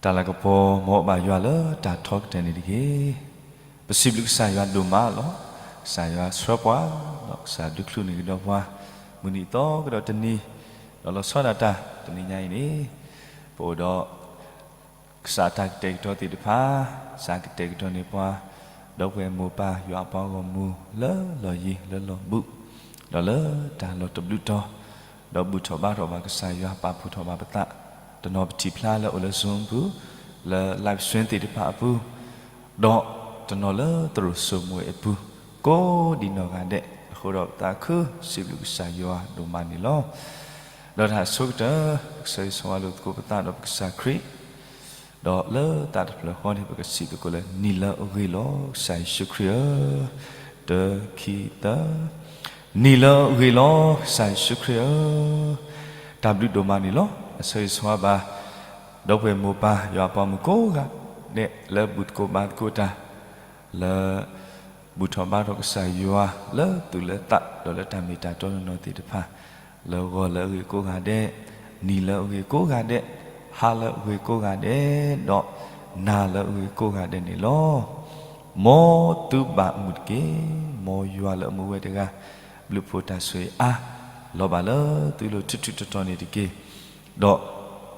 တၢ်လၤကပီၤ မ်အဘၣ်ယွၤလၢတၢ်ထီကတၢၢ်န့ၣ်တက့ၢ်. ပစံးဘျုးကစၢ်ယွၤဒိၣ်မးလီၤ. ကစၢ်ယွၤဆှၢပှၤ, ဒီးကစၢ်ဒုးချုးန့ၢ်ကဒီးပှၤ, မုၢ်နံၤသီကဒီးတနံၤ, ဒီးလီၤဆီဒၣ်တၢ်တနံၤညါအံၤန့ၣ်, ပအိၣ်ဒီး ကစၢ်တၢ်ကတဲာ်ကတီၤသ့ၣ်တဖၣ်, ကစၢ်ကတဲာ်ကတီၤန့ၢ်ပှၤ, ဒီပုၢ်ဝဲၢ်မိၢ်ပၢ်ယွၤအပှၤဂီၢ်မုၢ် လၢလီၢ်ယံၤလၢလီၢ်ဘူး, ဒီးလၢတၢ်လီၤတဘျုးတီၤ, ဒီးဘူၣ်ထီၣ်ဘါထီၣ်ဘၣ်ကစၢ်ယွၤ ပာ်ဖှိၣ်ထီၣ်ဘၣ်ပသး, တနီၤပထံၣ်ဖျါလၢအိၣ်လၢ Zoom အပူၤ, လၢ live stream သ့ၣ်တဖၣ်အပူၤ, ဒီးတနီၤလၢသရိာ်စိမိၤဝဲအပူၤ, ကိးဒံးနီၢ်ဂၤဒဲး, အဃိဒီးပသးခု စံးဘျုးကစၢ်ယွၤဒိၣ်မးန့ၣ်လီၤ. ဒီးတၢ်အဆိကတၢၢ် ပကဆၢဂ့ၤဆၢဝါလိာ်သကိးပသးဒီးပကစၢ်ခရံာ်, ဒီးလၢသးတဖျၢၣ်ဃီန့ၣ် ပကစံးသကိးလၢ နံၤလၢအဂ့ၤလီၤ ကစၢ်ယ့ၣ်ၡူးခရံာ်ဧၢ, တၢ ခံ သၢ, နံၤလၢအဂ့ၤလီၤ ကစၢ်ယ့ၣ်ၡူးခရံာ်ဧၢ, တၢ်ဘျုးဒိၣ်မးန့ၣ်လီၤ. အဆၢဂ့ၤဆၢဝါဘၣ် ဒီပုၢ်ဝဲၢ်မိၢ်ပၢ်ယွၤအပှၤမုၣ်ကိးဂၤဒဲး လၢဘူၣ်သကိးဘါသကိးတၢ်, လၢ ဘူၣ်ထီၣ်ဘါထီၣ်ကစၢ်ယွၤ လၢသူၣ်လၢသး ဒီးလၢတၢ်မ့ၢ်တၢ်တီနီၢ်နီၢ်သ့ၣ်တဖၣ်, လၢဂီၤလၢအဂ့ၤကိးဂၤဒဲး, နံၤလၢအဂ့ၤကိးဂၤဒဲး, ဟါလၢအဂ့ၤကိးဂၤဒဲး, ဒီးနၤလၢအဂ့ၤကိးဂၤဒဲးန့ၣ်လီၤ. မ်သုဘၣ်မုာ်တက့ၢ်. မ်ယွၤလၢအမူဝဲတဂၤ ဘျုးဖှိၣ်တၢ်ဆိၣ်ဂ့ၤအါ လီၤဘၣ်လၢသုလိၤထူထူတီတီန့ၣ်တက့ၢ်. ဒီး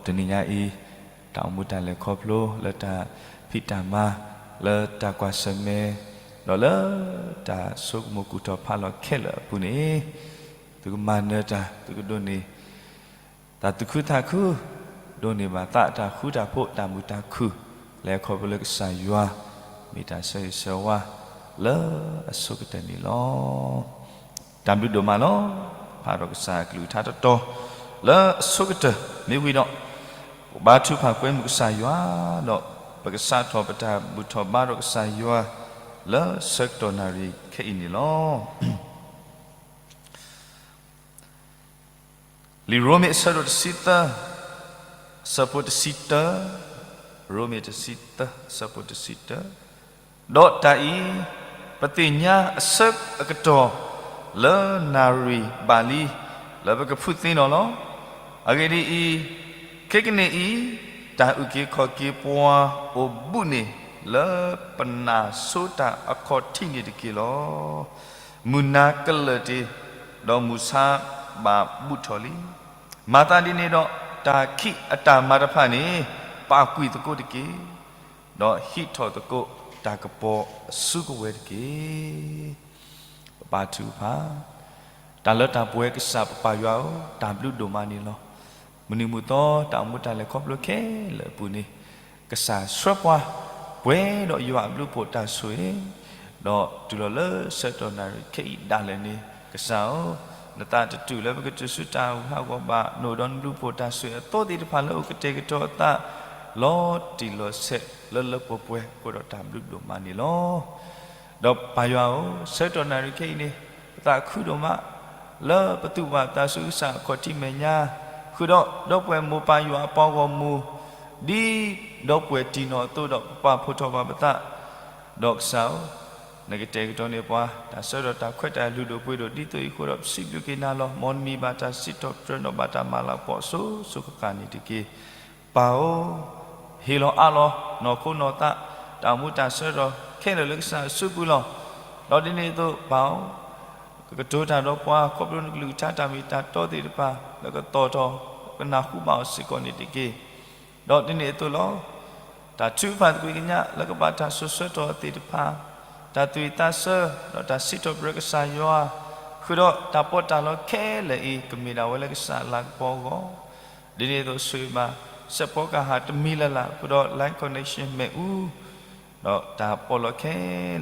တနံၤညါအံၤ တၢ်အိၣ်မူတၢ်လဲၤခီဖျိ လၢတၢ်ဖံးတၢ်မၤ, လၢတၢ်ကွၢ်ဆၢၣ်မဲာ်, ဒီးလၢတၢ်ဆိကမိၣ်ကူၣ်ထီၣ်ဖးလီၤခဲလၢာ်အပူၤန့ၣ်, သုကမၤနၢၤတၢ်, သုကဒိးန့ၢ် တၢ်သူၣ်ခုသးခု, ဒိးန့ၢ်ဘၣ်သးအတၢ်ဃူတၢ်ဖိး တၢ်မုာ်တၢ်ခုၣ်, လဲၤခီဖျိလၢကစၢ်ယွၤ မ့ၢ်တၢ်ဆၢဂ့ၤဆၢဝါ လၢအဆိကတၢၢ်န့ၣ်လီၤ. တၢ်ဘျုးဒိၣ်မးလီၤ. ဖးဒီးကစၢ်အကလုၢ်ကထါတတီၤ လၢအဆိကတၢၢ်မ့ၢ်ဝံၤဒီး, ပဘါထုကဖၣ်ကွဲမုာ်ကစၢ်ယွၤ, ဒီးပကစးထီၣ်ပတၢ်ဘူၣ်ထီၣ်ဘါထီၣ်ကစၢ်ယွၤ လၢဆၢကတီၢ်နၣ်ရံၣ်ခဲအံၤန့ၣ်လီၤ. လံာ်ရိမ့ၤအဆၢဒိၣ်တဆံသၢ, အဆၢဖိတဆံတၢ, ရိမ့ၤတဆံသၢ အဆၢဖိတဆံတၢ, ဒီးတၢ်အံၤ ပသ့ၣ်ညါအဆၢအကတီၢ် လၢနၣ်ရံၣ်ဘၣ်လံ လၢပကဖုးသ့နီၣ်လီၤ. အဂ့ၢ်ဒ်အံၤ, ခဲကနံၣ်အံၤ တၢ်အုၣ်က့ၤခီၣ်က့ၤပှၤအိၣ်ဘူးန့ၣ် လၢပနၢ်ဆိတၢ်အခီၣ်ထံးန့ၣ်တက့ၢ်လီၤ. မုၢ်နၤကလၢာ်တ့ၢ်, ဒီးမုၢ်ဆါဘၣ်ဘူးထီၣ်လံ. မၤသးဒ်န့ၣ်ဒီး တၢ်ခံးအတၢ်မၤတဖၣ်န့ၣ် ပာ်ကွံာ်သကိးတက့ၢ်, ဒီးဟံးထီၣ်သကိးတၢ်ကပီၤအစုကဝဲၤတက့ၢ်. ပဘါထုကဖၣ်, တၢ်လၢတၢ်ပှဲၤကစၢ်ပပၢ်ယွၤဧၢ, တၢ်ဘျုးဒိၣ်မးန့ၣ်လီၤ. မုၢ်နံၤမုၢ်သီ တၢ်အိၣ်မူတၢ်လဲၤခီဖျိခဲလၢာ်အပူၤန့ၣ်, ကစၢ်ဆှၢပှၤ ပှဲၤဒီးယွၤအဘျုးဖှိၣ်တၢ်ဆိၣ်ဂ့ၤ, ဒီးတုၤလီၤလၢဆၢကတီၢ်နၣ်ရံၣ်ခဲအံၤဒၣ်လဲာ်န့ၣ်, ကစၢ်ဧၢ, နသးတတုာ်လၢပကတုၤဆူတၢ်အိၣ်ဟးဂီၤဘၣ်, နအိၣ်ဒီးနဘျုးဖှိၣ်တၢ်ဆိၣ်ဂ့ၤအသိသ့ၣ်တဖၣ်လၢအိၣ်ကတဲာ်ကတီၤအသး လီၤတံၢ်လီၤဆဲးလၢလၢပှဲၤပှဲၤအဃိဒီးတၢ်ဘျုးဒိၣ်မးန့ၣ်လီၤ. ဒီးပၢ်ယွၤဧၢ, ဆၢကတီၢ်နၣ်ရံၣ်ခဲအံၤန့ၣ် ပသးခုဒိၣ်မး လၢပသူၣ်ဘၣ်သးဆူကစၢ်အခီၣ်ထံးမဲာ်ညါ, ဃုာ်ဒီးဒီပုၢ်ဝဲၢ်မိၢ်ပၢ်ယွၤအပှၤဂီၢ်မုၢ်, ဒ်ဒီပုၢ်ဝဲၢ်တံၢ်နီၢ်အသိးဒီးပပာ်ဖှိၣ်ထီၣ်ဘၣ်ပသး, ဒီးကစၢ်ဧၢ, နကတဲာ်ကတီၤန့ၢ်ပှၤ တၢ်ဆၢကတီၢ်တၢ်ခွဲးတၢ်ယာ်လုၢ်ဒိၣ်ပှ့ၤဒိၣ်ဒ်သိးအံၤအဃိဒီး ပစံးဘျုးက့ၤနၤလီၤ. မ်နမံၤဘၣ်တၢ်စံးထီၣ်ပတြၢၤဒီးဘၣ်တၢ်မၤလၤကပီၤအစိၤစိၤဃၣ်ဃၣ်န့ၣ်တက့ၢ်. ပၢ်ဧၢ, ဟ့ၣ်လီၤအးလီၤ နီၢ်ခိနီၢ်သး တၢ်အိၣ်မူတၢ်ဆၢကတီၢ်ခဲလၢာ်လၢကစၢ်အစုပူၤလီၤ. ဒီးဒ်န့ၣ်အသိးပၢ်ဧၢ, ကကတိၤတၢ်ဒီးပှၤ ခီဖျိနကလုၢ်ကထါတၢ်မ့ၢ်တၢ်တီသ့ၣ်တဖၣ် လၢကသီၣ်ထီၣ် ကနၢ်ဟူဘၣ်အီၤစ့ၢ်ကီးန့ၣ်တက့ၢ်. ဒီးဒ်န့ၣ်အသိးလီၤ. တၢ်ထုကဖၣ်သကွံာ်ကညးလၢကဘၣ်တၢ်စိၤဆၢကတီၢ်သ့ၣ်တဖၣ်, တၢ်သူၣ်ဝံၣ်သးဆၢ ဒီးတၢ်စံးထီၣ်ပတြၢၤကစၢ်ယွၤ, ဃုာ်ဒီးတၢ်ပီးတၢ်လီခဲလၢာ်အံၤ ကမ့ၢ်ဒၣ်ဝဲလၢကစၢ်အလၤကပီၤအဂီၢ်, ဒ်န့ၣ်အသိးဆိၣ်ဂ့ၤဘၣ် စဲးဖီကဟၣ်တမံၤလၢ်လၢ် ဃုာ်ဒီး line connection မ့ၣ်အူ ဒီးတၢ်ပီးလီခဲ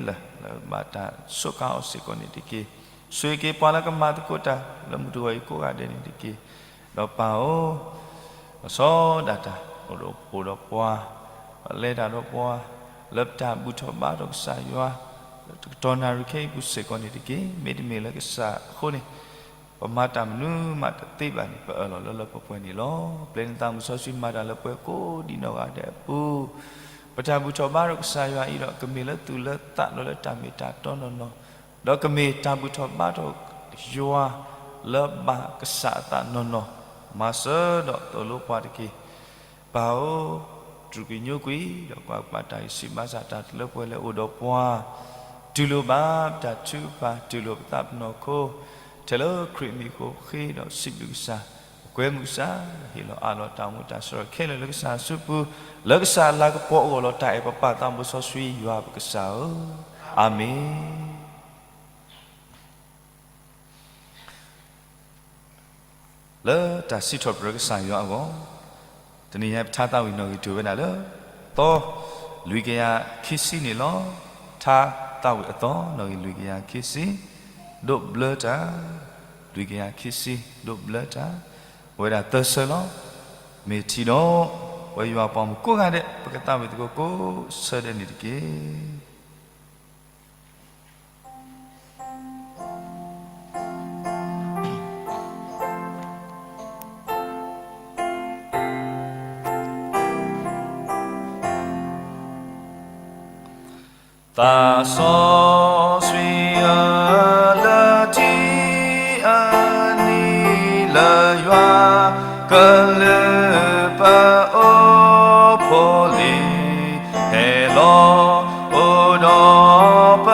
လၢာ် လၢဘၣ်တၢ်စူးကါအီၤစ့ၢ်ကီးန့ၣ်တက့ၢ်. ဆိၣ်ဂ့ၤက့ၤပှၤလၢကမၤသကိးတၢ် လၢမုၢ်တဂီၤအံၤကိးဂၤဒဲးန့ၣ်တက့ၢ်. ဒီးပၢ်ဧၢ, လီၤဆီဒၣ်တၢ်အိၣ်ဒီးပှၤ, လဲၤတၢ်ဒီးပှၤ, လၢပတၢ်ဘူၣ်ထီၣ်ဘါထီၣ်ကစၢ်ယွၤ တကတီၢ်နၣ်ရံၣ်ခဲအံၤပူၤစ့ၢ်ကီးန့ၣ်တက့ၢ်. မ့တမ့ၢ်လၢကစၢ်အဃိန့ၣ် ပမၤတၢ်မနုၤမးတသ့ဘၣ်န့ၣ် ပအၢၣ်လီၤလၢလၢပှဲၤပှဲၤန့ၣ်လီၤ. ပျဲနသးမုၢ်စီဆှံမၤတၢ်လၢပှဲၤကိးဒံးနီၢ်ဂၤဒဲးအပူၤ, ပတၢ်ဘူၣ်ထီၣ်ဘါထီၣ်ကစၢ်ယွၤအံၤဒီး ကမ့ၢ်လၢသူၣ်လၢသးဒီးလၢတၢ်မ့ၢ်တၢ်တီနီၢ်နီၢ်, ဒီးကမ့ၢ်တၢ်ဘူၣ်ထီၣ်ဘါထီၣ်ယွၤ လၢဘၣ်ကစၢ်အသးနီၢ်နီၢ်, မၤစၢၤဒီးသိၣ်လိပှၤတက့ၢ်. ပၢ်ဧၢ, စူၢ်က့ၤညိကွံာ် ဒီးကွၢ်ပာ်တၢ်ဂံၢ်စၢ်ဘါစၢ်တၢ်တလၢပှဲၤလၢအိၣ်ဒီးပှၤ, တူၢ်လိာ်ဘၣ်ပတၢ်ထုကဖၣ် တူၢ်လိာ်ပသးပနီၢ်ခိ, ထဲလၢခရံာ်မံၤအဃိဃ့ဒီးစံးဘျုးကစၢ်, ပကွဲမုာ်ကစၢ်, ဟ့ၣ်လီၤအးလီၤတၢ်အိၣ်မူတၢ်ဆၢကတီၢ်ခဲလၢာ်လၢကစၢ်အစုပူၤ, လၢကစၢ်အလၤကပီၤအဂီၢ်လီၤ တၢ်အဲၣ်ပပၢ်သးဘိစီဆှံယွၤပကစၢ်ဧၢ, အၤမ့ၣ်. လၢတၢ်စံးထီၣ်ပတြၢၤကစၢ်ယွၤအဂီၢ်, တနံၤညါပထါသးဝံၣ်နီၣ်ဂံၢ်တၢၢ်ဝဲဒၣ်လၢ သီ လွံၢ်ကယၤခံဆံန့ၣ်လီၤ. ထါသးဝံၣ်အသီ နီၣ်ဂံၢ်လွံၢ်ကယၤခံဆံ, ဒိးဘျၢတၢ်, လွံၢ်ကယၤခံဆံ ဒိးဘျၢတၢ်, အဝဲဒၣ်သၢဆၢလီၤ. မ့ၢ်ထံၣ်ဒီး ပဝဲယွၤပှၤမုၣ်ကိးဂၤဒဲး ပကသးဝံၣ်သကိးကိးဆၢဒဲးန့ၣ်တက့ၢ်. သးစီဆှံအၢ လၢထံအနံၤလၢယွၤ ကလုၢ်ပအိၣ်ဖိလံၤ ဟဲလီၤအိၣ်ဒီးပ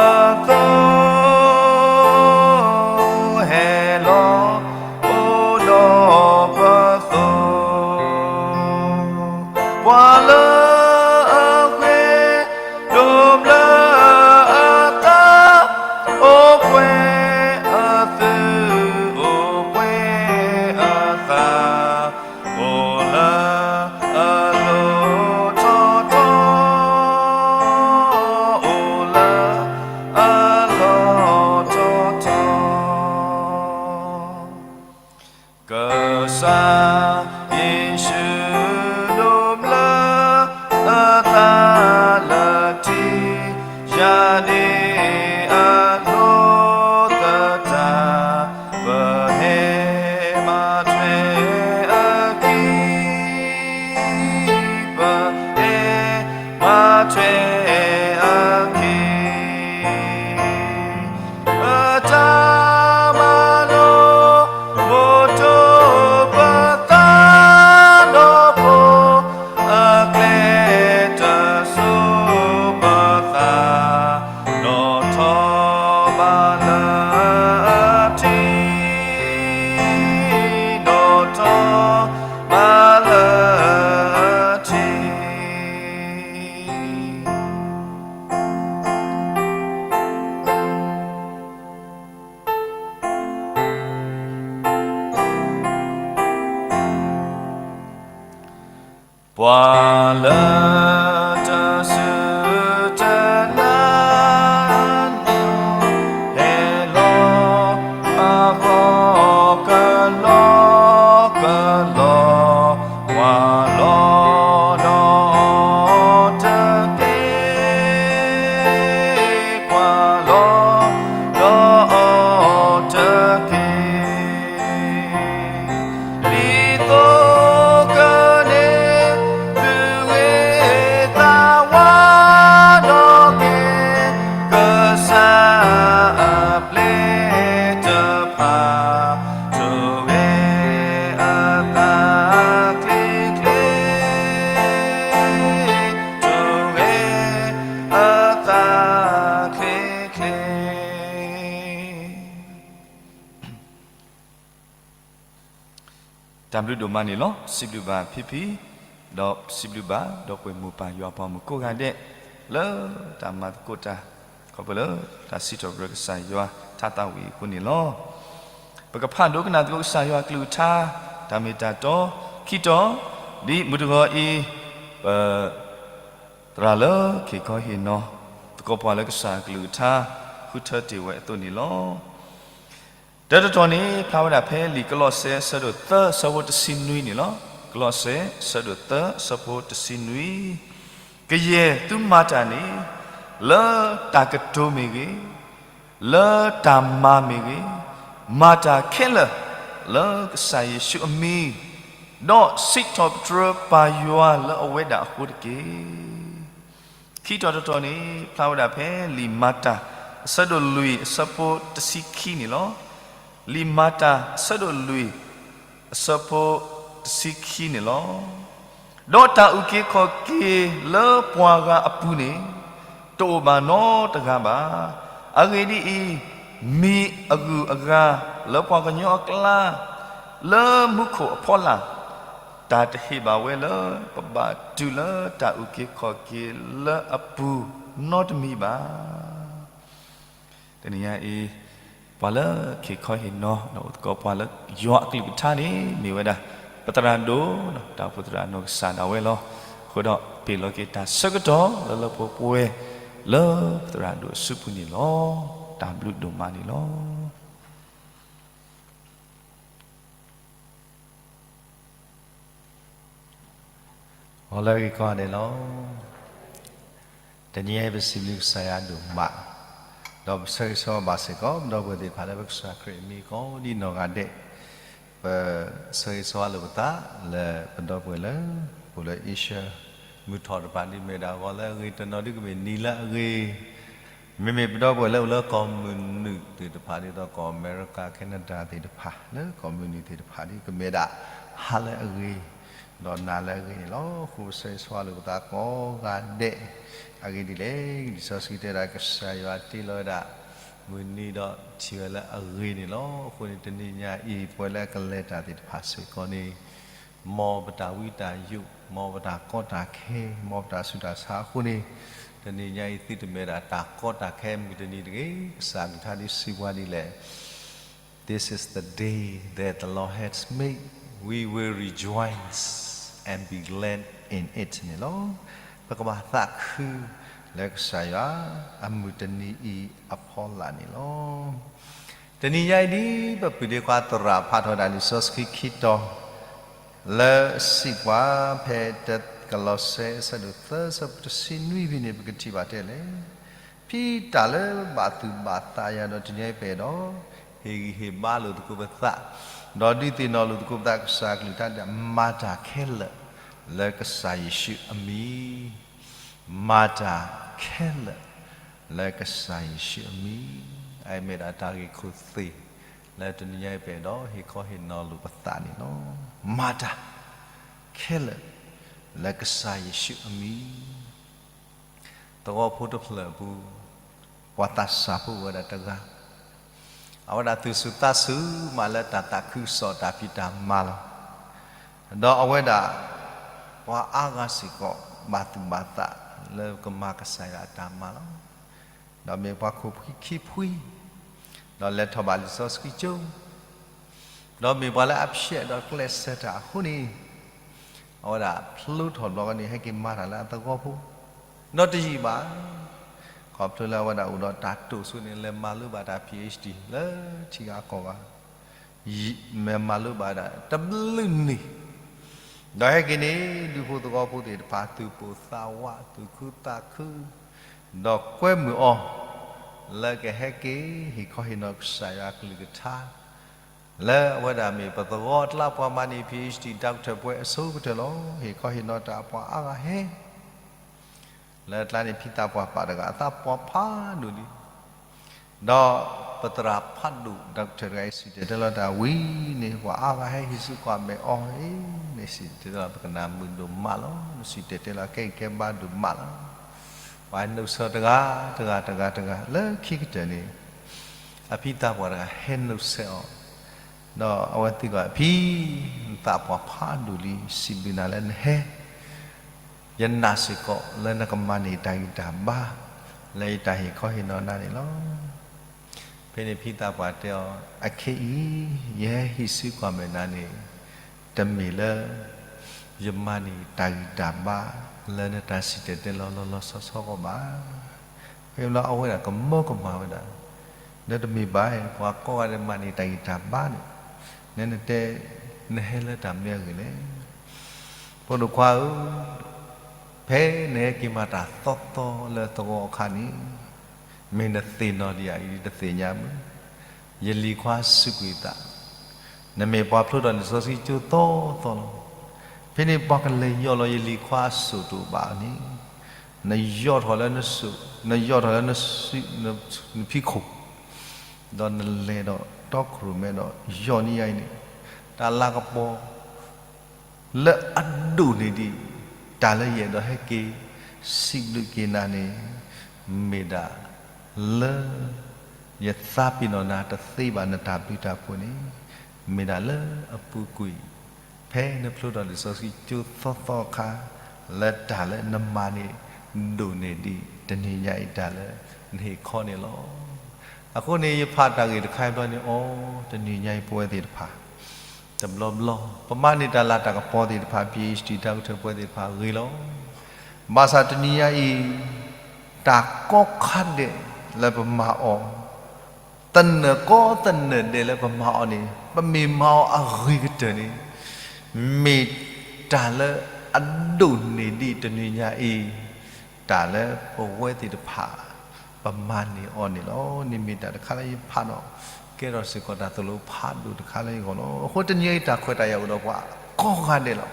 သိး, ဟဲလီၤအိၣ်ဒီးပသိး, ပှၤလၢအဃ့ဒိးဘျၢအသး, အိၣ်ပှဲၤအသုး အိၣ်ပှဲၤအသး, အိၣ်လၢအလီၢ်ထီထီ, အိၣ်လၢအလီၢ်ထီထီ. ကစၢ်ယ့ၣ်ၡူးဒိးဘျၢအသးလၢထံ, ယၤန့ၣ်အဒိးသတး, ပဟဲမၤထွဲအခံ, ပဟဲမၤထွဲအခံ. အတၢ်မၤလိာ် ဘိၣ်ထိၣ်ပသးဒီးဖိ, အကျဲတစိၤပသး, ဒီးထီၣ်ဘးလၢထံ, ဒီးထီၣ်ဘးလၢထံ. ပှၤလၢတစူၢ်တနာ်န့ၣ်, ဟဲလီၤအဃီကလီကလီ, ကွၢ်လီၤဒီးအီၤတက့ၢ်, ကွၢ်လီၤဒီးအီၤတက့ၢ်. ဒ်သိးကန့ၢ် သုးဂ့ၤသးဝါဒီးကဲ, ကစၢ်အပျဲၢ်တဖၣ်, ထိၣ်ဂဲၤအသးချ့ချ့, ထိၣ်ဂဲၤအသးချ့ချ့. တၢ်ဘျုးဒိၣ်မးန့ၣ်လီၤ. စံးဘျုးဘၣ်ဖံဖံ, ဒီးစံးဘျုးဘၣ် ဒီပုၢ်ဝဲၢ်မိၢ်ပၢ်ယွၤအပှၤမုၣ်ကိးဂၤဒဲး, လၢတၢ်မၤသကိးတၢ်, ခီဖျိလၢတၢ်စံးထီၣ်ပတြၢၤကစၢ်ယွၤထါသးဝံၣ်အဃိန့ၣ်လီၤ. ပကဖးဒိကနၣ်သကိးကစၢ်ယွၤအကလုၢ်ကထါ, တၢ်မ့ၢ်တၢ်တီ, ခံတီၤ, ဒ်မုၢ်တဂီၤအံၤ, ပ သရၣ်လၢခံခီဟ့ၣ်နီၤ, သကိးပှၤလၢကစၢ်အကလုၢ်ကထါ, ဃုထၢတ့ၢ်ဝဲအသိးန့ၣ်လီၤ. တၢတတီၤန့ၣ် ဖျါဝဲဒၣ်ဖဲလံာ်ကလီးစဲ အဆၢဒိၣ်သၢ အဆၢဖိတဆံနွံန့ၣ်လီၤ. ကလီးစဲ အဆၢဒိၣ်သၢ အဆၢဖိတဆံနွံ, ကယဲၢ်သုမၤတၢ်န့ၣ်, လၢတၢ်ကတိၤမ့ၢ်ဂ့ၤ, လၢတၢ်မၤမ့ၢ်ဂ့ၤ, မၤတၢ်ခဲလၢာ် လၢကစၢ်ယ့ၣ်ၡူးအမံၤ, ဒီးစံးထီၣ်ပတြၢၤပၢ်ယွၤလၢအဝဲဒၣ်အဃိတက့ၢ်. ခံတီၤတတီၤန့ၣ် ဖျါဝဲဒၣ်ဖဲလံာ်မၤတၢ် အဆၢဒိၣ်လွံၢ် အဆၢဖိတဆံခံန့ၣ်လီၤ. လံာ်မၤတၢ် အဆၢဒိၣ်လွံၢ် အဆၢဖိတဆံခံန့ၣ်လီၤ. ဒီးတၢ်အုၣ်က့ၤခီၣ်က့ၤလၢပှၤဂၤအပူၤန့ၣ် တအိၣ်ဘၣ်နီတဂၤဘၣ်. အဂ့ၢ်ဒ်အံၤ, မံၤအဂုၤအဂၤလၢပှၤကညီအကျါ လၢမူခိၣ်အဖီလာ်, တၢ်တဟ့ၣ်ဘၣ်ဝဲလၢပဘၣ်တုၤလၢတၢ်အုၣ်က့ၤခီၣ်က့ၤလၢအပူၤနီတမံၤဘၣ်. တနံၤညါအံၤ, ပှၤလၢဟ့ၣ်ခီဟ့ၣ်နီၤ ဒီးအိၣ်သကိးပှၤလၢယွၤအကလုၢ်ကထါန့ၣ် မ့ၢ်ဝဲဒၣ် ပသရၣ်ဒိၣ်, တၢ်အိၣ်ဖှိၣ်သရၣ်နီၢ်ကစၢ်ဒၣ်ဝဲလီၤ. အဃိဒီးပ့ၤလီၤက့ၤတၢ်ဆၢကတီၢ်လၢလၢပှဲၤပှဲၤ လၢပသရၣ်ဒိၣ်အစုပူၤန့ၣ်လီၤ. တၢ်ဘျုးဒိၣ်မးန့ၣ်လီၤ. အိၣ်လၢဂ့ၢ်ကီၢ်န့ၣ်လီၤ. တနံၤအံၤပစံးဘျုးကစၢ်ယွၤဒိၣ်မး, ဒီးပဆၢဂ့ၤဆၢဝါဘၣ်စ့ၢ်ကီး ပဒီပုၢ်ဝဲၢ်သ့ၣ်တဖၣ်လၢပကစၢ်ခရံာ်အမံၤကိးဒ်နီၢ်ဂၤဒဲး, ပဆၢဂ့ၤဆၢဝါလိာ်ပသးလၢပဒီပုၢ်ဝဲၢ်လၢ ပအိၣ်လၢ Asia မုၢ်ထီၣ်တဖၣ်ဒ်မ့ၢ်ဒၣ်ဂီၤလၢအဂ့ၤ တနီၤဒ်ကမ့ၢ်နံၤလၢအဂ့ၤ, မ့မ့ၢ်ပဒီပုၢ်ဝဲၢ်လၢအိၣ်လၢကီၢ်မုၢ်နုာ်သ့ၣ်တဖၣ် ဒ်သိးကီၢ်အမဲရကၤ Canada သ့ၣ်တဖၣ် လၢကီၢ်မုၢ်နုာ်သ့ၣ်တဖၣ်ဒ်ကမ့ၢ်ဒၣ် ဟါလၢအဂ့ၤ ဒီးနၤလၢအဂ့ၤန့ၣ်လီၤ. အဃိပဆၢဂ့ၤဆၢဝါလိာ်ပသးကိးဂၤဒဲး, အဂ့ၢ်ဒ်လဲၣ်, လံာ်စီဆှံတဲဒၣ်ကစၢ်ယွၤတ့လီၤဝဲဒၣ် မုၢ်နံၤဒီးထံၣ်ဝဲလၢအဂ့ၤန့ၣ်လီၤ. အဃိန့ၣ် တနံၤညါအံၤ ပဝဲလၢအကလဲၤတၢ်သ့ၣ်တဖၣ်စ့ၢ်ကီးန့ၣ် မ်ပတၢ်ဝံတၢ်ယိး, မ်ပတၢ်ကီတၢ်ခဲ, မ်ပတၢ်ဆူးတၢ်ဆါအဃိန့ၣ်, တနံၤညါအံၤသုတမ့ၢ်ဒၣ်တၢ်ကီတၢ်ခဲမုၢ်တနံၤတဂ့ၤ. ကစၢ်အကလုၢ်ကထါဒ်စံးပှၤဒ်လဲၣ်, This is the day that the Lord has made, we will rejoice and be glad in it န့ၣ်လီၤ. ပကဘၣ်သးခုလၢကစၢ်ယွၤ အမုၢ်တနံၤအံၤအဖီလာ်န့ၣ်လီၤ. တနံၤညါအံၤဒ်ပပုၢ်ဒ့ခွါသရၣ်ဖးထီၣ်ဒၣ်လံာ်စီဆှံခံတီၤ လၢစံးပှၤဖဲတကလီးစဲအဆၢဒိၣ်သၢ အဆၢဖိတဆံနွံဖဲန့ၣ် ပကထံၣ်ဘၣ်တဲလဲၣ်, ဖဲတၢ်လၢဘၣ်သူၣ်ဘၣ်သးယၤဒီးတနံၤညါအံၤပအဲၣ်ဒိး ဟ့ၣ်ဂံၢ်ဟ့ၣ်ဘါလိာ်သကိးပသး, ဒီးဒုးသ့ၣ်နီၣ်လိာ်သကိးပသး ကစၢ်အကလုၢ်ကထါဒၣ် မၤတၢ်ခဲလၢာ်လၢကစၢ်ယ့ၣ်ၡူးအမံၤ မၤတၢ်ခဲလၢာ်လၢကစၢ်ယ့ၣ်ၡူးအမံၤ. အအံၤမ့ၢ်ဒၣ်တၢ်ဂ့ၢ်ခိၣ်သ့ၣ် လၢတနံၤညါအံၤပအဲၣ်ဒိးဟ့ၣ်ခီဟ့ၣ်နီၤလိာ်ပသးန့ၣ်လီၤ. မၤတၢ်ခဲလၢာ်လၢကစၢ်ယ့ၣ်ၡူးအမံၤ. သဝီဖိတဖျၢၣ်အပူၤ ပှၤသးစၢ်ဖိအိၣ်ဝဲဒၣ်တဂၤ, အဝဲဒၣ်သူၣ်စူၤသးစူၤမးလၢတၢ်သးခုကစီၣ်တၢ်ဖံးတၢ်မၤလီၤ. ဒီးအဝဲဒၣ် ပှၤအါဂၤစ့ၢ်ကီး ဘၣ်သူၣ်ဘၣ်သးလၢကမၤကစၢ်ယွၤအတၢ်မၤလီၤ. ဒီးမ့ၢ်ပှၤခိၣ်ဖှံခံဖှံ, ဒီးလဲၤထီၣ်ဘၣ်လံာ်စီဆှံကၠိ, ဒီးမ့ၢ်ပှၤလၢအဖျဲးဒီးကျဲးစၢးတၢ်အဃိန့ၣ်, အဝဲဒၣ်ဖျိထီၣ်ဘျီန့ၣ် ဟဲက့ၤမၤတၢ်လၢအသဝီဖိ, ဒီးတယံာ်ဘၣ် ခီဖျိလၢအဝဲဒၣ်အိၣ်ဒီးတၢ်တိာ်ဆိန့ၣ် လဲၤမၤလိဘၣ်တၢ် PhD လၢထံဂၤကီၢ်ဂၤ, မ့ၢ်မၤလိဘၣ်ဒၣ်တဘျုးနံၣ်, ဒီးဟဲက့ၤန့ၣ် ဒူဖိသဝီဖိသ့ၣ်တဖၣ် သူၣ်ပိၢ်သးဝး သူၣ်ခုသးခု, ဒီးကွဲမုာ်အီၤ လၢကဟဲက့ၤ ဟ့ၣ်ခီဟ့ၣ်နီၤကစၢ်ယွၤအကလုၢ်ကထါ, လၢအဝဲဒၣ်မ့ၢ်ပသဝီအကျါ ပှၤမၤန့ၢ် PhD Doctor ပှဲၤအဆိကတၢၢ်လီၤ. ဟ့ၣ်ခီဟ့ၣ်နီၤတၢ်ပှၤအါဂၤဟဲ လၢအကျါန့ၣ် ဖံသးပှၢ်ပာ်တဂၤ အသးပှၢ်ဖးဒိၣ်လံ. ဒီးပသရၣ်ဖးဒိၣ် Doctor တဂၤအံၤ စံၣ်တဲၤတဲလီၤတၢ်ဝံၤန့ၣ် ပှၤအါဂၤဟဲဟံးစုကွၢ်မဲာ်အီၤအံၤန့ၣ် စံၣ်တဲၤတဲလီၤ ပကနၣ်မုာ်ဒိၣ်မးလီၤ. စံၣ်တဲၤတဲလီၤ ကဲကဲဘါဒိၣ်မးလီၤ. ပှၤဟဲနုာ်ဆဲးတဂၤ တဂၤ တဂၤ တဂၤ လၢခံကတၢၢ်န့ၣ် အဖံသးပှၢ်တဂၤဟဲနုာ်ဆဲးအီၤ, ဒီးအဝဲသံကွၢ် ဖံ, နသးပှၢ်ဖးဒိၣ်လံ စံးဘျုးနၤလၢနဟဲ ယနာ်စ့ၢ်ကီးလၢနကမၤန့ၢ်တၢ်ဂံၢ်တၢ်ဘါ လၢယတၢ်ဟ့ၣ်ခီဟ့ၣ်နီၤနၤန့ၣ်လီၤ. ဖဲန့ၣ်ဖံသးပှၢ်တဲအီၤ, အခဲအံၤ ယဟဲဟံးစုကွၢ်မဲာ်နၤန့ၣ် တမ့ၢ်လၢ ယမၤန့ၢ်တၢ်ဂံၢ်တၢ်ဘါ လၢနတၢ်စံၣ်တဲၤတဲလီၤလီၤလီၤဆီဆီဘၣ်. ဖဲဘျီအဝဲဒၣ်ကမၢကမၣ်ဝဲဒၣ်, ဒီးတမ့ၢ်ဘၣ် ပှၤကိးဂၤဒဲးမၤန့ၢ်တၢ်ဂံၢ်တၢ်ဘါန့ၣ်, နတဲ နဟဲလၢတၢ်မနုၤအဂ့ၢ်လဲၣ်. ဖိဒိၣ်ခွါဧၢ, ဖဲနဟဲက့ၤမၤတၢ်သီသီလၢသဝီအခါန့ၣ်, မ့ၢ်နသ့ၣ်နီၣ်ဒံးဧါ ယတသ့ၣ်ညါမုၢ်, ယလံၤခွါစူးကွံာ်သး, နမ့ၢ်ပှၤဖျိထီၣ်လံာ်စီဆှံကၠိသီသီလီၤ. ဖဲန့ၣ်ပှၤကလဲၤယီၢ်လီၤယလံၤခွါအစိၣ်တအိၣ်ဘၣ်န့ၣ်, နယီၢ်ထီၣ်လၢနစိၣ်, နယီၢ်ထီၣ်လၢန နဖံးခိၣ်, ဒီးနလဲၤဒီးတီခိၣ်ရိၣ်မဲဒီးယီၢ်န့ၢ်ယၤအံၤန့ၣ်, တၢ်လၤကပီၤ လၢအဒိၣ်န့ၢ်ဒံး တၢ်လၢယအဲၣ်ဒိးဟဲက့ၤစံးဘျုးက့ၤနၤန့ၣ် မ့ၢ်ဒၣ်လၢ ယသးပ့ၤနီၣ်နၤတသ့ဘၣ် နတၢ်ဘျုးတၢ်ဖှိၣ်န့ၣ် မ့ၢ်ဒၣ်လၢအပူၤကွံာ် ဖဲနဖျိထီၣ်လံာ်စီဆှံကၠိသီသီအခါ လၢတၢ်လၢနမၤန့ၢ် ဒိၣ်န့ၢ်ဒံးတနံၤညါအံၤ တၢ်လၢနဟ့ၣ်ခီန့ၣ်လီၤ. အဃိန့ၣ် ယဖးတၢ်ဂ့ၢ်တခါအံၤဘျီန့ၣ် အိ တနံၤညါအံၤပဝဲသ့ၣ်တဖၣ် တဘျီဘျီ ပမၤန့ၢ်တၢ်လၤတၢ်ကပီၤသ့ၣ်တဖၣ် PhD တၢ်ကထၢၣ်ပဝဲသ့ၣ်တဖၣ်ဂ့ၤလီၤ. ဘၣ်ဆၣ်တနံၤညါအံၤ တၢ်ကီခါဒဲးလၢပမၤအီၤ သနၢၣ်ကီသနၢၣ်ဒဲးလၢပမၤအီၤန့ၣ် ပမ့ၢ်မၤအီၤအဂ့ၤကတၢၢ်န့ၣ် မ့ၢ်တၢ်လၢအဒိၣ်န့ၢ်ဒံးတနံၤညါအံၤ တၢ်လၢပဝဲသ့ၣ်တဖၣ် ပမၤန့ၢ်အီၤန့ၣ်လီၤ. န့ၣ်မ့ၢ်တၢ်တခါလၢယဖးဒီး ကဲထီၣ်စ့ၢ်ကီးတၢ်သိၣ်လိဖးဒိၣ်တခါလၢယဂီၢ်လီၤ. အဃိတနံၤအံၤတၢ်ခွဲးတၢ်ယာ်အိၣ်ဒီးပှၤကိးဂၤဒဲးလီၤ.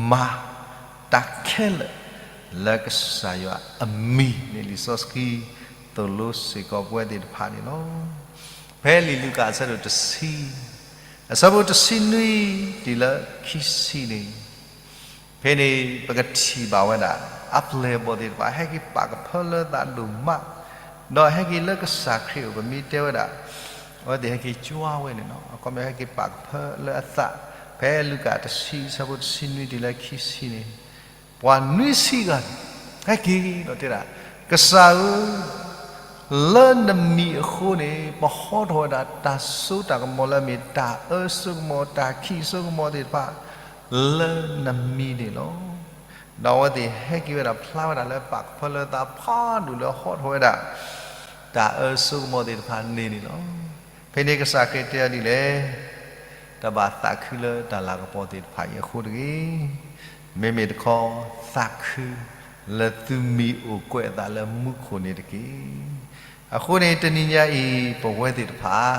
မၤတၢ်ခဲလၢာ်လၢကစၢ်ယွၤအမံၤန့ၣ် လံာ်စီဆှံသိၣ်လိစ့ၢ်ကီးပဝဲသ့ၣ်တဖၣ်န့ၣ်လီၤ. ဖဲလံာ်လူၤကၣ်အဆၢဒိၣ်တဆံ အဆၢဖိတဆံနွံတုၤလၢခံဆံန့ၣ် ဖဲန့ၣ်ပကထံၣ်ဘၣ်ဝဲဒၣ် အပျဲၢ်အဘီၣ်သ့ၣ်တဖၣ် ဟဲက့ၤပာ်ကဖၢလၢသးဒိၣ်မး, ဒီးဟဲက့ၤလၢကစၢ်ခရံာ်အိၣ် ပမ့ၢ်တဲဝဲဒၣ် အဝဲသ့ၣ်ဟဲက့ၤကွၢ်ဝဲန့ၣ်လီၤ. အခီပညီဟဲက့ၤပာ်ကဖၢလၢအသး ဖဲလူၤကၣ်တဆံ အဆၢဖိတဆံနွံတုၤလၢခံဆံန့ၣ် ပှၤနွံဆံဂၤန့ၣ် ဟဲက့ၤဒီးတဲဒၣ်, ကစၢ်ဧၢ, လၢနမံၤအဃိန့ၣ် ပဟီထီၣ်ဝဲဒၣ်တၢ်စိတၢ်ကမီၤလၢအမ့ၢ်တၢ်အၢစိကမီၤ တၢ်ခံးစိကမီၤသ့ၣ်တဖၣ် လၢနမံၤန့ၣ်လီၤ. ဒီးအဝဲသ့ၣ်ဟဲက့ၤဝဲဒၣ်ဖျါဝဲဒၣ်လၢပာ်ကဖၢလၢသး ဖးဒိၣ်လၢဟီထီၣ်ဝဲဒၣ် တၢ်အၢစိကမီၤသ့ၣ်တဖၣ်န့ၣ်န့ၣ်လီၤ. ဖဲန့ၣ်ကစၢ်ခရံာ်တဲအီၤဒ်လဲၣ်, တဘၣ်သးခုလၢတၢ်လၤကပီၤသ့ၣ်တဖၣ်အံၤအဃိတဂ့ၤ. မ့မ့ၢ်တခီ သးခုလၢသုမံၤအိၣ်ကွဲးအသးလၢမူခိၣ်န့ၣ်တက့ၢ်. အဃိန့ၣ် တနံၤညါအံၤ ပဝဲသ့ၣ်တဖၣ်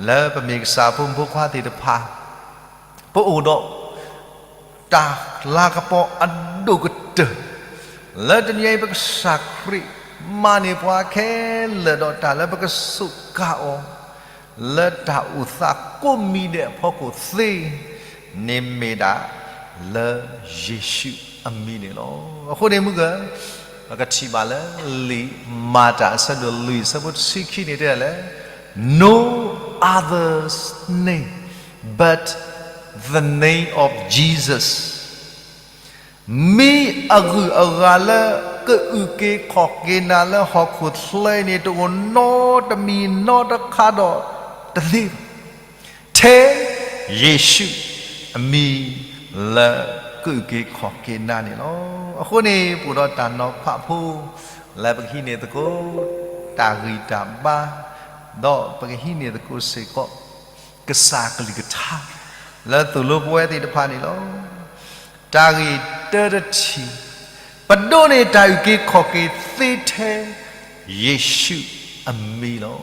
လၢပမ့ၢ်ကစၢ်အဖိမုၣ်ဖိခွါသ့ၣ်တဖၣ် ပအိၣ်ဒီး တၢ်လၤကပီၤအဒိၣ်ကတၢၢ် လၢတနံၤအံၤ ပကစၢ်ခရံာ်မၤန့ၢ်ပှၤခဲလၢာ်ဒီး တၢ်လၢပကစူးကါအီၤ လၢတၢ်အိၣ်သးကိးမံၤဒဲးအဖီခိၣ်သ့ န့ၣ်မ့ၢ်ဒၣ်လၢယ့ၣ်ၡူးအမံၤန့ၣ်လီၤ. အဃိန့ၣ်မုၢ်ဂၢၢ် ပကထံၣ်ဘၣ်လၢလံာ်မၤတၢ်အဆၢဒိၣ်လွံၢ် အဆၢဖိတဆံခံန့ၣ်တဲဒ်လဲၣ်, No other name but the name of Jesus. မံၤအဂုၤအဂၤလၢကအုၣ်က့ၤခီၣ်က့ၤနၤလၢဟီၣ်ခိၣ်ချၢအံၤန့ၣ် တအိၣ်နီတမံၤနီတခါဒီးတသ့ဘၣ် ထဲယ့ၣ်ၡူးအမံၤ လၢကအုၣ်က့ၤခီၣ်က့ၤနၤန့ၣ်လီၤ. အဃိန့ၣ် ပအိၣ်ဒီးတၢ်နီၤဖးဖိ လၢပကဟံးန့ၢ်သကိး တၢ်ဂံၢ်တၢ်ဘါ ဒီးပကဟံးန့ၢ်သကိးစ့ၢ်ကီး ကစၢ်ကလုၢ်ကထါ လၢသိၣ်လိပဝဲသ့ၣ်တဖၣ်န့ၣ်လီၤ. တၢ်ဂ့ၢ်တၢတထံၣ်, ပဒိးန့ၢ်တၢ်အုၣ်က့ၤခီၣ်က့ၤသ့ထဲယ့ၣ်ၡူးအမံၤလီၤ.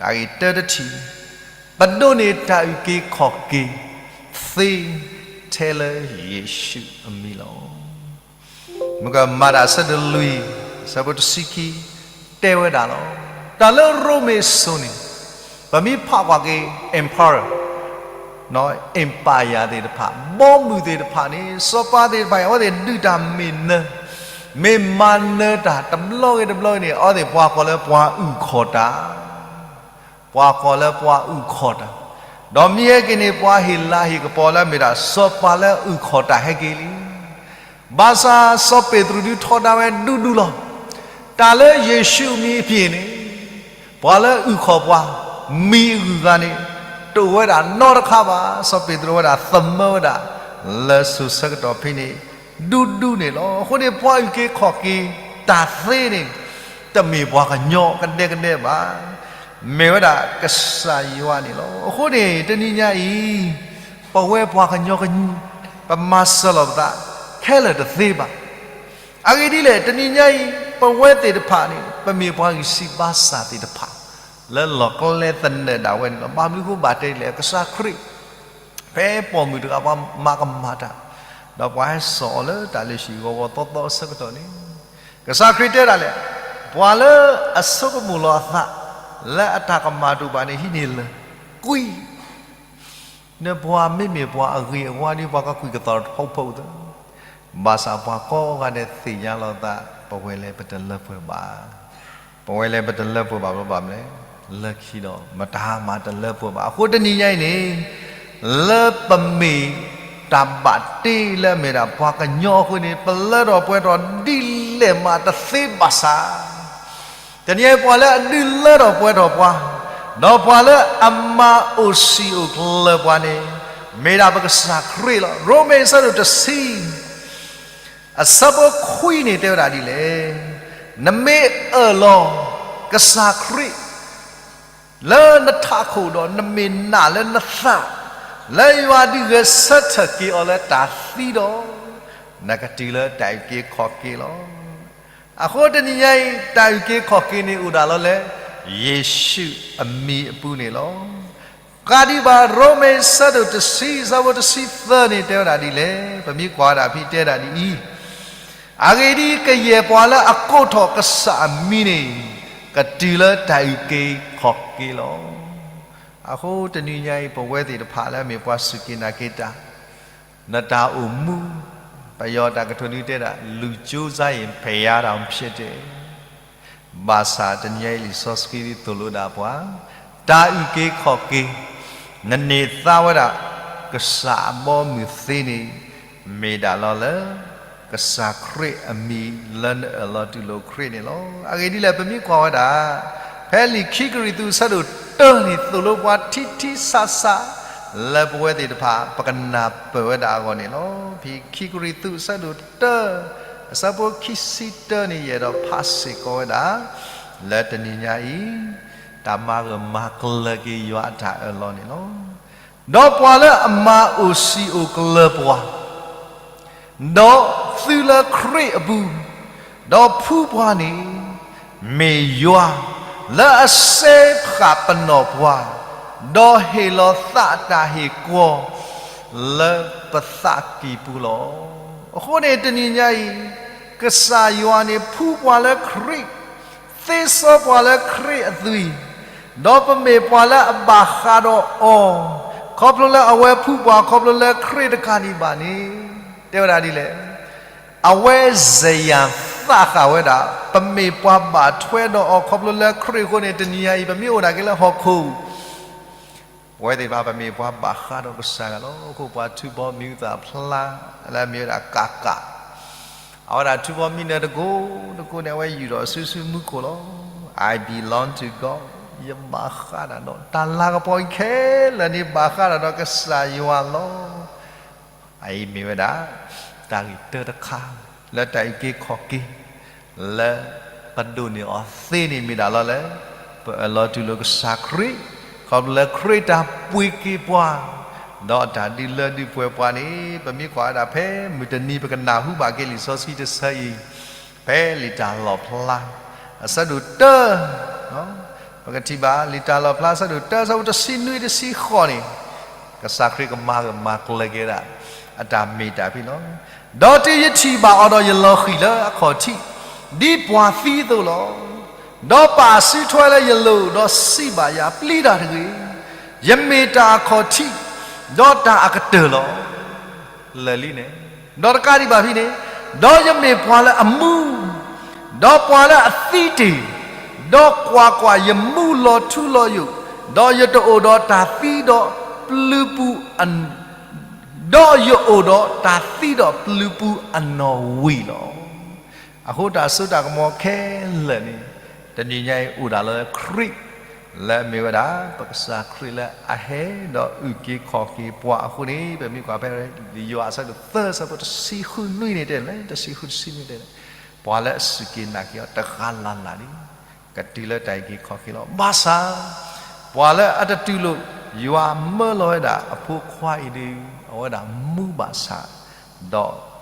တၢ်ဂ့ၢ်တၢတထံၣ်, ပဒိးန့ၢ်တၢ်အုၣ်က့ၤခီၣ်က့ၤသ့ထဲလၢယ့ၣ်ၡူးအမံၤလီၤ. မ့ၢ်ကမၤတၢ်အဆၢဒိၣ်လွံၢ် အဆၢဖိတဆံခံ တဲဝဲဒၣ်လီၤ. တၢ်လၢရိမ့ၤစိၤန့ၣ် ပမ့ၢ်ဖးကွၢ်က့ၤ emperor, empire သ့ၣ်တဖၣ် ဘီမုၢ်သ့ၣ်တဖၣ်န့ၣ် စီၤပၤသ့ၣ်တဖၣ်အံၤ အဝဲသ့ၣ်ဒုးတၢ်မ့ၢ်နၢၤ, မ့ၢ်မၤနၢၤတၢ်တဘျီဂ့ၤတဘျီဂ့ၤန့ၣ် အဝဲသ့ၣ်ပှၤကိးလၢပှၤအုၣ်ခီၣ်တၢ် ပှၤကိးလၢပှၤအုၣ်ခီၣ်တၢ်, ဒီးမ့ၢ်ဟဲက့ၤန့ၣ် ပှၤဟ့ၣ်လၤဟ့ၣ်ကပီၤလၢအမ့ၢ်ဒၣ် စီၤပၤလၢအုၣ်ခီၣ်တၢ်ဟဲက့ၤလံ. ဘၣ်ဆၣ်စီၤပ့းတရူးဒုးထီဒါဝဲဒူဒူလီၤ. တၢ်လၢယ့ၣ်ၡူးအမံၤအပၢ်န့ၣ် ပှၤလၢအုၣ်ခီၣ်ပှၤ မံၤအဂုၤအဂၤန့ၣ် တအိၣ်ဝဲဒၣ်နီတခါဘၣ်. စီၤပ့းတရူးဝဲဒၣ်သမၢဝဲဒၣ် လၢစိၤဆၢကတီၢ်ဖဲန့ၣ် ဒူဒူန့ၣ်လီၤ. အဃိန့ၣ် ပှၤအုၣ်က့ၤခီၣ်က့ၤတၢ်သ့န့ၣ် တမ့ၢ်ပှၤကညီကဒဲကဒဲဘၣ်. မ့ၢ်ဝဲဒၣ်ကစၢ်ယွၤန့ၣ်လီၤ. အဃိန့ၣ် တနံၤညါအံၤ ပဝဲပှၤကညီ ပမၤစၢၤလီၤပသးခဲလၢာ်တသ့ဘၣ်. အဂ့ၢ်ဒ်လဲၣ် တနံၤညါအံၤ ပဝဲသ့ၣ်တဖၣ်န့ၣ် ပမ့ၢ်ပှၤဂံၢ်စၢ်ဘါစၢ်သ့ၣ်တဖၣ် လၢလီၢ်ကျဲသနၢၣ်ဒၣ်ဝဲန့ၣ်လီၤ. ဘၣ်မနုၤဃိဘၣ်တဲလဲၣ် ကစၢ်ခရံာ် ဖဲပိာ်မုၣ်တဂၤပှၤမၤကမၣ်တၢ် ဒီးပှၤဟဲစိာ်အီၤလၢတၢ်လုၢ်ဟံၣ်ဂီၤဂီၤသီသီအဆၢကတီၢ်န့ၣ် ကစၢ်ခရံာ်တဲဒၣ်လဲၣ်, ပှၤလၢအဆိကမိၣ်လီၤအသး လၢအတၢ်ကမၣ်တအိၣ်ဘၣ်န့ၣ် ဟံးန့ၢ်လၢာ်ကွံ နပှၤမ့မ့ၢ်ပှၤအဂ့ၤအဝါဒီး ပှၤကကွံာ်ကသီတဖီဖိသၢ, ဘၣ်ဆၣ်ပှၤကိးဂၤဒဲးသ့ၣ်ညါလီၤသး, ပဝဲလဲၤပတလၢပှဲၤဘၣ်, ပဝဲလဲၤပတလၢပှဲၤဘၣ်ဘၣ်မနုၤလဲၣ်, လၢခံဒီး မတၤမၤတလၢပှဲၤဘၣ်. အဃိတနံၤညါအံၤန့ၣ် လၢပမ့ၢ်တၢ်ဘၣ်တ့လၢအမ့ၢ်ဒၣ်ပှၤကညီအဃိန့ၣ် ပလၢထီၣ်ပှဲၤထီၣ်ဒ်လဲၣ်မးတသ့ဘၣ်ဆၣ် တနံၤအံၤပှၤလၢအဒုးလၢထီၣ်ပှဲၤထီၣ်ပှၤ, ဒီးပှၤလၢအမၤအိၣ်စံာ်အိၣ်ကျၢၤပှၤန့ၣ် မ့ၢ်ဒၣ်ပကစၢ်ခရံာ်လီၤ. ရိမ့ၤအဆၢဒိၣ်တဆံ အဆၢဖိခွံန့ၣ်တဲဝဲဒၣ်ဒ်လဲၣ်, နမ့ၢ်အၢၣ်လီၤကစၢ်ခရံာ် လၢနထးခိၣ်ဒီးနမ့ၢ်နာ်လၢနသး, လၢယွၤဒုးဂဲၤဆၢထၢၣ်က့ၤအီၤလၢတၢ်သံဒီး, နကတုၤလၢတၢ်အုၣ်က့ၤခီၣ်က့ၤလီၤ. အဃိတနံၤညါအံၤ တၢ်အုၣ်က့ၤခီၣ်က့ၤန့ၣ်အိၣ်ဒၣ်လီၤလၢ ယ့ၣ်ၡူးအမံၤအပူၤန့ၣ်လီၤ. ကးဒံးဘၣ်ရိမ့ၤအဆၢဒိၣ်တဆံ အဆၢဖိတဆံသၢန့ၣ်တဲဝဲဒၣ်ဒ်လဲၣ်, ပမ့ၢ်ကွၢ်ဝဲဒၣ်ဖဲတဲဒၣ်ဒ်အံၤ, အဂ့ၢ်ဒ်အံၤ, ကယဲၢ်ပှၤလၢအကိးထီၣ်ကစၢ်အမံၤန့ၣ် ကတုၤလၢတၢ်အုၣ်က့ၤခီၣ်က့ၤလီၤ. အဃိတနံၤညါအံၤ ပဝဲသ့ၣ်တဖၣ်လၢအမ့ၢ်ပှၤစူၢ်က့ၤနာ်က့ၤတၢ်, နတၢ်အိၣ်မူ, ပယီၤတၢ်ကတိၤဒုတဲဒၣ် လူၤကၠိစါယံၤ ဖဲးယါတၢ်ဖျဲးတဲ ဘၣ်ဆၣ်တနံၤညါအံၤလံာ်စီဆှံဒ်သိၣ်လိဒၣ်ပှၤ, တၢ်အုၣ်က့ၤခီၣ်က့ၤ, နန့ၢ်သါဝဲဒၣ် ကစၢ်အဘီအမုၢ်သ့န့ၣ်, မ့ၢ်ဒၣ်လီၤလၢ ကစၢ်ခရံာ်အမံၤလၢနအၢၣ်လီၤတူၢ်လိာ်ခရံာ်န့ၣ်လီၤ. အဂ့ၢ်ဒ်လဲၣ် ပမ့ၢ်ကွၢ်ဝဲဒၣ် ဖဲလံာ်ခံကရံၣ်သူးအဆၢဒိၣ်တၢန့ၣ် သိၣ်လိပှၤထံထံဆးဆး လၢပဝဲသ့ၣ်တဖၣ် ပကနၢ်ပၢၢ်ဝဲဒၣ်အဂီၢ်န့ၣ်လီၤ. ဖဲခံကရံၣ်သူးအဆၢဒိၣ်တၢ အဆၢဖိခံဆံတၢန့ၣ် ယအဲၣ်ဒိးဖးစ့ၢ်ကီးဝဲဒၣ် လၢတနံၤညါအံၤ တၢ်မၤဂၢၢ်မၤကျၢၤက့ၤယွၤအတၢ်အၢၣ်လီၤန့ၣ်လီၤ. ဒီးပှၤလၢအမၤအိၣ်စံာ်အိၣ်ကျၢၤပှၤ ဒီးသုလၢခရံာ်အပူၤ, ဒီးဖှူပှၤန့ၣ် မ့ၢ်ယွၤလၢအစဲဃာ်ပနီၢ်ပှၤ, ဒီးဟ့ၣ်လီၤသးအတၢ်ဟ့ၣ်ကီၤ လၢပသးကံၢ်ပူၤလီၤ. အဃိန့ၣ် တနံၤညါအံၤ ကစၢ်ယွၤန့ၣ် ဖှူပှၤလၢခရံာ် သ့စီပှၤလၢခရံာ်အသွံၣ်, ဒီးပမ့ၢ်ပှၤလၢအဘၣ်ဃးဒီးအီၤ, ခီဖျိလၢအဝဲဖှူပှၤခီဖျိလၢခရံာ်တကးဒံးဘၣ်န့ၣ်, တဲဝဲဒၣ်ဒ်လဲၣ်, အဝဲစဲယၢ်သးဃာ်ဝဲဒၣ် ပမ့ၢ်ပှၤဘၣ်ထွဲဒီးအီၤ ခီဖျိလၢခရံာ်အဃိန့ၣ် တနံၤညါအံၤ ပမ့ၢ်အိၣ်ဒၣ်က့ၤလၢဟီၣ်ခိၣ် ပဝဲသ့ၣ်တဖၣ် ပမ့ၢ်ပှၤဘၣ်ဃးဒီးကစၢ်ယွၤလီၤ. အဃိပှၤထုးဘီမံၤအုၣ်သးဖျါ လၢအမ့ၢ်ဝဲဒၣ်ကးကး, အဝဲဒၣ်ထုးဘီမံၤနၢၤတကိးတကိးန့ၣ် အဝဲယူာ်ဒီးအစုဆူမူခိၣ်လီၤ. I belong to God, ယဘၣ်ဃးဒၣ်ဒီး တၢ်လၤကပီၤအံၤခဲလၢာ်န့ၣ် ဘၣ်ဃးဒၣ်ဒီးကစၢ်ယွၤလီၤ. အအံၤမ့ၢ်ဝဲဒၣ် တၢ်ဂ့ၢ်တၢတခါ လၢတၢ်အုၣ်က့ၤခီၣ်က့ၤ လၢပဒိးန့ၢ်အီၤသ့န့ၣ် မ့ၢ်ဒၣ်လီၤလၢ ပအၢၣ်လီၤတူၢ်လိာ်ကစၢ်ခရံာ်, ခီဖျိလၢခရံာ်တၢ်ပှ့ၤက့ၤပှၤ, ဒီးတၢ်ဒုးလၢဒုးပှဲၤပှၤန့ၣ် ပမ့ၢ်ကွၢ်ဝဲဒၣ်ဖဲမုၢ်တနံၤ ပကနၢ်ဟူဘၣ်က့ၤလံာ်စီဆှံတဆၢအံၤ, ဖဲလံာ်တၢ်လီၣ်ဖျါ အဆၢဒိၣ်တၢ ပကထံၣ်ဘၣ် လံာ်တၢ်လီၣ်ဖျါ အဆၢဒိၣ်တၢ အဆၢဖိတဆံနွံတဆံဃိးန့ၣ်, ကစၢ်ခရံာ်ကမၤဂၢၢ်မၤကျၢၤက့ၤဒၣ် အတၢ်မ့ၢ်တၢ်ဖံးလီၤ. ဒီးတုၤယထံၣ်ဘၣ်အီၤဒီး ယလီၤဃံၤလၢအခီၣ်ထံး ဒ်ပှၤသံအသိးလီၤ. ဒီးပာ်စုထွဲလၢယလိၤ ဒီးစံးဘၣ်ယၤ, ပျံၤတၢ်တဂ့ၤ, ယမ့ၢ်တၢ်အခီၣ်ထံး ဒီးတၢ်အကတၢၢ်လီၤ. လၢာ်လံန့ၣ်, ဒီးတကးဒံးဘၣ်ဖဲန့ၣ်, ဒီးယမ့ၢ်ပှၤလၢအမူ ဒီးပှၤလၢအသံတ့ၢ်, ဒီးကွၢ်ကွၢ်, ယမူလီၤထူလီၤယိာ်, ဒီးယတအိၣ်ဒီးတၢ်သံဒီးပျုၤပူၤအ ဒီးယအိၣ်ဒီးတၢ်သံဒီးပျုၤပူၤအနီၣ်ဝံၤလီၤ. အဃိတၢ်စိတၢ်ကမီၤခဲလၢာ်န့ၣ် တနံၤညါအံၤအိၣ်ဒၣ်လၢခရံာ် လၢအမ့ၢ်ဝဲဒၣ် ပကစၢ်ခရံာ်လၢအဟဲဒီးအုၣ်က့ၤခီၣ်က့ၤပှၤအဃိန့ၣ် ပမ့ၢ်ကွၢ်ဖဲယွၤအဆၢဒိၣ်သၢ အဆၢဖိတဆံဃုနွံန့ၣ်တဲလဲၣ်, တဆံဃုတဆံနွံတဲလဲၣ်, ပှၤလၢအစူၢ်က့ၤနာ်က့ၤအီၤတဂၤလၢ်လၢ်န့ၣ် ကတုၤလၢတၢ်အုၣ်က့ၤခီၣ်က့ၤလီၤ. ဘၣ်ဆၣ် ပှၤလၢအတတူၢ်လိာ် ယွၤမၢလီၤဝဲဒၣ်အဖိခွါအံၤဒီး အဝဲဒၣ်မူဘၣ်ဆၣ် ဒီး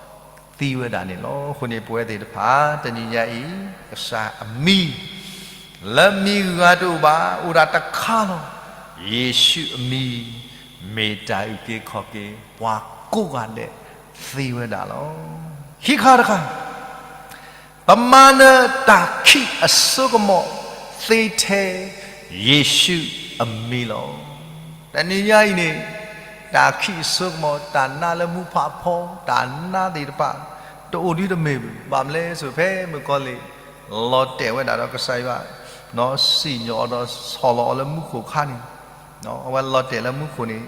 သံဝဲဒၣ်န့ၣ်လီၤ. အဃိန့ၣ် ပဝဲသ့ၣ်တဖၣ် တနံၤညါအံၤ ကစၢ်အမံၤ လၢမံၤဂၤတအိၣ်ဘၣ်, အိၣ်ဒၣ်တခါလီၤ. ယ့ၣ်ၡူးအမံၤ မ့ၢ်တၢ်အုၣ်က့ၤခီၣ်က့ၤ ပှၤကိးဂၤဒဲးသ့ဝဲဒၣ်လီၤ. ခံခါတခါ ပမၤနၢၤတၢ်ခံးအစိကမီၤသ့ထဲ ယ့ၣ်ၡူးအမံၤလီၤ. တနံၤညါအံၤန့ၣ် တၢ်ခံးအစိကမီၤ, တၢ်နါလၢမူဖးဖီ, တၢ်နါသ့ၣ်တဖၣ် တအိၣ်ဒံးတမ့ၢ်ဘၣ်. ဘၣ်မနုၤလဲၣ်, ဖဲမုၣ်ကီၤလံၢ် လီၤတဲာ်ဝဲဒၣ်ဒီးကစၢ်ယွၤ စံၣ်ညီၣ်အီၤဒီးဆီၣ်လီၤအီၤလၢမူခိၣ်အခါန့ၣ်, အဝဲလီၤတဲာ်လၢမူခိၣ်န့ၣ်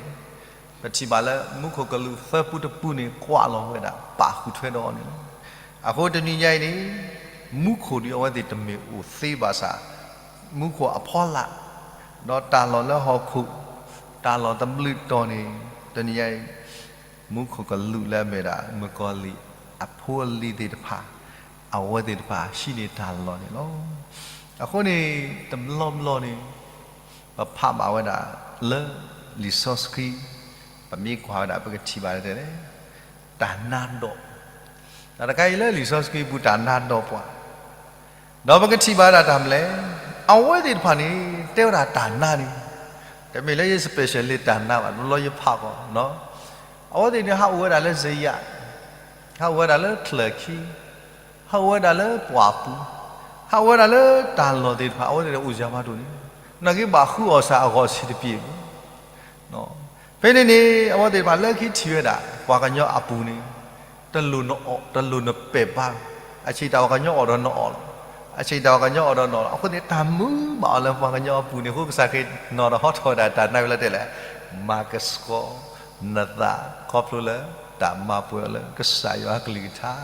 ပထံၣ်ဘၣ်လၢမူခိၣ်ကလူးသၢပူတပူန့ၣ် ကွၢ်လီၤဝဲဒၣ် ပာ်ဃုာ်ထွဲဒီးအီၤန့ၣ်လီၤ. အဃိတနံၤညါအံၤန့ၣ် မူခိၣ်ဒ်အဝဲသ့ၣ်တမ့ၢ်အိၣ်သ့ဘၣ်ဆၣ် မူခိၣ်အဖီလာ် ဒီးတၢ်လီၢ်လၢဟီၣ်ခိၣ် တၢ်လီၢ်တဘျုးတီၤန့ၣ် တနံၤညါအံၤ မူခိၣ်ကလူးလၢအမ့ၢ်ဒၣ် မုၣ်ကီၤလံၢ်အဖိအလံၤသ့ၣ်တဖၣ် အဝဲသ့ၣ်တဖၣ်ဟံးန့ၢ်တၢ်လီၢ်န့ၣ်လီၤ. အဃိန့ၣ် တဘျီဘျီန့ၣ် ပဖးဘၣ်ဝဲဒၣ်လၢလံာ်စီဆှံ ပမ့ၢ်ကွၢ်ဝဲဒၣ် ပကထံၣ်ဘၣ်တဲလဲၣ် တၢ်နါဒီး တၢ်တခါအံၤလၢလံာ်စီဆှံပူၤ တၢ်နါဒီးပှၤ ဒီးပကထံၣ်ဘၣ်ဝဲဒၣ်တၢ်မနုၤလဲၣ်, အဝဲသ့ၣ်တဖၣ်န့ၣ် တဲဝဲဒၣ်တၢ်နါန့ၣ် တမ့ၢ်လၢယ special လၢတၢ်နါဘၣ်, တဘျီယဖးကီး, အဝဲသ့ၣ်န့ၣ် ဟးအိၣ်ဝဲဒၣ်လၢစယၤ, ဟးအိၣ်ဝဲဒၣ်လၢချၢၣ်ခံ, ဟးအိၣ်ဝဲဒၣ်လၢပှၢ်ပူၤ, ဟးအိၣ်ဝဲဒၣ်လၢတၢ်လီၢ်သ့ၣ်တဖၣ် အဝဲသ့ၣ်အိၣ်စှၤမးဒိၣ်န့ၣ်, နာ်က့ဘၣ်ဃုအီၣ်စၢ်အဂီၢ်ဆံးတပျ့ၤ ဖဲန့ၣ်န့ၣ် အဝဲသ့ၣ်တဖၣ်လၢခံထံၣ်ဝဲဒၣ် ပှၤကညီအပူၤန့ၣ် တလိၣ်နအီၣ် တလိၣ်နပဲာ်ဘါ, အဆံးတၢ်ပှၤကညီအီၣ်ဒီးနအီၣ်လီၤ, အဆံးတၢ်ပှၤကညီအီၣ်ဒီးနအီၣ်လီၤ. အဃိန့ၣ် တၢ်မုာ်ဘၣ်အီၤလၢပှၤကညီအပူၤန့ၣ် အဃိကစၢ်ခရံာ်နီၤဒီးဟီထီၣ်ဝဲဒၣ်တၢ်နါဝံၤလီၤတဲလဲၣ်, မၤကဆှီနသးခီဖျိလၢတၢ်မၤပှဲၤအီၤလၢကစၢ်ယွၤအကလုၢ်ကထါ.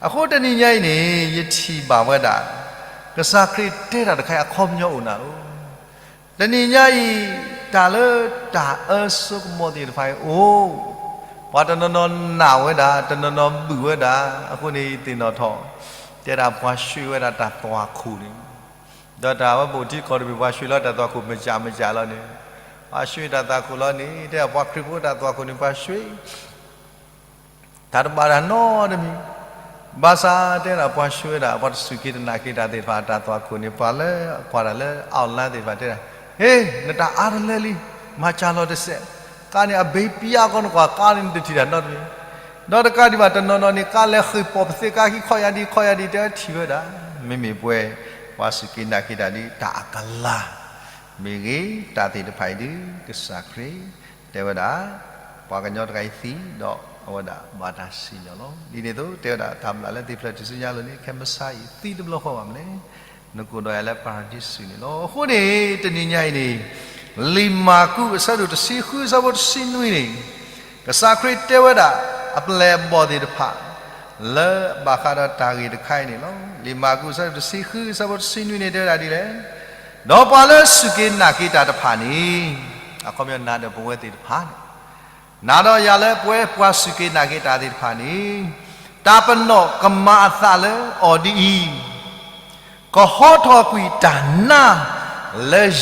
အဃိတနံၤညါအံၤန့ၣ် ယထံၣ်ဘၣ်ဝဲဒၣ် ကစၢ်ခရံာ်တဲတၢ်တခါအံၤအခီပညီအိၣ်နၤလီၤ. တနံၤညါအံၤ တၢ်လၢတၢ်အၢစိကမီၤသ့ၣ်တဖၣ်အံၤအိၣ်, ပှၤတနီၤနီၤနာ်ဝဲဒၣ်, တနီၤနီၤဘုၣ်ဝဲဒၣ်, အဃိန့ၣ်ယသ့ၣ်နီၣ်ထီၣ် တဲဒၣ်ပှၤဆှံဝဲဒၣ်တၢ်သွၣ်ခိၣ်န့ၣ်, ဒီးတၢ်ဝဲဘူးထံကီၢ်တဘ့ၣ် ပှၤဆှံလီၤတၢ်သွၣ်ခိၣ် မစၢ်မစၢ်လီၤန့ၣ်, ပှၤဆှံတၢ်သွၣ်ခိၣ်လီၤန့ၣ် တဲပှၤခရံာ်ဖိတၢ်သွၣ်ခိၣ်န့ၣ် ပှၤဆှံ တၢ်တဘၣ်တၢ်နီတမံၤ, ဘၣ်ဆၣ်တဲဒၣ်ပှၤဆှံဝဲဒၣ် ပှၤတစူၢ်က့ၤတနာ်က့ၤတၢ်သ့ၣ်တဖၣ် တၢ်သွၣ်ခိၣ်န့ၣ် ပှၤလၢကွၢ်တၢ်လၢ online သ့ၣ်တဖၣ်တဲဒၣ်, ဟ့, နတၢ်အါတလၢလံ, မၤစၢ်လီၤတစဲး, ကါန့ၣ်အဘ့ပျါကီနကွၢ် ကါန့ၣ်နတထံၣ်တၢ်နီတမံၤ, ဒီးတကးဒံးဘၣ် တနီၤနီၤန့ၣ် ကါလဲၤဃ့ၢ်ပိာ်ပသ့ကါခံခီၣ်ယၤဒံး ခီၣ်ယၤဒံး တဲဝဲထံၣ်ဝဲဒၣ်, မ့မ့ၢ်ပှဲၤ ပှၤစူၢ်က့ၤနာ်က့ၤတၢ်ဒ်တၢ်အကလၤ မ့ၢ်ဂ့ၤ တၢ်သ့ၣ်တဖၣ်အံၤဒ် ကစၢ်ခရံာ် တဲဝဲဒၣ် ပှၤကညီတဂၤအံၤသံဒီး အဝဲဒၣ်ဘၣ်တၢ်စံၣ်ညီၣ်လီၤ. ဒ်န့ၣ်အသိး တဲဝဲဒၣ်တၢ်ဘျၣ်လၢသ့ၣ်ဖျၢၣ်ထူၣ်စုညါအလိၤန့ၣ် ခဲမုၢ်ဆါအံၤသံတဘျီဃီဘၣ်မနုၤလဲၣ်, နကိးဒီးယၤလၢပၤရဒံစူၤန့ၣ်လီၤ. အဃိန့ၣ် တနံၤညါအံၤန့ၣ် လံာ်မၢ်ကူးအဆၢဒိၣ်တဆံဃုအဆၢဖိတဆံနွံန့ၣ် ကစၢ်ခရံာ်တဲဝဲဒၣ် အပျဲၢ်အဘီၣ်သ့ၣ်တဖၣ် လၢဘၣ်ဃးဒီးတၢ်ဂ့ၢ်တခါအံၤန့ၣ်လီၤ. လံာ်မၢ်ကူးအဆၢဒိၣ်တဆံဃုအဆၢဖိတဆံနွံန့ၣ် တဲဝဲဒၣ်ဒ်လဲၣ်, ဒီးပှၤလၢစူၢ်က့ၤနာ်က့ၤတၢ်တဖၣ်န့ၣ်, အခီပညီနၤဒီးပဝဲသ့ၣ်တဖၣ်န့ၣ်, နၤဒီးယၤလၢပဝဲပှၤစူၢ်က့ၤနာ်က့ၤတၢ်သ့ၣ်တဖၣ်န့ၣ်, တၢ်ပနီၣ်ကမၤအသးလၢအီၤဒ်အံၤ, ကဟီထီၣ်ကွံာ်တၢ်နါလၢ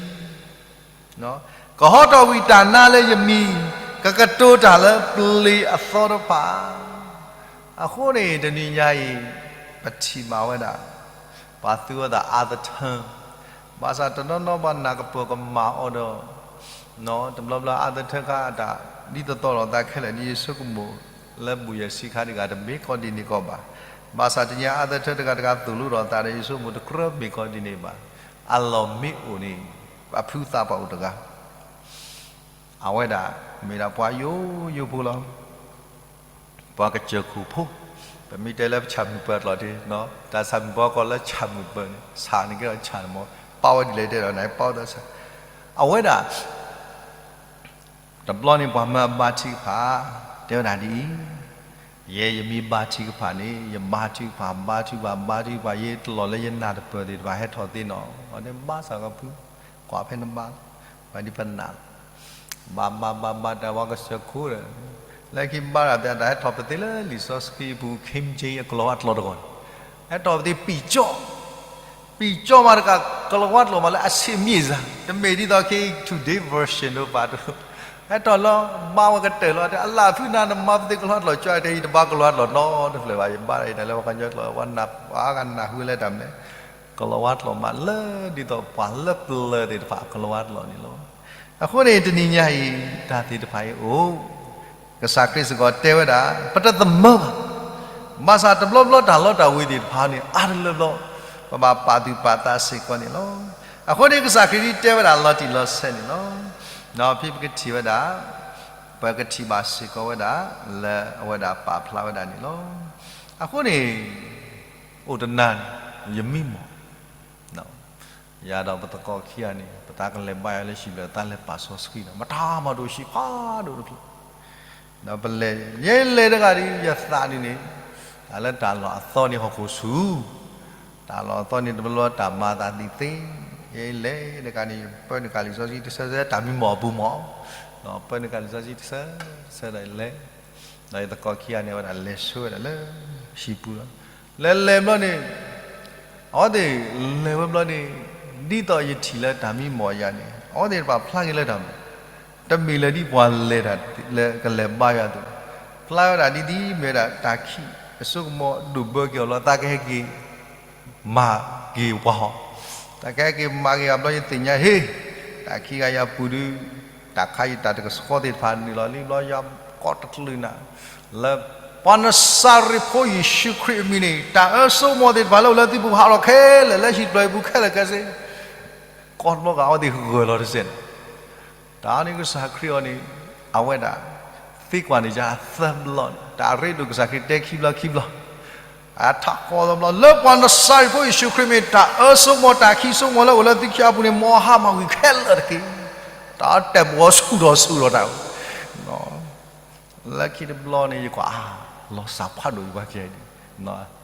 ယမံၤ ကဟီထီၣ်ကွံာ်တၢ်နါလၢယမံၤ, ကကတိၤတၢ်လၢပျ့ၤအသီတဖၣ်. အဃိန့ၣ် တနံၤညါအံၤ ပထံၣ်ဘၣ်ဝဲဒၣ် ပှၤသူအသးအါသထၢ, ဘၣ်ဆၣ်တနီၤနီၤပှၤနာ်ကပၢၤကမၣ်အီၤဒီး တဘျီဘျီအါသထၢခါအတၢ် ဒ်သိးသိးလိာ်သးခဲလၢာ်ဒ်ယဆိကမိၣ် လၢဘူၣ်ယဲၢ်ဆံခါတဂၤတမ့ၢ်ကီးဒ်န့ၣ်ကီးဘၣ်. ဘၣ်ဆၣ်တနံၤအါသထၢတဂၤတဂၤသိၣ်လိဒီးသးဒီး ယဆိကမိၣ်တကြၢးမ့ၢ်ကီးဒ်န့ၣ်ဘၣ်. အလီၢ်မ့ၢ်အိၣ်န့ၣ် အဖုသးပှၢ်အိၣ်တဂၤ အဝဲဒၣ် မ့ၢ်ဒၣ်ပှၤယိယိဖိလီၤ. ပှၤကစၢၢ်ခိၣ်ဖိ, ပမ့ၢ်တဲလၢပဆၣ်မုာ်ပၢၤအကျိာ်ဒ်, တၢ်ဆၣ်မုာ်ပၢၤကီၢ်လၢဆၣ်မုာ်ပၢၤန့ၣ် ဆၣ်န့ၣ်ကဲထီၣ်ဆၣ်န့ၣ်မ့ၢ် ပာ်ဝဲဒ်လဲၣ်တဲဒီးန့ၣ် ပာ်ဝဲဒီးဆၣ်, အဝဲဒၣ် တဘျီန့ၣ်ပှၤမၢအဘါထုကဖၣ် တဲဝဲဒၣ်ဒ်အံၤ, ယဲယမ့ၢ်ဘါထုကဖၣ်န့ၣ် ယဘါထုကဖၣ် ဘါထုကဖၣ် ဘါထုကဖၣ် ယတလီၢ်လၢယနၢ်တပၢၢ်သ့ၣ်တဖၣ်ဟဲထီၣ်သ့နီၤ, အဝဲန့ၣ်ဘါစၢ်ကဖု, ကွၢ်ဖဲနဘါလီၤ, ပှၤဒ်ပနၢ်လီၤ, ဘါဘါဘါဘါတၢ်ပှၤကစၢၢ်ခိၣ်ဒီး လၢခံဘါတၢ်ဖဲအတၢ်ဟဲထီၣ်ပသ့လၢလံာ်စီဆှံအပူၤ King James အကလီၤဝါကျိာ်တဂီၢ်န့ၣ်, ဟဲထီၣ်ပသ့ ပံာ်ကၠီၣ် ပံာ်ကၠီၣ်မးတကး ကလီၤဝါကျိာ်မးလၢအဆံးမံၤစၢ်, တမ့ၢ်ဒ်သိးခဲအံၤ today version ဒိၣ်ပာ်တအိၣ်, ဟဲထီၣ်လီၤ ဘါဝဲကတၢၢ်လီၤ တဲအလၢ်ဖုနၤနမၤပသ့ကလီၤဝါကျိာ် ကၠီတဲအံၤတဘါကလီၤဝါကျိာ်နီတဖျၢၣ်ဘၣ်, ယဘါတၢ်အံၤတၢ်လၢပှၤကညီကျိာ် ပှၤဂၤနၢ်ဟူလၢတၢ်မနုၤလဲၣ်, ကလီၤဝါကျိာ်မးလၢဒ်သိးပှၤလၢပျၢၤသ့ၣ်တဖၣ်အကလီၤဝါကျိာ်န့ၣ်လီၤ. အဃိန့ၣ် တနံၤညါအံၤ တၢ်သ့ၣ်တဖၣ်အံၤအိၣ် ကစၢ်ခရံာ်စ့ၢ်ကီးတဲဝဲဒၣ် ပတသမၢဘၣ်. ဘၣ်ဆၣ်တဘျီဘျီတၢ်လီတၢ်ဝ့ၤသ့ၣ်တဖၣ်န့ၣ် အါတလၢဘျီ ပဘၣ်ပာ်သူၣ်ပာ်သးစ့ၢ်ကီးန့ၣ်လီၤ. အဃိန့ၣ် ကစၢ်ခရံာ်တဲဝဲဒၣ်လီၤတံၢ်လီၤဆဲးန့ၣ်လီၤ. ဒီးဖဲပကထံၣ်ဝဲဒၣ်, ပကထံၣ်ဘၣ်စ့ၢ်ကီးဝဲဒၣ်, လၢအဝဲဒၣ်ပာ်ဖျါဝဲဒၣ်န့ၣ်လီၤ. အဃိန့ၣ်, အိၣ်တနၤန့ၣ်, ယမံမီၢ်, ယၤဒီးပသကိးခံဂၤန့ၣ် ပသးကလဲၤဘါယွၤလၢဟံၣ်ဘျီ သးလဲၤပာ်စီဆှံဒီး မတၤမၤဒိၣ်ဆံးဖးဒိၣ်တဖျၢၣ်, ဒီးပလဲၤ, ယဲလဲၤတဂၤဒီး ယသးဒ်န့ၣ်, တၢ်လၢတၢ်လီၢ်အသီန့ၣ်ဟီၣ်ခိၣ်ဆူၣ် တၢ်လီၢ်အသီန့ၣ် တဘျီဘျီတၢ်မၤသးသ့သ့, ယဲလဲၤတဂၤန့ၣ် ယပၢနုာ်ကၣ်လံာ်စီဆှံတဆၢဆၢ တၢ်မံမီၢ်အပူၤမီၢ်, ဒီးပၢနုာ်ကၣ်လံာ်စီဆှံတဆၢဆၢဒီးယလဲၤ, ဒီးယသကိးခံဂၤန့ၣ် အဝဲဒၣ်လဲၤဆှၢဝဲဒၣ်လၢဟံၣ်ပူၤလီၤ. လဲၤလဲၤဘျီန့ၣ်, အဝဲသ့ၣ်လဲၤဝဲဘျီန့ၣ်, ဒ်သိးယထံၣ်လၢတၢ်မံမီၢ်ယၤန့ၣ် အဝဲသ့ၣ်တဖၣ်ဖျါက့ၤလၢတၢ်မၤ တမ့ၢ်လၢဒ်ပှၤလဲၤတၢ်လၢကလဲၤဘါယွၤအသိး, ဖျါဝဲဒၣ်ဒ်ဒ်မ့ၢ်ဝဲဒၣ်တၢ်ခံးအစိကမီၤဒိၣ်ဘၢက့ၤအီၤလီၤ. သးကဟဲက့ၤမၤက့ၤပှၤဟီၣ်, သးကဟဲက့ၤမၤက့ၤအီၤဘျီ ယသ့ၣ်ညါဟ့ၣ်, တၢ်ခံးဂၤယၤပူၤဒုး, တၢ်ခါယတၢ်တကဆှီသ့ၣ်တဖၣ်နုာ်လီၤလံဘျီ ယၤကိးတချုးနၤ, လၢပှၤနစၤရ့းဖိယ့ၣ်ၡူးခရံာ်အမံၤန့ၣ် တၢ်အၢစိကမီၤသ့ၣ်တဖၣ်လၢအိၣ်လၢသုပူၤဟးလီၤခဲလၢာ်လၢဟံၣ်ပျီၤအပူၤခဲလၢာ်ခဲဆ့ ကိးဘျီဂၤအဝဲသ့ၣ်ဂၢၢ်လီၤတစဲးန့ၣ်, တၢ်န့ၣ်ကစၢ်ခရံာ်အီၤန့ၣ်, အဝဲဒၣ်, သံကွၢ်န့ၣ်ယၤအသၢဘျီန့ၣ် တၢ်ရ့ဒိၣ်ကစၢ်ခရံာ်တဲခံဘျီခံဘျီ, အထးဃီသီဘျီ လၢပှၤနစၤရ့းဖိယ့ၣ်ၡူးခရံာ်မ့ၢ်တၢ်အၢစိကမီၤတၢ်ခံးစိကမီၤလၢအိၣ်လၢသုခံအပူၤန့ၣ် မ်အဟးမၢ်ကွံာ်ခဲလၢာ်တက့ၢ်. တၢ်တဲဘီဆူၣ်ထီၣ်ဆူၣ်ထီၣ်တၢ် လၢခံတဘျီန့ၣ် ယကွၢ်, လီၤစၢ်ဖးဒိၣ်ယပှၤကဲဒ်, နီၢ်ထီၣ်သးလ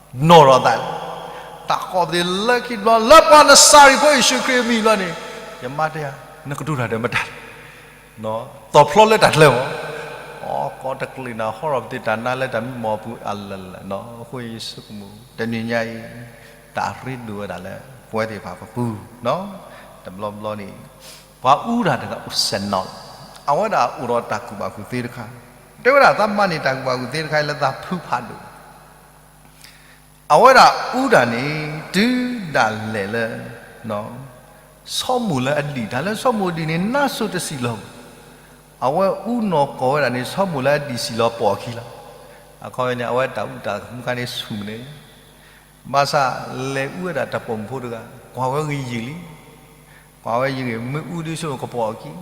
ံ, တၢ်ဃီပသ့ၣ်လၢခံတဘျီ လၢပှၤနစၤရ့းဖိယ့ၣ်ၡူးခရံာ်အမံၤဘျီန့ၣ်, ယမါတဲယၤ, နကတိၤတၢ်ဒီးမတၤလဲၣ်, သီၣ်ဖျီလၢတၢ်ကျဲမီၢ်, အီကိးတကျ့ၢ်နၤ ဟီထီၣ်ပသ့ၣ်တၢ်နါလၢတၢ်မံမီၢ်အပူၤအလၢာ်လၢာ်နီၤ, အဃိယဆိကမိၣ် တနံၤညါအံၤ တၢ်ရ့ဒိၣ်ဝဲဒၣ်လၢပဝဲသ့ၣ်တဖၣ်ပပူၤ, တဘျီဘျီန့ၣ်, ပှၤအူတၢ်တဂၤအိၣ်စဲးနီၤ, အဝဲဒၣ်အိၣ်ဒီးတၢ်ကူၣ်ဘၣ်ကူၣ်သ့တခါ, တဲဝဲဒၣ်သးမၤန့ၢ်တၢ်ကူၣ်ဘၣ်ကူၣ်သ့တခါအံၤလၢသးဖုဖးဒိၣ် အဝဲဒၣ်အူတၢ်န့ၣ် တုၤဒၣ်လဲာ်လၢ ဆီမိၢ်လၢအဒံၣ်, တၢ်လၢဆီမိၢ်အဒံၣ်န့ၣ် နါစိၤတစံၣ်လီၤ, အဝဲအူနီၢ်ကီၢ်ဝဲဒၣ်န့ၣ် ဆီမိၢ်လၢအဒံၣ်စံၣ်လီၤပိာ်အခံလီၤ. အခီပညီန့ၣ် အဝဲတၢ်အူတၢ်မူခါန့ၣ်ဆူၣ်မးန့ၣ် ဘၣ်ဆၣ်လဲၤအူဝဲဒၣ်တၢ်ပိာ်မုၣ်ဖိတဂၤ, ကွၢ်ဝဲဂ့ၤယံာ်လံ, ကွၢ်ဝဲယံာ်ဂ့ၤ မ့ၢ်အူဒုးဆိကမိၣ်ကပိာ်အခံ,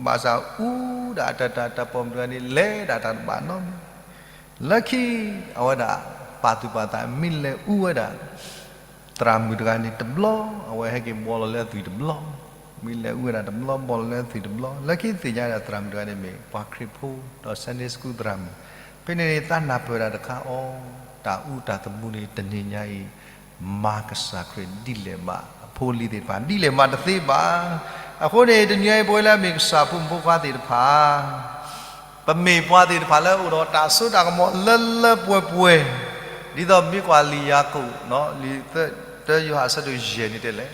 ဘၣ်ဆၣ်အူဒၣ်တၢ်တၢ်တၢ်ပိာ်မုၣ်တဂၤန့ၣ် လဲၤဒၣ်တၢ်တဘၣ်နီတမံၤ, လၢခံ အဝဲဒၣ်ပာ်သူၣ်ပာ်သး မ့ၢ်လဲၤအူဝဲဒၣ် သရၣ်မုၣ်တဂၤန့ၣ်တဘျီ, အဝဲဟဲက့ၤဘှီလီၤလၢအသွံၣ်တဘျီ, မ့ၢ်လဲၤအူဝဲဒၣ်တဘျီ ဘှီလီၤလၢအသွံၣ်တဘျီ, လၢခံသ့ၣ်ညါဒၣ်သရၣ်မုၣ်တဂၤန့ၣ်မ့ၢ်ပှၤခရံာ်ဖိ ဒီး Sunday School သရၣ်မုၣ်, ဖဲန့ၣ်န့ၣ် သးနၢ်ပၢၢ်ဒၣ်တခါအီၤ, တၢ်အူတၢ်သမူန့ၣ် တနံၤညါအံၤ မၤကစၢ်ခရံာ်ဒ်လဲၣ်မး, အဖိအလံၤသ့ၣ်တဖၣ် ဒ်လဲၣ်မးတသ့ဘၣ်. အဃိန့ၣ် တနံၤအံၤပဝဲလၢအမ့ၢ်ကစၢ်အဖိမုၣ်ဖိခွါသ့ၣ်တဖၣ် ပမ့ၢ်ပှၤသ့ၣ်တဖၣ်လၢအိၣ်ဒီးတၢ်စိတၢ်ကမီၤလၢလၢပှဲၤပှဲၤ, ဒ်သိးမ့ၢ်ကွၢ်လံာ်ယၤကိာ်, လံာ်တၢယိၤဟၣ်အဆၢဒိၣ်ယဲၢ်န့ၣ်တဲလဲၣ်,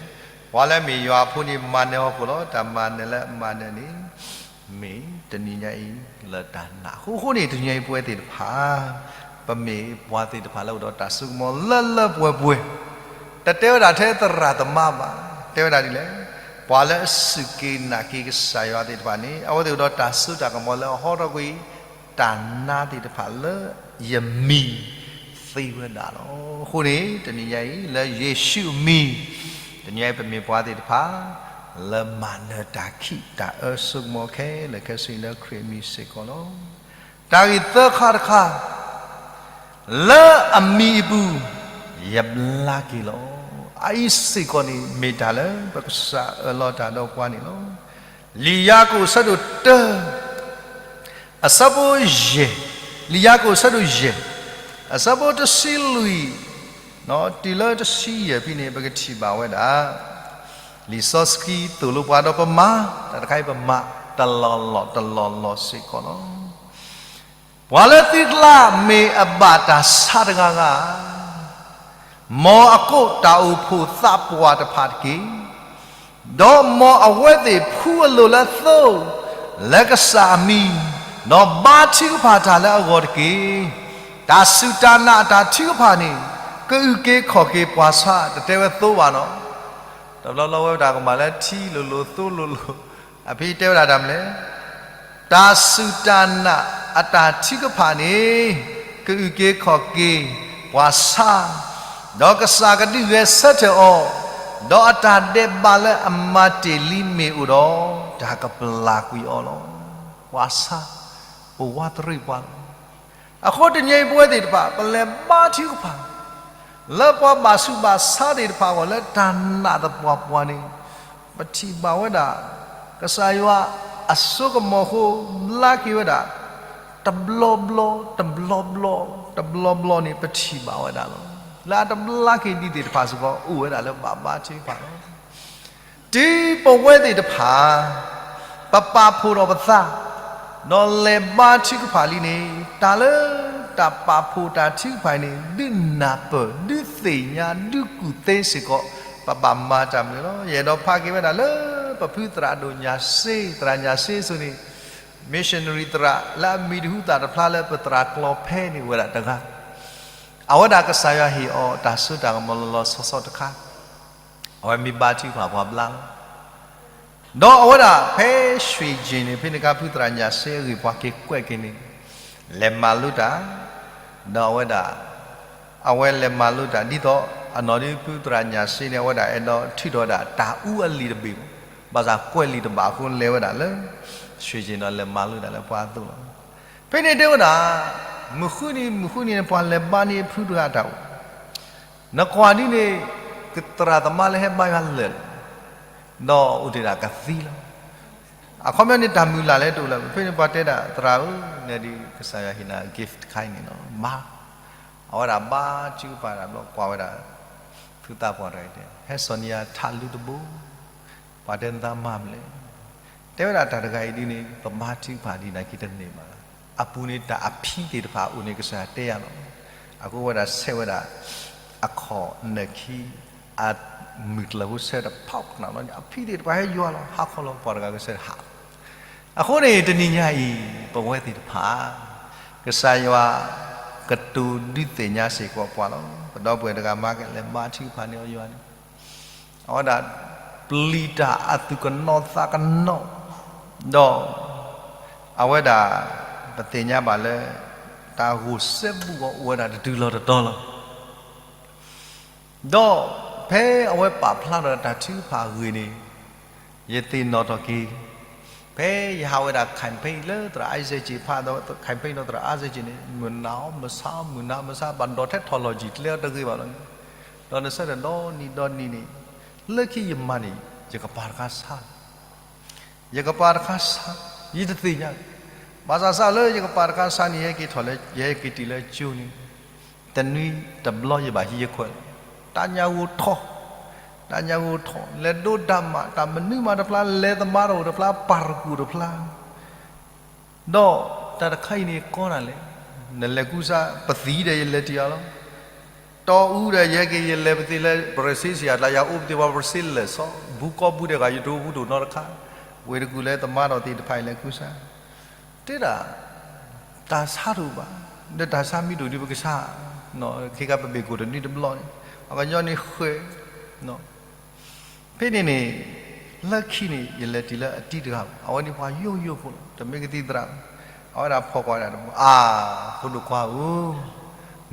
ပှၤလၢအမ့ၢ်ယွၤအဖိန့ၣ် မၤနၢၤဟီၣ်ခိၣ်လီၤ. တၢ်မၤနၢၤလၢအမၤနၢၤန့ၣ် မ့ၢ်တနံၤညါအံၤလၢတၢ်နာ်အဃိ, အဃိန့ၣ် တနံၤညါအံၤပဝဲသ့ၣ်တဖၣ် ပမ့ၢ်ပှၤသ့ၣ်တဖၣ်လၢအိၣ်ဒီးတၢ်စိကမီၤလၢလၢပှဲၤပှဲၤ, တတဲဝဲဒၣ်ထဲသရၣ်သမါဘၣ်, တဲဝဲဒၣ်ဒ်လဲၣ်, ပှၤလၢအစူၢ်က့ၤနာ်က့ၤကစၢ်ယွၤသ့ၣ်တဖၣ်န့ၣ် အဝဲသ့ၣ်အိၣ်ဒီးတၢ်စိတၢ်ကမီၤလၢအဟီထီၣ်ကွံာ် တၢ်နါသ့ၣ်တဖၣ်လၢယမံၤသ့ဝဲဒၣ်လီၤ. အဃိန့ၣ် တနံၤညါအံၤ လၢယ့ၣ်ၡူးအမံၤ, တနံၤညါအံၤပမ့ၢ်ပှၤသ့ၣ်တဖၣ် လၢမၤနၢၤတၢ်ခံးတၢ်အၢစိကမီၤခဲလၢာ်ခဲဆ့လၢခရံာ်အမံၤစ့ၢ်ကီးလီၤ. တၢ်ဂ့ၢ်သၢခါတခါ လၢအမံၤအပူၤ ယဘျါက့ၤလီၤ. အအံၤစ့ၢ်ကီးန့ၣ် မ့ၢ်တၢ်လၢပကစၢ်အၢၣ်လီၤတၢ်ဒီးပှၤန့ၣ်လီၤ. လံာ်ယၤကိာ်အဆၢဒိၣ်တၢ အဆၢဖိယဲၢ်, လံာ်ယၤကိာ်အဆၢဒိၣ်ယဲၢ်, အဆၢဖိတဆံလွံၢ် တုၤလၢတဆံယဲၢ်ဖဲန့ၣ် ပကထံၣ်ဘၣ်ဝဲဒၣ် လံာ်စီဆှံသိၣ်လိပှၤဒီးပမၤ တၢ်တခါအံၤပမၤ တလီၢ်လီၢ်တလီၢ်လီၢ်စ့ၢ်ကီးလီၤ. ပှၤလၢသုကျါမ့ၢ်အဘၣ်တၢ်ဆါတဂၤဂၤ, မ်အကိးတၢ်အိၣ်ဖှိၣ်သးပှၢ်တဖၣ်တက့ၢ်. ဒီးမ်အဝဲသ့ၣ်ဖှူအလိၤလၢသိ, လၢကစၢ်အမံၤ, ဒီးဘါထုကဖၣ်တၢ်လၢအဂီၢ်တက့ၢ်. တၢ်စူၢ်တၢ်နာ်အတၢ်ထုကဖၣ်န့ၣ် ကအုၣ်က့ၤခီၣ်က့ၤပှၤဆါ တတဲဝဲသိဘၣ်နီၤ. တဘျီဘျီဝဲပတၢ်ကမၣ်လၢထံလိၤလိၤသိလိၤလိၤ, အဖဲတဲဝဲဒၣ်တၢ်မနုၤလဲၣ်, တၢ်စူၢ်တၢ်နာ်အတၢ်ထုကဖၣ်န့ၣ် ကအုၣ်က့ၤခီၣ်က့ၤပှၤဆါ, ဒီးကစၢ်ကဒုးဂဲၤဆၢထၢၣ်အီၤ, ဒီးအတၢ်ဒဲးဘးလၢအမၤတ့ၢ်လံမ့ၢ်အိၣ်ဒီး, တၢ်ကပျၢ်ကွံာ်အီၤလီၤ. ပှၤဆါ, ပဝါတရံးပှၤလီၤ. အဃိတနံၤအံၤပဝဲသ့ၣ်တဖၣ် ပလဲၤဘါထုကဖၣ် လၢပှၤဘၣ်ဆူးဘၣ်ဆါသ့ၣ်တဖၣ်အဂီၢ် လၢတၢ်နာ်သပှၢ်ပှၢ်န့ၣ်, ပထံၣ်ဘၣ်ဝဲဒၣ် ကစၢ်ယွၤအစိကမီၤအဃိ ဘျါက့ၤဝဲဒၣ် တဘျီဘျီ တဘျီဘျီ တဘျီဘျီန့ၣ် ပထံၣ်ဘၣ်ဝဲဒၣ်လီၤ. လၢအတဘျါက့ၤဒံးသ့ၣ်တဖၣ်စ့ၢ်ကီး အိၣ်ဝဲဒၣ်လၢဘၣ်ဘါထုကဖၣ်လီၤ. တုၤပဝဲသ့ၣ်တဖၣ် ပပာ်ဖှိၣ်ထီၣ်ပသး ဒီးလဲၤဘါထုကဖၣ်လံန့ၣ်, တၢ်လၢတၢ်ပာ်ဖှိၣ်တၢ်ထုကဖၣ်အံၤန့ၣ် ဒုးနၢ်ပၢၢ် ဒုးသ့ၣ်ညါ ဒုးကူၣ်သ့စ့ၢ်ကီး ပဘၣ်မၤတၢ်မနုၤလဲၣ်. ယအဲၣ်ဒိးဖးက့ၤဝဲဒၣ်လၢ ပဖုသရၣ်ဒိၣ်ညၣ်စ့, သရၣ်ညၣ်စ့ဆိန့ၣ် missionary သရၣ်လၢအမံၤတဟူသၣ်တဖျါလၢပသရၣ်ကျီၢ်ဖဲန့ၣ် အိၣ်ဝဲဒၣ်တဂၤ, အဝဲဒၣ်ကစၢ်ယွၤဟ့ၣ်အီၤတၢ်စိတၢ်ကမီၤလီၤလီၤဆီဆီတခါ, အဝဲမ့ၢ်ဘါထုကဖၣ်ပှၤဘျါလီၤ. ဒီးအဝဲဒၣ်ဖဲ ရွှေကျင် န့ၣ် ဖဲန့ၣ်အခါ ဖုသရၣ်ညၣ်စ့အဂ့ၢ်ပှၤက့ၤကွဲးက့ၤန့ၣ်, လဲၤမၤလိတၢ်, ဒီးအဝဲဒၣ် အဝဲလဲၤမၤလိတၢ် ဒ်သိးအနီၢ်ဒ်ဖုသရၣ်ညၣ်စ့န့ၣ် အဝဲဒၣ်အဲၣ်ဒိးထုးထီၣ်ဝဲဒၣ်တၢ်အူအလံာ်တဘ့ၣ်, ဘၣ်ဆၣ်ကွဲးလံာ်တဘၣ်အဃိလဲၤဝဲဒၣ်လၢ ရွှေကျင် ဒီးလဲၤမၤလိတၢ်လၢပှၤအသိးလီၤ. ဖဲန့ၣ်တဲဝဲဒၣ်, မုၢ်ဃုနံၤ မုၢ်ဃုနံၤန့ၣ် ပှၤလဲၤဘါန့ၢ်ဖုတဂၤအတၢ်အိၣ်, နကွၢ်ဒ်န့ၣ် ကသရၣ်သမါလၢဟဲဘါယွၤလၢာ်လီၤ, ဒီးအိၣ်တ့ၢ်ဒၣ်ကသံလီၤ. အခီပညီန့ၣ် တၢ်မုၢ်လၢ်လၢတအိၣ်လၢၤဘၣ်. ဖဲန့ၣ်ပှၤတဲဒၣ် သရၣ်ဧၢ, နဒ်ကစၢ်ယွၤဟ့ၣ်နၤ gift တခါအံၤန့ၣ်လီၤ, မၤ. အဝဲဒၣ်ဘါထုကဖၣ်တဘျီ ကွၢ်ဝဲဒၣ် ဖုသးပှၢ်တဂၤအံၤတဲ ဟဲစိာ်န့ၢ်ယၤထးလူတဘိ, ပှၤတဲနသးမၤမနုၤလဲၣ်. တဲဝဲဒၣ်တၢ်တဂၤအံၤဒ်န့ၣ် ပဘါထုကဖၣ်ဒ်န့ၣ်က့ၤတန့ၢ်ဘၣ်, အပူၤန့ၣ်တၢ်အဖံသ့ၣ်တဖၣ်အိၣ်န့ၣ် ကစၢ်ယွၤတဲယၤလီၤ. အဃိဝဲဒၣ်ဆဲးဝဲဒၣ် အခီၣ်နၢၣ်ခံ အမုၢ်ကျၢၤဖိဆဲးတဖးကနၣ်လီၤန့ၣ် အဖံသ့ၣ်တဖၣ်ဟဲယွၤလီၤ ဟးခီလီၤ ပှၤတဂၤကဆဲးတဟးလီၤ. အဃိန့ၣ် တနံၤညါအံၤ ပဝဲသ့ၣ်တဖၣ် ကစၢ်ယွၤကတိၤဒုးသ့ၣ်ညါစ့ၢ်ကီးပှၤလီၤ. ပဒီပုၢ်ဝဲၢ်တဂၤမၤကလဲၤဘါထုကဖၣ်န့ၢ်အီၤယွၤန့ၣ် အဝဲဒၣ် ပျံၤတၢ်အသူၣ်ကနီၤသးကနီၤ, ဒီး အဝဲဒၣ် ပသ့ၣ်ညါဘၣ်လၢ တၢ်ဂိၢ်စဲဘူးအီၤအိၣ်ဝဲဒၣ်တတုၤလီၤတတီၤလီၤ. ဒီးဖဲအဝဲပာ်ဖျါထီၣ်တၢ်ထုကဖၣ်အဂ့ၢ်န့ၣ် ယသ့ၣ်နီၣ်ထီၣ်က့ၤ ဖဲယဟးဝဲဒၣ် campaign လၢသရၣ်အါစဲးက့ဖးဒီး campaign ဒီးသရၣ်အါစဲးက့န့ၣ် မုၢ်နၤအီၤ မုၢ်ဆါအီၤ မုၢ်နၤမုၢ်ဆါ ဘၣ်ဒိးထဲ theology ကျဲအီၤတဂ့ၤဘၣ်လီၤ. ဒီးနဆၢထၢၣ်ဒီနံၤဒီနံၤန့ၣ် လၢခံယမၤန့ၣ် ယကပၤတခါဆါ ယကပၤတခါဆါ ယတသ့ၣ်ညါ, ဘၣ်ဆၣ်စးလၢယကပၤတခါဆါန့ၣ် ယဟဲက့ၤထီၣ်လၢ ယဟဲက့ၤတုၤလၢကၠိန့ၣ် တနွံတဘျီယဘၣ်ဟံးယခွဲးလီၤ. တၢ်ညၣ်ဂိၢ်ထီၣ်, တၢ်ညၣ်ဂိၢ်ထီၣ် လဲၤဒိတၢ်မး တၢ်မနုၤမးတဖျါ လဲၤသမါတအိၣ်တဖျါ ပၢ်တကူၣ်တဖျါ ဒီးတၢ်တခါအံၤန့ၣ်ကီဒၣ်လဲာ်, နလဲၤကူစါ ပသံဒီးယလဲၤတံၢ်အီၤလီၤ. တီအူဒီးယဟဲက့ၤ ယလဲၤပသ့လၢ ပရစ့စံးအတၢ် ယအိၣ်ပသ့ပှၤပရစ့လၢာ်စီ, ဘူကီၢ်ဘူဒဲးဂၤ ယတအိၣ်ဘူဒိၣ်နီတခါ, ဝ့ၢ်တကူၣ်လၢသမါထီၣ်သ့ၣ်တဖၣ်အံၤလဲၤကူစါ, တဲဒၣ် တၢ်ဆါတအိၣ်ဘၣ်, ဒီးတၢ်ဆါမ့ၢ်တအိၣ်ဒီးပကဆါ, ခဲကါပဘ့ၣ်ကိၣ်တနွံတဘျီန့ၣ် ပှၤကညီန့ၣ်ဃဲၤ ဖဲန့ၣ်န့ၣ် လၢခံန့ၣ် ယလဲၤတုၤလၢအတံၤတဂၤဘၣ်, အဝဲန့ၣ်ပှၤယိယိဖိလီၤ, တမ့ၢ်ကသံၣ်သရၣ်ဘၣ်, အဝဲဒၣ်ဖီၣ်ကွၢ်ဒၣ်တဘျီ အါ, ဖိဒိၣ်ခွါဧၢ,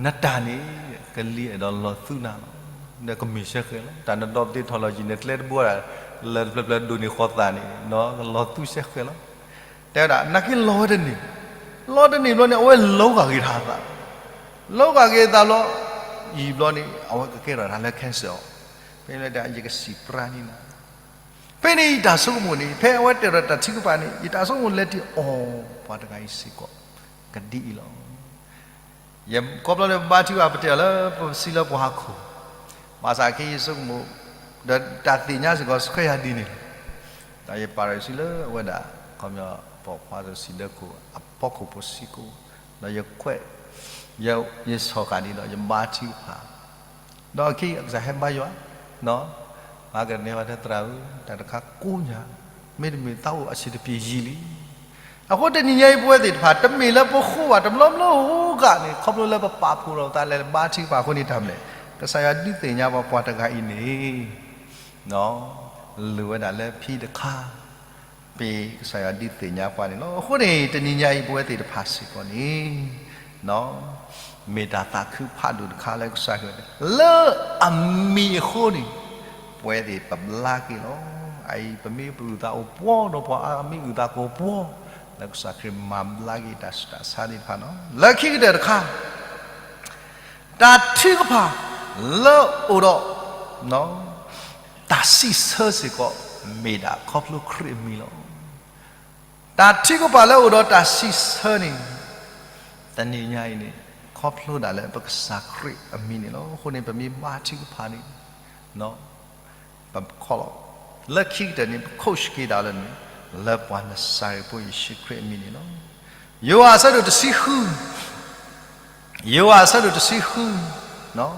နတၢ်န့ၣ် ကလံၤအဲၣ်ဒိးလီၤသူနၤလီၤ, ဒီးကမ့ၢ်စဲဃဲၤလီၤ, တၢ်နဒီပသ့ theology န့ၣ် ကျဲတဘိဒၣ် လၢတဖျၢၣ်ဖျၢၣ်ဒိၣ်န့ၢ်ဃီသးန့ၣ် ကလီၤသူစဲဃဲၤလီၤ. တဲဝဲဒၣ် နာ်က့လီၤဝဲတန့ၢ်, လီၤတန့ၢ်ဘျီန့ၣ် အဝဲလီၤဂာ်က့ၤတၢ်အသး, လီၤဂာ်က့ၤအသးဘျီ, ယံာ်ဘျီန့ၣ် အဝဲကကဲထီၣ်တၢ်လၢ cancer အီၤ, ဖဲန့ၣ်လၢတၢ်ယကစံးပြါန့ၢ်နၤ, ဖဲန့ၣ်ယတၢ်ဆိကမိၣ်န့ၣ် ဖဲအဝဲတဲဒီးတၢ်ထုကဖၣ်န့ၣ် ယတၢ်ဆိကမိၣ်လဲၤတံၢ်အီၤ ပှၤတဂၤအံၤစ့ၢ်ကီး ကဒ်အံၤလီၤ. ယကိးဘျီလၢပဘါထုကဖၣ် ပတဲအီၤလၢပစံးလၢပှၤဟီၣ်ခိၣ်, ဘၣ်ဆၣ်ခဲအံၤယဆိကမိၣ် ဒီးတၢ်သ့ၣ်ညါစ့ၢ်ကီးဆှၢယၤဒ်န့ၣ်လီၤ. ဒီးယပာ်ထီၣ်ယစုလၢအဝဲဒၣ် ခီပညီ ပိာ်ခွါစီၤစံးဒၢခိၣ် အဖီခိၣ်ဖိဆံးကိာ်, ဒီးယခွဲး, ယ, ယဆီၣ်ဃာ်ဒ်ဒီးယဘါထုကဖၣ် ဒီးအခဲအံၤအကစၢ်ဟဲဘါယွၤ, မၤကန့ၢ်ဘၣ်ထဲသရၣ်ဧၢ, တၢ်တခါကိးညါ, မ့တမ့ၢ်သးအိၣ်အဆံးတပျ့ၤယံာ်လံ. အဃိတနံၤညါအံၤပဝဲသ့ၣ်တဖၣ် တမ့ၢ်လၢပဃိဘၣ် တဘျီဘျီဧိၤဂၤန့ၣ် ခီဖျိလၢပပာ်ဖှိၣ်ထီၣ်ပသးလဲၤဘါထုကဖၣ်အဃိန့ၣ်တၢ်မနုၤလဲၣ်, ကစၢ်ယွၤဒုးသ့ၣ်ညါပှၤ ပှၤတဂၤအံၤန့ၣ် လိၣ်ဝဲဒၣ်လၢဖံတခါ ပကစၢ်ယွၤဒုးသ့ၣ်ညါပှၤန့ၣ်လီၤ. အဃိန့ၣ် တနံၤညါအံၤပဝဲသ့ၣ်တဖၣ်စ့ၢ်ကီးန့ၣ် မ့ၢ်တၢ်သးခုဖးဒိၣ်တခါလၢကစၢ်ယွၤ လၢအမံၤအဃိန့ၣ် ပဝဲသ့ၣ်ပဘျါက့ၤလီၤ. အအံၤ ပမ့ၢ်ပအုၣ်သးအိၣ်ပှီၢ်ဒီးပှၤအါဂၤမ့ၢ်အုၣ်သးကအိၣ်ပှီၢ်, လၢကစၢ်ခရံာ်မၤဘျါက့ၤတၢ်ဆူးတၢ်ဆါသ့ၣ်တဖၣ်လီၤ. လၢခံကတၢၢ်တခါ, တၢ်ထုကဖၣ်လၢအိၣ်ဒီး တၢ်စံးဆၢစ့ၢ်ကီး မ့ၢ်ဒၣ်ခီဖျိခရံာ်အမံၤလီၤ. တၢ်ထုကဖၣ်လၢအိၣ်ဒီးတၢ်စံးဆၢန့ၣ် တနံၤညါအံၤန့ၣ် ခီဖျိဒၣ်လၢပကစၢ်ခရံာ်အမံၤန့ၣ်လီၤ. အဃိန့ၣ် ပမ့ၢ်ဘါထုကဖၣ်န့ၣ် ပခီလီၤ. လၢခံကတၢၢ်န့ၣ် ပခိၣ်ဆှ့က့ၤဒၣ်လၢန့ၣ် လၢပှၤနစၤရ့းဖိယ့ၣ်ၡူးခရံာ်အမံၤန့ၣ်လီၤ. ယိၤဟၣ်အဆၢဒိၣ်တဆံဃု, ယိၤဟၣ်အဆၢဒိၣ်တဆံဃု, ယိၤဟၣ်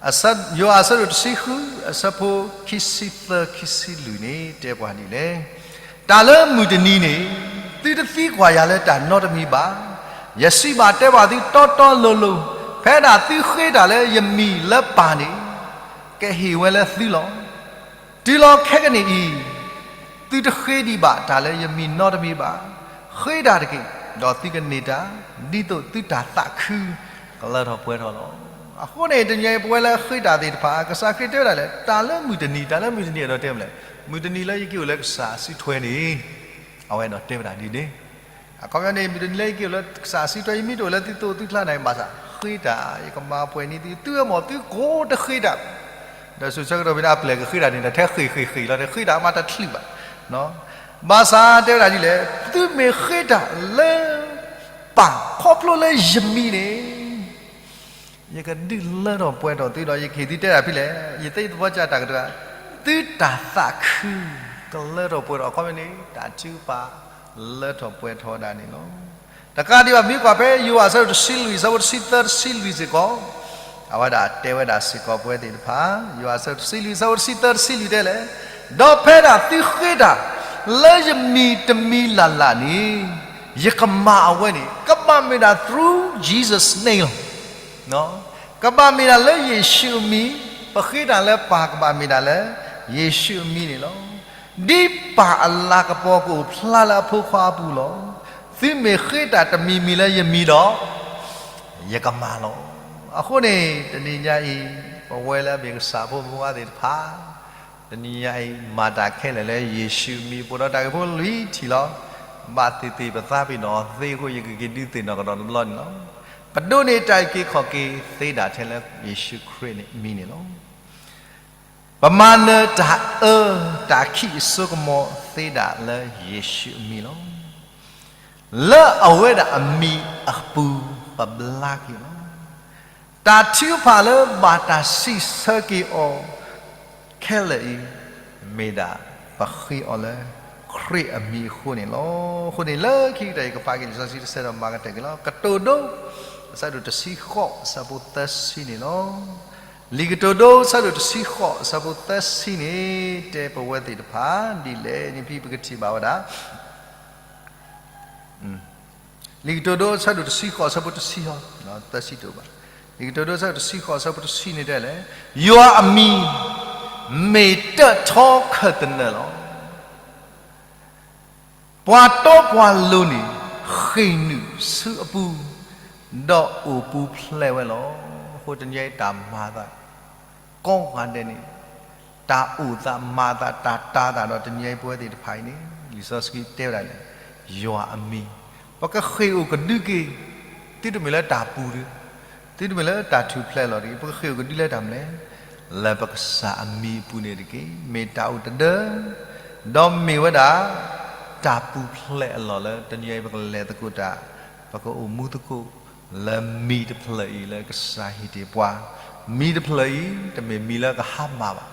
အဆၢဒိၣ်တဆံဃု အဆၢဖိခံဆံသၢ ခံဆံလွံၢ်န့ၣ် တဲပှၤဒ်လဲၣ်. တၢ်လၢမုၢ်တနံၤန့ၣ် သုတသံကွၢ်ယၤလၢတၢ်နီတမံၤဘၣ်. ယစံးဘၣ်တဲဘၣ်သုတီတီလိၤလိၤ, ဖဲဒၣ်သုဃ့တၢ်လၢယမံၤလၢပၢ်န့ၣ် ကဟ့ၣ်ဝဲလၢသုလီၤ. တုၤလီၤခဲကနံၣ်အံၤ သုတဃ့ဒံးဘၣ်တၢ်လၢယမံၤနီတမံၤဘၣ်. ဃ့တၢ်တက့ၢ်, ဒီးသုကန့ၢ်တၢ် ဒ်သိးသုတၢ်သးခု ကလၢထီၣ်ပှဲၤထီၣ်လီၤ. အဃိန့ၣ် တနံၤအံၤ ပဝဲလၢဃ့တၢ်သ့ၣ်တဖၣ် ကစၢ်ခရံာ်တဲဝဲဒၣ်လဲၣ်, တၢ်လၢမုၢ်တနံၤ, တၢ်လၢမုၢ်တနံၤအဲၣ်ဒိးတဲမနုၤလဲၣ်, မုၢ်တနံၤလၢယက့ၤအိၣ်လၢကစၢ်စုထွဲန့ၣ် အဝဲဒၣ်တဲဝဲဒၣ်ဒ်န့ၣ်. အခီပညီန့ၣ် မုၢ်တနံၤလၢယက့ၤအိၣ်လၢကစၢ်စုထွဲ ယမ့ၢ်တအိၣ်လၢသုသိၣ်သုချါန့ၣ် ဘၣ်ဆၣ်ဃ့တၢ် ယကမၤပှဲၤန့ၢ်သု, သုဝဲမ့ၢ်သုကိးတဃ့တၢ်, ဒီးဆၢကတီၢ်ဖဲန့ၣ် အပျဲၢ်ကဃ့တၢ်န့ၣ် တၢ်ထဲဃ့ၢ်ဃ့ၢ်ဃ့ၢ်လီၤ တဃ့တၢ်မးတချုးဘၣ်. ဘၣ်ဆၣ်တဲဝဲဒၣ်ဒ်လဲၣ်, သုမ့ၢ်ဃ့တၢ်လၢ ပၢ်ခီဖျိလၢယမံၤန့ၣ် ယကဒုးလၢထီၣ်ပှဲၤထီၣ်သုဒီး ယကဟ့ၣ်သုတဲဒၣ်ဖဲလဲၣ်, ယသ့ၣ်သဘီကၢ်တၢ်ကတၢၢ်, သုတၢ်သးခု ကလၢထီၣ်ပှဲၤထီၣ်အခီပညီန့ၣ် တၢ်ထုကဖၣ်လၢထီၣ်ပှဲၤထီၣ်ဝဲဒၣ်န့ၣ်လီၤ. တကးဒံးဘၣ် မ့ၢ်ကွၢ်ဖဲယိၤဟၣ်အဆၢဒိၣ်တဆံလွံၢ် အဆၢဖိတဆံသၢ တဆံလွံၢ်စ့ၢ်ကီး, အဝဲဒၣ်တဲဝဲဒၣ်စ့ၢ်ကီးပဝဲသ့ၣ်တဖၣ်, ယိၤဟၣ်အဆၢဒိၣ်တဆံလွံၢ် အဆၢဖိတဆံသၢ တဆံလွံၢ်တဲလဲၣ်, ဒီးဖဲဒၣ်သုဃ့တၢ် လၢယမံၤတမံၤလၢ်လၢ်န့ၣ် ယကမၤအဝဲန့ၣ် ကဘၣ်မ့ၢ်ဒၣ် through Jesus' name လီၤ. ကဘၣ်မ့ၢ်ဒၣ်လၢယ့ၣ်ၡူးအမံၤ, ပဃ့တၢ်လၢပၢ်ကဘၣ်မ့ၢ်ဒၣ်လၢ ယ့ၣ်ၡူးအမံၤန့ၣ်လီၤ. ဒ်ပၢ်အလၤကပီၤကအိၣ်ဖျါလၢအဖိခွါအပူၤလီၤ. သုမ့ၢ်ဃ့တၢ်တမံၤမံၤလၢယမံၤဒီး ယကမၤလီၤ. အဃိန့ၣ် တနံၤညါအံၤ ပဝဲလၢအမ့ၢ်ကစၢ်ဖိမုၢ်ဖိခွါသ့ၣ်တဖၣ် တနံၤညါအံၤ မၤတၢ်ခဲလၢာ်လၢယ့ၣ်ၡူးအမံၤ ပအိၣ်ဒီးတၢ်ဂ့ၢ်ဖိလွံၢ်ထံၣ်လီၤ. ဘၣ်သ့ၣ်သ့ၣ်ပသးပ့ၤနီၣ်သ့အဃိ ယကက့ၤဒုးသ့ၣ်နီၣ်ကဒီးတဘျီန့ၣ်လီၤ. ပဒိးန့ၢ်တၢ်အုၣ်က့ၤခီၣ်က့ၤသ့ဒၣ်ထဲလၢယ့ၣ်ၡူးခရံာ်န့ၣ်အမံၤန့ၣ်လီၤ. ပမၤနၢၤတၢ်အၢ တၢ်ခံးအစိကမီၤသ့ဒၣ်လၢယ့ၣ်ၡူးအမံၤလီၤ. လၢအဝဲဒၣ်အမံၤအပူၤ ပဘျါက့ၤလီၤ. တၢ်ထုကဖၣ်လၢဘၣ်တၢ်စံးဆၢက့ၤအီၤ ခဲလၢာ်အံၤ မ့ၢ်ဒၣ်ပဃ့အီၤလၢ ခရံာ်အမံၤအဃိန့ၣ်လီၤ. အဃိန့ၣ် လၢခံကတၢၢ် ယကဖးက့ၤလံာ်စီဆှံတဆၢဒီးမၤကတၢၢ်က့ၤလီၤ. ကတိၤဒိ အဆၢဒိၣ်တဆံဃိး အဆၢဖိသၢဆံန့ၣ်လီၤ. လံာ်ကတိၤဒိ အဆၢဒိၣ်တဆံဃိး အဆၢဖိသၢဆံန့ၣ် တဲပဝဲသ့ၣ်တဖၣ် ဒ်လဲၣ်န့ၣ် ဖဲပကထံၣ်ဘၣ်ဝဲဒၣ် လံာ်ကတိၤဒိ အဆၢဒိၣ်တဆံဃိး အဆၢဖိတဆံ သၢဆံတအိၣ်ဘၣ်. လံာ်ကတိၤဒိ အဆၢဒိၣ်တဆံဃိး အဆၢဖိတဆံန့ၣ်တဲလဲၣ်, ယွၤအမံၤ မ့ၢ်တၢၣ်ထီခၢၣ်သနၢၣ်လီၤ. ပှၤတီပှၤလိၤန့ၣ် ဃ့ၢ်နုာ်ဆူအပူၤ ဒီးအိၣ်ပူၤဖျဲးဝဲလီၤ. အဃိတနံၤအံၤတၢ်မၤသး ကိးဂၤဒဲးန့ၣ် တၢ်အိၣ်သးမၤသး တၢ်တာ်သးဒီး တနံၤအံၤပဝဲသ့ၣ်တဖၣ်အံၤန့ၣ် လံာ်စီဆှံတဲဝဲဒၣ်န့ၣ် ယွၤအမံၤ ပကဃ့ၢ်အိၣ်ကဒုက့ၤ သုတမ့ၢ်လၢတၢ်ပူၤတဂ့ၤ, သုတမ့ၢ်လၢတၢ်ထူၣ်ဖျဲးလီၤတဂ့ၤ, ပကဃ့ၢ်အိၣ်ကဒုလၢတၢ်မနုၤလဲၣ်, လၢပကစၢ်အမံၤအပူၤန့ၣ်တက့ၢ်. မ့ၢ်တၢ်အိၣ်တဒၢ ဒီးမ့ၢ်ဝဲဒၣ် တၢ်ပူၤဖျဲးအလီၢ်လၢ တနံၤအံၤပကလဲၤသကိးတၢ်, ပကအိၣ်မူသကိး လၢမံၤတဖျၢၣ်အံၤလၢကစၢ်ဟ့ၣ်တ့ၢ်ပှၤ, မံၤတဖျၢၣ်အံၤ တမ့ၢ်မံၤလၢကဟါမၢ်ဘၣ်,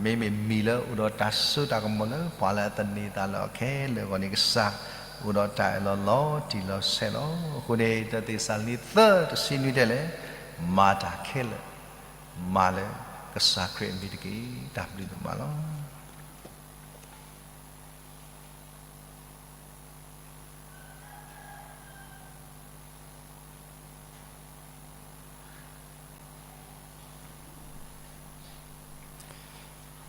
မ့မ့ၢ်မံၤလၢအိၣ်ဒီးတၢ်စိတၢ်ကမီၤလၢ ပှၤလၢအသန့ၤသးလၢအီၤခဲလၢာ်အဂီၢ်န့ၣ် ကစၢ်အိၣ်ဒီးတၢ်အၢၣ်လီၤလီၤတံၢ်လီၤဆဲးလီၤ. အဃိန့ၣ် တၢသ့းစၤလနံ သၢ တဆံနွံတဲလဲၣ်, မၤတၢ်ခဲလၢာ် မၤလၢကစၢ်ခရံာ်အမံၤတက့ၢ်.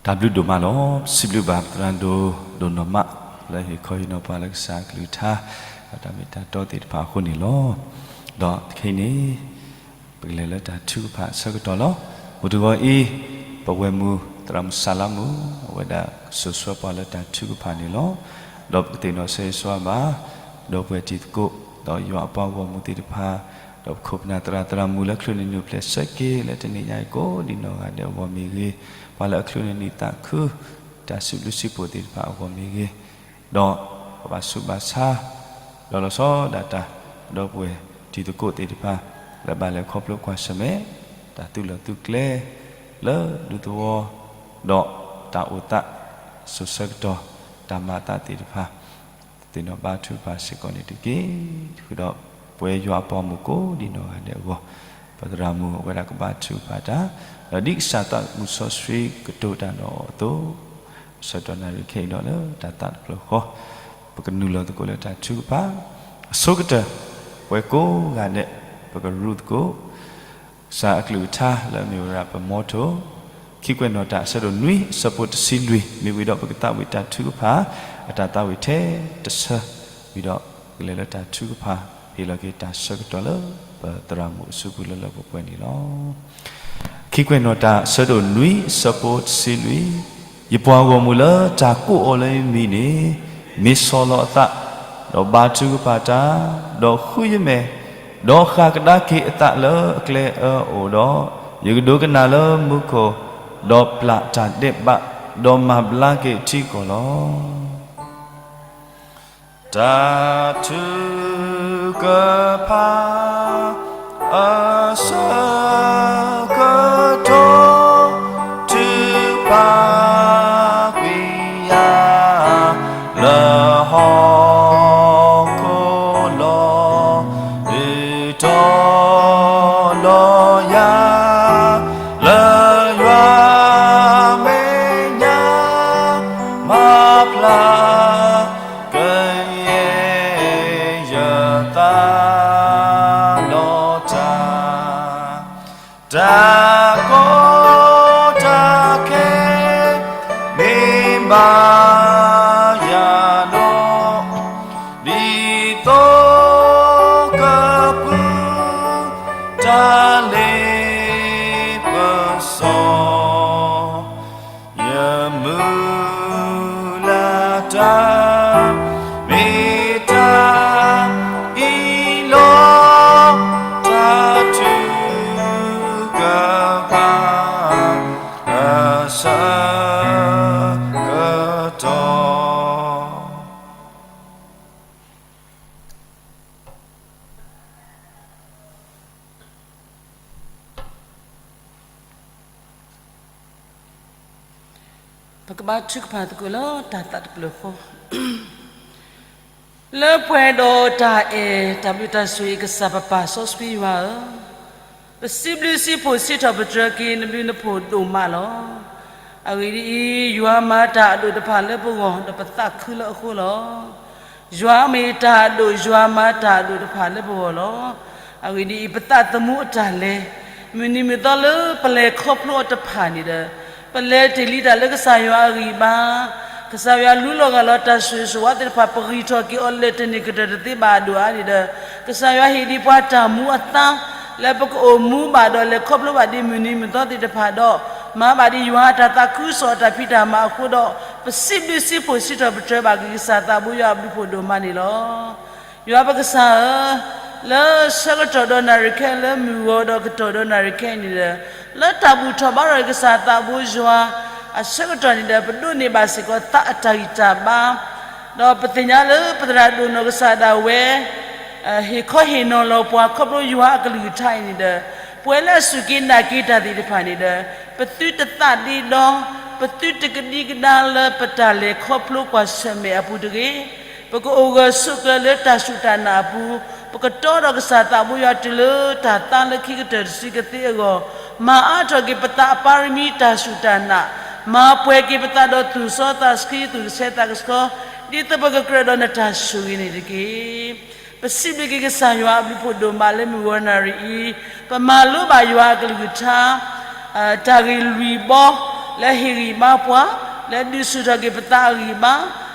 တၢ်ဘျုးဒိၣ်မးလီၤ. တၢ်ဘျုးဒိၣ်မးလီၤ. ပစံးဘျုးဘၣ်ပသရၣ်ဒိၣ်ဒိၣ်နီၢ်မး လၢဟ့ၣ်ခီဟ့ၣ်နီၤပှၤလၢကစၢ်အကလုၢ်ကထါ ဒီးတၢ်မ့ၢ်တၢ်တီသ့ၣ်တဖၣ်အဃိန့ၣ်လီၤ. ဒီးခဲအံၤန့ၣ် ပကလဲၤလၢတၢ်ထုကဖၣ်အဆၢကတီၢ်လီၤ. အိၣ်တဂီၤအံၤ ပဝဲၢ်မုၢ် သရၣ်မုၣ်စၤလါမုၣ် အဝဲဒၣ်ကစိာ်ဆှၢပှၤလၢတၢ်ထုကဖၣ်န့ၣ်လီၤ. ဒီးပကသ့ၣ်နီၣ်ဆိၣ်ဂ့ၤဆိၣ်ဂ့ၤဘၣ် ဒီပုၢ်ဝဲၢ်တံၤသကိး ဒီးယွၤအပှၤဂီၢ်မုၢ်သ့ၣ်တဖၣ်, ဒီးပခိၣ်ပနၢ်သရၣ်သရၣ်မုၣ်လၢအချုးန့ၢ်နုၢ်ပျဲၢ်ဆၢက့ၤလၢတနံၤညါအံၤကိးဒံးနီၢ်ဂၤဒဲးအဂီၢ်မ့ၢ်ဂ့ၤ, ပှၤလၢအချုးန့ၢ်နံၣ်သးခု တၢ်စံးဘျုးစံးဖှိၣ်သ့ၣ်တဖၣ်အဂီၢ်မ့ၢ်ဂ့ၤ, ဒီးပဘၣ်ဆူးဘၣ်ဆါ ဒီးလီၤဆီဒၣ်တၢ် ဒီပုၢ်ဝဲၢ်တံၤသကိးသ့ၣ်တဖၣ် လၢဘၣ်လဲၤခီဖျိကွၢ်ဆၢၣ်မဲာ် တၢ်သုးလီၢ်သုးကျဲ လၢဒူသဝီ ဒီးတၢ်အိၣ်သး စိၤဆၢကတီၢ် တၢ်မၤအသးသ့ၣ်တဖၣ် သ့ၣ်နီၣ်ဘါထုကဖၣ်စ့ၢ်ကီးန့ၣ်တက့ၢ်. ဃုာ်ဒီးပဝဲယွၤအပှၤဂီၢ်မုၢ်ကိးဒံးနီၢ်ဂၤဒဲးအဂီၢ်, ပသရၣ်မုၣ်အဝဲဒၣ်ကဘါထုကဖၣ်တၢ်, ဒီးဒ်ကစၢ်သးမုၢ်စီဆှံကတိၤတၢ်ဒီးအီၤအသိး ဆၢကတီၢ်နၣ်ရံၣ်ခဲအံၤဒီးလၢတၢ်သးတဖျၢၣ်ဃီ ပကနုာ်လီၤသကိးလၢတၢ်ထုကဖၣ် အဆိကတၢၢ် ပဝဲကိးဂၤဒဲး ပကရူၢ်သကိး ကစၢ်အကလုၢ်ကထါလၢအမ့ၢ်ဝဲဒၣ်ပမီထိၣ် ခံကွဲးနီၣ်တၢ်အဆၢဒိၣ်နွံအဆၢဖိတဆံလွံၢ် မ့ၢ်ဝံၤဒီးပကသးဝံၣ်တၢ်ထုကဖၣ် အတၢ်သးဝံၣ်ထဲတဆၢ ဝံၤဒီးကလဲၤလၢတၢ်ထုကဖၣ် ဟ့ၣ်လီၤက့ၤတၢ်ဆၢကတီၢ်လၢပသရၣ်မုၣ်အစုပူၤလၢလၢပှဲၤပှဲၤန့ၣ်လီၤ. ခံကွဲးနီၣ်တၢ်အဆၢဒိၣ်နွံအဆၢဖိတဆံလွံၢ်, ယပှၤဂီၢ်မုၢ်လၢတၢ်ကိးအီၤလၢယမံၤန့ၣ် မ့ၢ်ဆီၣ်လီၤအသး, ဒီးဘါထုကဖၣ်တၢ်, ဒီးဃုယမဲာ်, ဒီးဃၣ်ကဒါက့ၤအသးလၢအကျဲအၢအအိၣ်ဒီး, ယကဒိကနၣ်လၢမူခိၣ်, ဒီးပျၢ်တၢ်ဒဲးဘး, ဒီးမၤဘျါက့ၤထံကီၢ်လီၤ. တၢ်ထုကဖၣ် အဆၢကတီၢ် ထုကဖၣ်ကွံာ်ယၤ လၢဟီၣ်ခိၣ်လီၤ. ဒုးတီၤလီၤယၤ လၢယွၤမဲာ်ညါ မၤဖျါ ကယဲၢ်ယသး လီၤတၢ်, တၢ်ကီတၢ်ခဲ မ့ၢ်ဘၣ်ယၤဒီး, ဒ်သိးကပုၢ် တၢ်လ့ပစီ ယမုၢ်လၢ်တၢ် မ့ၢ်တၢ်အံၤလီၤ. တၢ်ထုကဖၣ် အဆၢကတီၢ် ပကဘါထုကဖၣ်သကိးလၢတၢ်သးတဖျၢၣ်ဃီ, လၢပှဲၤဒီးတၢ်အဲၣ်တၢ်ဘျုးတၢ်ဆိၣ်ဂ့ၤ ကစၢ်ပပၢ်စီဆှံယွၤဧၢ, ပစံးဘျုးစံးဖှိၣ်စံးထီၣ်ပတြၢၤက့ၤနဘျုးနဖှိၣ်ဒိၣ်မးလီၤ. အဂ့ၢ်ဒ်အံၤ, ယွၤမၤတၢ်အဒိၣ်တဖၣ်လၢပဂီၢ် ဒီးပသးခုလၢအဃိလီၤ. ယွၤမ့ၢ်တၢ်အဒိၣ်, ယွၤမၤတၢ်အဒိၣ်တဖၣ်လၢပဂီၢ်လီၤ. အဂ့ၢ်ဒ်အံၤ, ပသးသမူအတၢ်လဲၤ, မုၢ်နံၤမုၢ်သီလၢပလဲၤခီဖျိအီၤတဖၣ်န့ၣ်ဒီး, ပလဲၤတ့ၢ်လံတၢ်လၢကစၢ်ယွၤအဂံၢ်ဘါ, ကစၢ်ယွၤလူလီၤဂၢ်လီၤတၢ်ဆိၣ်ဂ့ၤဆိၣ်ဝါသ့ၣ်တဖၣ် ပဂံၢ်ထီၣ်က့ၤအီၤလၢတန့ၢ်ကတၢၢ်တသ့ဘၣ်အဒိၣ်အါန့ၣ်ဒီး, ကစၢ်ယွၤဟ့ၣ်ဒံးပှၤတၢ်မူအသါ လၢပကအိၣ်မူဘၣ်ဒီးလဲၤခီဖျိဘၣ်ဒ်မုၢ်နံၤမုၢ်သီသ့ၣ်တဖၣ်ဒီး, မၤဘၣ်ဒ်ယွၤအတၢ်သးခုကစီၣ်အတၢ်ဖံးတၢ်မၤအဃိဒီး, ပစံးဘျုးစံးဖှိၣ်စံးထီၣ်ပတြၢၤဘၣ်က့ၤကစၢ်သးဘိယွၤအဘျုးဖှိၣ်ဒိၣ်မးန့ၣ်လီၤ. ယွၤပကစၢ်ဧၢ, လၢဆၢကတီၢ်ဒီးနၣ်ရံၣ်ခဲအံၤ လၢမုၢ်ဂီၤဒီးကတီၢ်ဒီးနၣ်ရံၣ်ခဲအံၤန့ၣ်ဒီး, လၢတၢ်ဘူၣ်ထီၣ်ဘါထီၣ်က့ၤကစၢ်သးဘိယွၤအဆၢကတီၢ်န့ၣ်ဒီး, ပဒိးန့ၢ်ဘၣ်စ့ၢ်ကီးသးအတၢ်ဂံၢ်တၢ်ဘါ, ဒီးပသ့ၣ်ညါလၢပသရၣ်ဒိၣ်နီၢ်ကစၢ်ဒၣ်ဝဲ ဟ့ၣ်ခီဟ့ၣ်နီၤလီၤပှၤခီဖျိယွၤအကလုၢ်ကထါအံၤန့ၣ်ဒီး, ပဝဲလၢအစူၢ်က့ၤနာ်က့ၤတၢ်သ့ၣ်တဖၣ်န့ၣ်ဒီး, ပသုတသးဒ့ဒီ, ပသုတကဒံကဒါလၢပတၢ်လဲၤခီဖျိကွၢ်ဆၢၣ်မဲာ်အပူၤတဂ့ၤ. ပကအိၣ်ဂၢၢ်ဆိးကျၢၤလၢတၢ်စူၢ်တၢ်နာ်အပူၤ, ပကတီဒီးကစၢ်သးဘိယွၤတုၤလၢတၢ်သါလၢခံကတၢၢ်တစုကသ့အဂီၢ်, မၤအါထီၣ်က့ၤပသးအပၢ်ရမံတၢ်စူၢ်တၢ်နာ်, မၤပှဲၤက့ၤပသးဒီးသူၣ်စီသးဆှံသူၣ်ကဆှီသးကဆှီ, ဒ်သိးပကကြၢးဒီးနတၢ်ဆိၣ်ဂ့ၤန့ၣ်တက့ၢ်. ပစံးဘျုးက့ၤကစၢ်ယွၤအဘျုးဖှိၣ်ဒိၣ်မးလၢမုၢ်ဂီၤနၣ်ရံၣ်အံၤ, ပမၤလိဘၣ်ယွၤအကလုၢ်ကထါ, တၢ်ဂ့ၢ်လွံၢ်ဘီ, လၢဟ့ၣ်ဂံၢ်ဘါပှၤ, လၢဒုးဆူၣ်ထီၣ်က့ၤပသးအဂံၢ်ဘါ,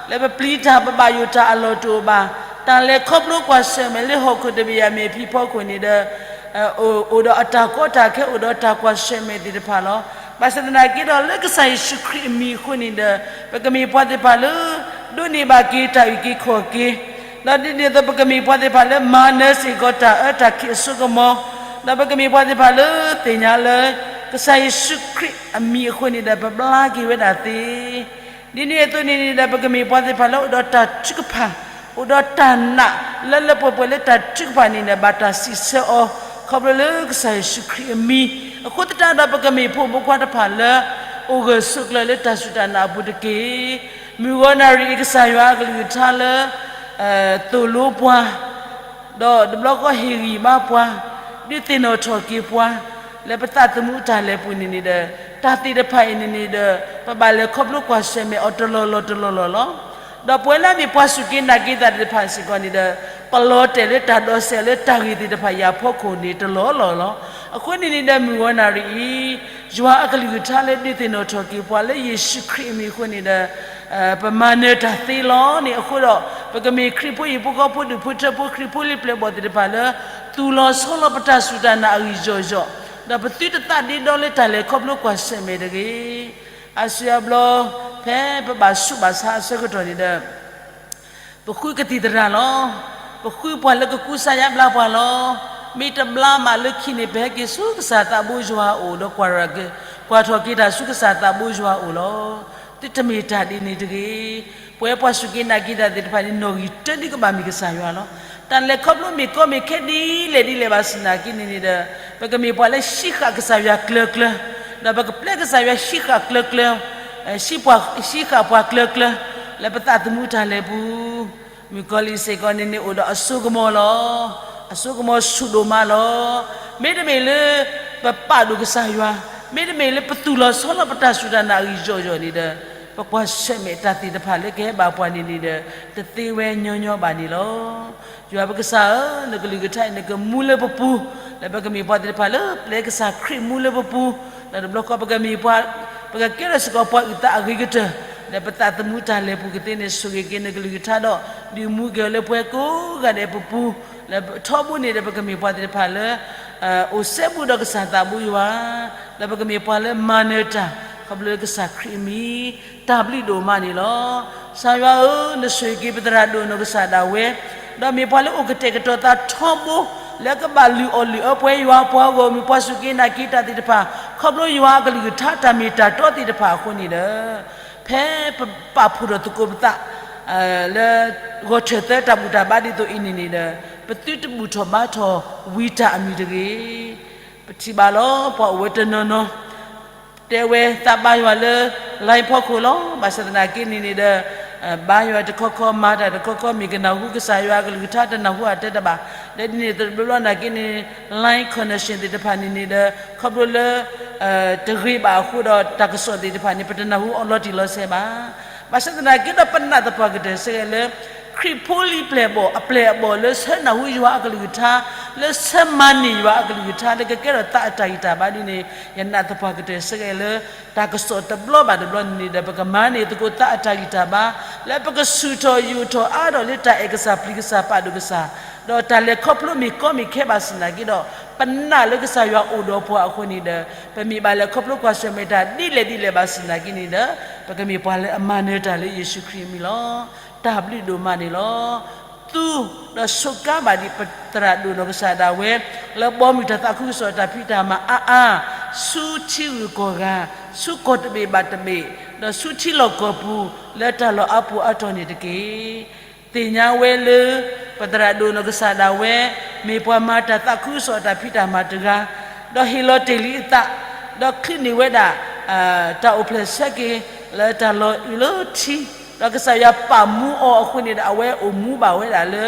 လၢပပျံၤတၢ်ပဘၣ်ယိၣ်တၢ်အလီၢ်တအိၣ်ဘၣ်, တၢ်လဲၤခီဖျိကွၢ်ဆၢၣ်မဲာ်လၢဟီၣ်ခိၣ်တဘ့ၣ်အမ့ၢ်အဖံဖီခိၣ်န့ၣ်ဒီး, အိၣ်ဒီးအတၢ်ကီတၢ်ခဲ အိၣ်ဒီးတၢ်ကွၢ်ဆၢၣ်မဲာ်သ့ၣ်တဖၣ်လီၤ. ဘၣ်ဆၣ်သနာ်က့ဒီး လၢကစၢ်ယ့ၣ်ၡူးခရံာ်အမံၤအဃိန့ၣ်ဒီး ပကမ့ၢ်ပှၤသ့ၣ်တဖၣ်လၢ ဒိးန့ၢ်ဘၣ်က့ၤတၢ်အုၣ်က့ၤခီၣ်က့ၤ, ဒီးဒ်န့ၣ်အသိး ပကမ့ၢ်ပှၤသ့ၣ်တဖၣ်လၢ မၤနၢၤစ့ၢ်ကီးတၢ်အၢတၢ်ခံးအစိကမီၤ, ဒီးပကမ့ၢ်ပှၤသ့ၣ်တဖၣ်လၢသ့ၣ်ညါလၢ ကစၢ်ယ့ၣ်ၡူးခရံာ်အမံၤအဃိန့ၣ်ဒီး ပဘျါက့ၤဝဲဒၣ်သ့ ဒ်န့ၣ်အသိးန့ၣ်န့ၣ်ဒီး ပကမ့ၢ်ပှၤသ့ၣ်တဖၣ်လၢအိၣ်ဒီးတၢ်ထုကဖၣ်, အိၣ်ဒီးတၢ်နာ်လၢလၢပှဲၤပှဲၤလၢတၢ်ထုကဖၣ်န့ၣ်ဒီး ဘၣ်တၢ်စံးဆၢအီၤ ခီဖျိလၢကစၢ်ယ့ၣ်ၡူးခရံာ်အမံၤ, အဃိသတးဒီး ပကမ့ၢ်ဖိမုၣ်ဖိခွါတဖၣ်လၢ အိၣ်ဂၢၢ်ဆိးကျၢၤလၢတၢ်စူၢ်တၢ်နာ်အပူၤတက့ၢ်. မုၢ်ဂီၤနၣ်ရံၣ်အံၤ ကစၢ်ယွၤအကလုၢ်ကထါလၢ သိၣ်လိပှၤ ဒီးတဘျီဃီဟ့ၣ်ဂံၢ်ဘါပှၤ, ဒုးသ့ၣ်နီၣ်ထီၣ်က့ၤပှၤ လၢပသးသမူတၢ်လဲၤပူၤန့ၣ်န့ၣ်ဒီး တၢ်သ့ၣ်တဖၣ်အံၤန့ၣ်န့ၣ်ဒီး ပဘၣ်လဲၤခီဖျိကွၢ်ဆၢၣ်မဲာ်အီၤတလီၢ်လီၢ်တလီၢ်လီၢ်လီၤ. ဒီးပဝဲလၢအမ့ၢ်ပှၤစူၢ်က့ၤနာ်က့ၤတၢ်သ့ၣ်တဖၣ်စ့ၢ်ကီးန့ၣ်ဒီး ပလီၤတဲာ်လၢတၢ်ဒိးစဲးလၢတၢ်ဂ့ၢ်သ့ၣ်တဖၣ်အံၤအဖီခိၣ်န့ၣ် တလီၢ်လီၢ်လီၤ. အဃိန့ၣ်န့ၣ်ဒီး မုၢ်ဂီၤနၣ်ရံၣ်အံၤ ယွၤအကလုၢ်ကထါလၢဒုးသ့ၣ်နီၣ်ထီၣ်က့ၤပှၤလၢယ့ၣ်ၡူးခရံာ်အမံၤအဃိန့ၣ်ဒီး ပမၤနၢၤတၢ်သ့လီၤန့ၣ် အဃိဒီး ပကမ့ၢ်ခရံာ်ဖိဟံၣ်ဖိဃီဖိ ဒူၣ်ဖိထၢဖိ ခရံာ်ဖိလံၤပျဲၢ်ဘီၣ်သ့ၣ်တဖၣ်လၢ သူၣ်လီၤဆီလီၤပတၢ်စူၢ်တၢ်နာ်အဂံၢ်ယီၢ်ယီၢ်, ဒီးပသုတသးဒ့ဒီလၢတၢ်လဲၤခီဖျိကွၢ်ဆၢၣ်မဲာ်တဂ့ၤ. အါစုအါဘျီ ဖဲပဘၣ်ဆူးဘၣ်ဆါအဆၢကတီၢ်န့ၣ်ဒီး ပဃုကသံၣ်သရၣ်လီၤ. ပဃုပှၤလၢကကူစါယါဘျါပှၤလီၤ. မ့ၢ်တဘျါမးလၢခံန့ၣ် ပဟဲက့ၤဆူကစၢ်သးဘိယွၤအအိၣ်ဒီး ကွၢ်ထီၣ်က့ၤတၢ်ဆူကစၢ်သးဘိယွၤအအိၣ်လီၤ. သုတမ့ၢ်တၢ်ဒ်န့ၣ်တဂ့ၤ. ပဝဲပှၤစူၢ်က့ၤနာ်က့ၤတၢ်သ့ၣ်တဖၣ်န့ၣ် နီၣ်ဂံၢ်တၢဒုကဘၣ်မ့ၢ်ကစၢ်ယွၤလီၤ. တၢ်လဲၤခီဖျိမ့ၢ်ကီမ့ၢ်ခဲဒ်လဲၣ်ဒ်လဲၣ်ဘၣ်ဆၣ်သနာ်က့န့ၣ်န့ၣ်ဒီး ပကမ့ၢ်ပှၤလၢဟံးဃာ်ကစၢ်ယွၤကျၢၤကျၢၤ, ဒီးပကပျဲကစၢ်ယွၤဟံးဃာ်ကျၢၤကျၢၤ, ဟံးဃာ်ပှၤကျၢၤကျၢၤ လၢပသးသမူတၢ်လဲၤပူၤ မုၣ်ကီၤလံၢ်စ့ၢ်ကီးန့ၣ်န့ၣ် အိၣ်ဒီးအစိကမီၤလီၤ. အစိကမီၤဆူၣ်ဒိၣ်မးလီၤ. မ့တမ့ၢ်လၢ ပပာ်ဒိၣ်ကစၢ်ယွၤ, မ့တမ့ၢ်လၢပသူၣ်လီၤဆီလီၤပတၢ်စူၢ်တၢ်နာ်အဂံၢ်ယီၢ်ယီၢ်န့ၣ်ဒီး ပကွၢ်ဆၢၣ်မဲာ်တၢ်သ့ၣ်တဖၣ်လၢကဟဲဘၣ်ပှၤန့ၣ်န့ၣ်ဒီး တသ့ဝဲညီညီဘၣ်န့ၣ်လီၤ. ယွၤပကစၢ်ဧၢ, နကလုၢ်ကထါအံၤ နကမူလၢပပူၤ, လၢပကမ့ၢ်ပှၤသ့ၣ်တဖၣ်လၢပျဲကစၢ်ခရံာ်မူလၢပပူၤ, ဒီးတဘျီဃီပကမ့ၢ်ပှၤ, ပကကဲထီၣ်စ့ၢ်ကီးပှၤအုၣ်သးအဂ့ၤကတၢၢ်, လၢပသးသမူတၢ်လဲၤပူၤကသ့န့ၣ် ဆိၣ်ဂ့ၤက့ၤနကလုၢ်ကထါဒီး ဒုးမူက့ၤအီၤလၢပှၤကိးဂၤဒဲးပပူၤ, လၢထီဘိန့ၣ်ဒီးပကမ့ၢ်ပှၤသ့ၣ်တဖၣ်လၢ အိၣ်စဲဘူးဒီးကစၢ်သးဘိယွၤ, ဒီးပကမ့ၢ်ပှၤလၢမၤနၢၤတၢ် ခီဖျိလၢကစၢ်ခရံာ်အမံၤ, တၢ်ဘျုးဒိၣ်မးန့ၣ်လီၤ. ကစၢ်ယွၤဧၢ, နဆိၣ်ဂ့ၤက့ၤပသရၣ်ဒိၣ်နီၢ်ကစၢ်ဒၣ်ဝဲ, ဒီးမ့ၢ်ပှၤလၢအိၣ်ကတဲာ်ကတီၤသးထီဘိ, လၢကဘၣ်လုၢ်အီၣ်လုၢ်အၢပှၤယွၤပှၤဂီၢ်မုၢ်ပှၤစူၢ်က့ၤနာ်က့ၤတၢ်သ့ၣ်တဖၣ်, ခီဖျိယွၤအကလုၢ်ကထါတၢ်မ့ၢ်တၢ်တီသ့ၣ်တဖၣ်အဃိန့ၣ်ဒီး ဖဲပပာ်ဖှိၣ်ထီၣ်သကိးပသး လၢ ဂီၤထၢၣ်သၢတၢ်ဘူၣ်တၢ်ဘါဒ်သိးအံၤန့ၣ်န့ၣ်ဒီး ပသုတဘူၣ်ထီၣ်ဘါထီၣ်ဝံၤတၢ်အမံၤတဂ့ၤ. ပထံၣ်ဘၣ်လီၤ ပှၤအိၣ်ဝဲတနီၤနီၤ တဲဝဲသးဘါယွၤလၢ line ဖီခိၣ်လီၤ. ဘၣ်ဆၣ်သနာ်က့န့ၣ်န့ၣ်ဒီး ဘါယွၤတခီခီ မၤတၢ်တခီခီ မ့ၢ်ကနၢ်ဟူကစၢ်ယွၤအကလုၢ်ကထါ တနၢ်ဟူအတဲတဘၣ်. ဒီးဒ်န့ၣ်အသိးတဘျီဘျီနာ်က့န့ၣ် line connection သ့ၣ်တဖၣ်န့ၣ်န့ၣ်ဒီး ခီဖျိလၢ တဂ့ၤဘၣ်အဃိဒီး တၢ်ကစီၣ်သ့ၣ်တဖၣ်န့ၣ် ပတနၢ်ဟူအီၤလီၤတံၢ်လီၤဆဲးဘၣ်. ဘၣ်ဆၣ်သနာ်က့ဒီး ပနာ်သပှၢ်ကတၢၢ်စ့ၢ်ကီးလၢ ခရံာ်ဖိလံၤပျဲၢ်ဘီၣ် အပျဲၢ်အဘီၣ်လၢဆၢနၢ်ဟူယွၤအကလုၢ်ကထါ လၢဆၢမၤန့ၢ်ယွၤအကလုၢ်ကထါ လၢကကဲထီၣ်သးအတၢ်ဂံၢ်တၢ်ဘါဒ်န့ၣ် ယနာ်သပှၢ်ကတၢၢ်စ့ၢ်ကီးလၢ တၢ်ကစီၣ်တဘျီဘၣ်တဘျီန့ၣ်န့ၣ်ဒီး ပကမၤန့ၢ်သကိးသးအတၢ်ဂံၢ်တၢ်ဘါ လၢပကဆူၣ်ထီၣ်ယူာ်ထီၣ်အါထီၣ်လၢတၢ်အဲၣ်ကစၢ်ပျံၤကစၢ်ပာ်ဒိၣ်ကစၢ် ဒီးတၢ်လဲၤခီဖျိမ့ၢ်ကီမ့ၢ်ခဲဘၣ်ဆၣ်သနာ်က့ဒီး ပနာ်လၢကစၢ်ယွၤအိၣ်ဒီးပှၤအဃိန့ၣ်ဒီး ပမ့ၢ်ဘၣ်လဲၤခီဖျိကွၢ်ဆၢၣ်မဲာ်တၢ်ဒ်လဲၣ်ဒ်လဲၣ်ဘၣ်ဆၣ်သနာ်က့န့ၣ်ဒီး ပကမ့ၢ်ပှၤလၢအမၤနၢၤတၢ်လၢယ့ၣ်ၡူးခရံာ်အမံၤလီၤ. တၢ်ဘျုးဒိၣ်မးန့ၣ်လီၤ. သူဒီးစူးကါဘၣ်ဒံးပသရၣ်ဒိၣ်နီၢ်ကစၢ်ဒၣ်ဝဲ လၢဘီမုၢ်တၢ်သးခုကစီၣ်တၢ်ဖံးတၢ်မၤအါအါ ဆူထံဂုၤကီၢ်ဂၤ, ဆူကီၢ်တဘ့ၣ်ဘၣ်တဘ့ၣ်, ဒီးဆူထံလီၢ်ကီၢ်ပူၤ လၢတၢ်လီၢ်အါပူၤအါတီၤန့ၣ်တက့ၢ်. သ့ၣ်ညါဝဲလၢ ပသရၣ်ဒိၣ်နီၢ်ကစၢ်ဒၣ်ဝဲ မ့ၢ်ပှၤမၤတၢ်သးခုကစီၣ်တၢ်ဖံးတၢ်မၤတဂၤ, ဒီးဟ့ၣ်လီၤတ့ၢ်လံအသး, ဒီးချုးန့ၢ်ဝဲဒၣ် တၢ်အိၣ်ဖျဲၣ်ဆၢက့ၤ လၢတၢ်လီၤအုးလၢထံ, ဒီးကစၢ်ယွၤပာ်မူအီၤအဃိန့ၣ်ဒီး အဝဲအိၣ်မူဘၣ်ဝဲဒၣ်လၢ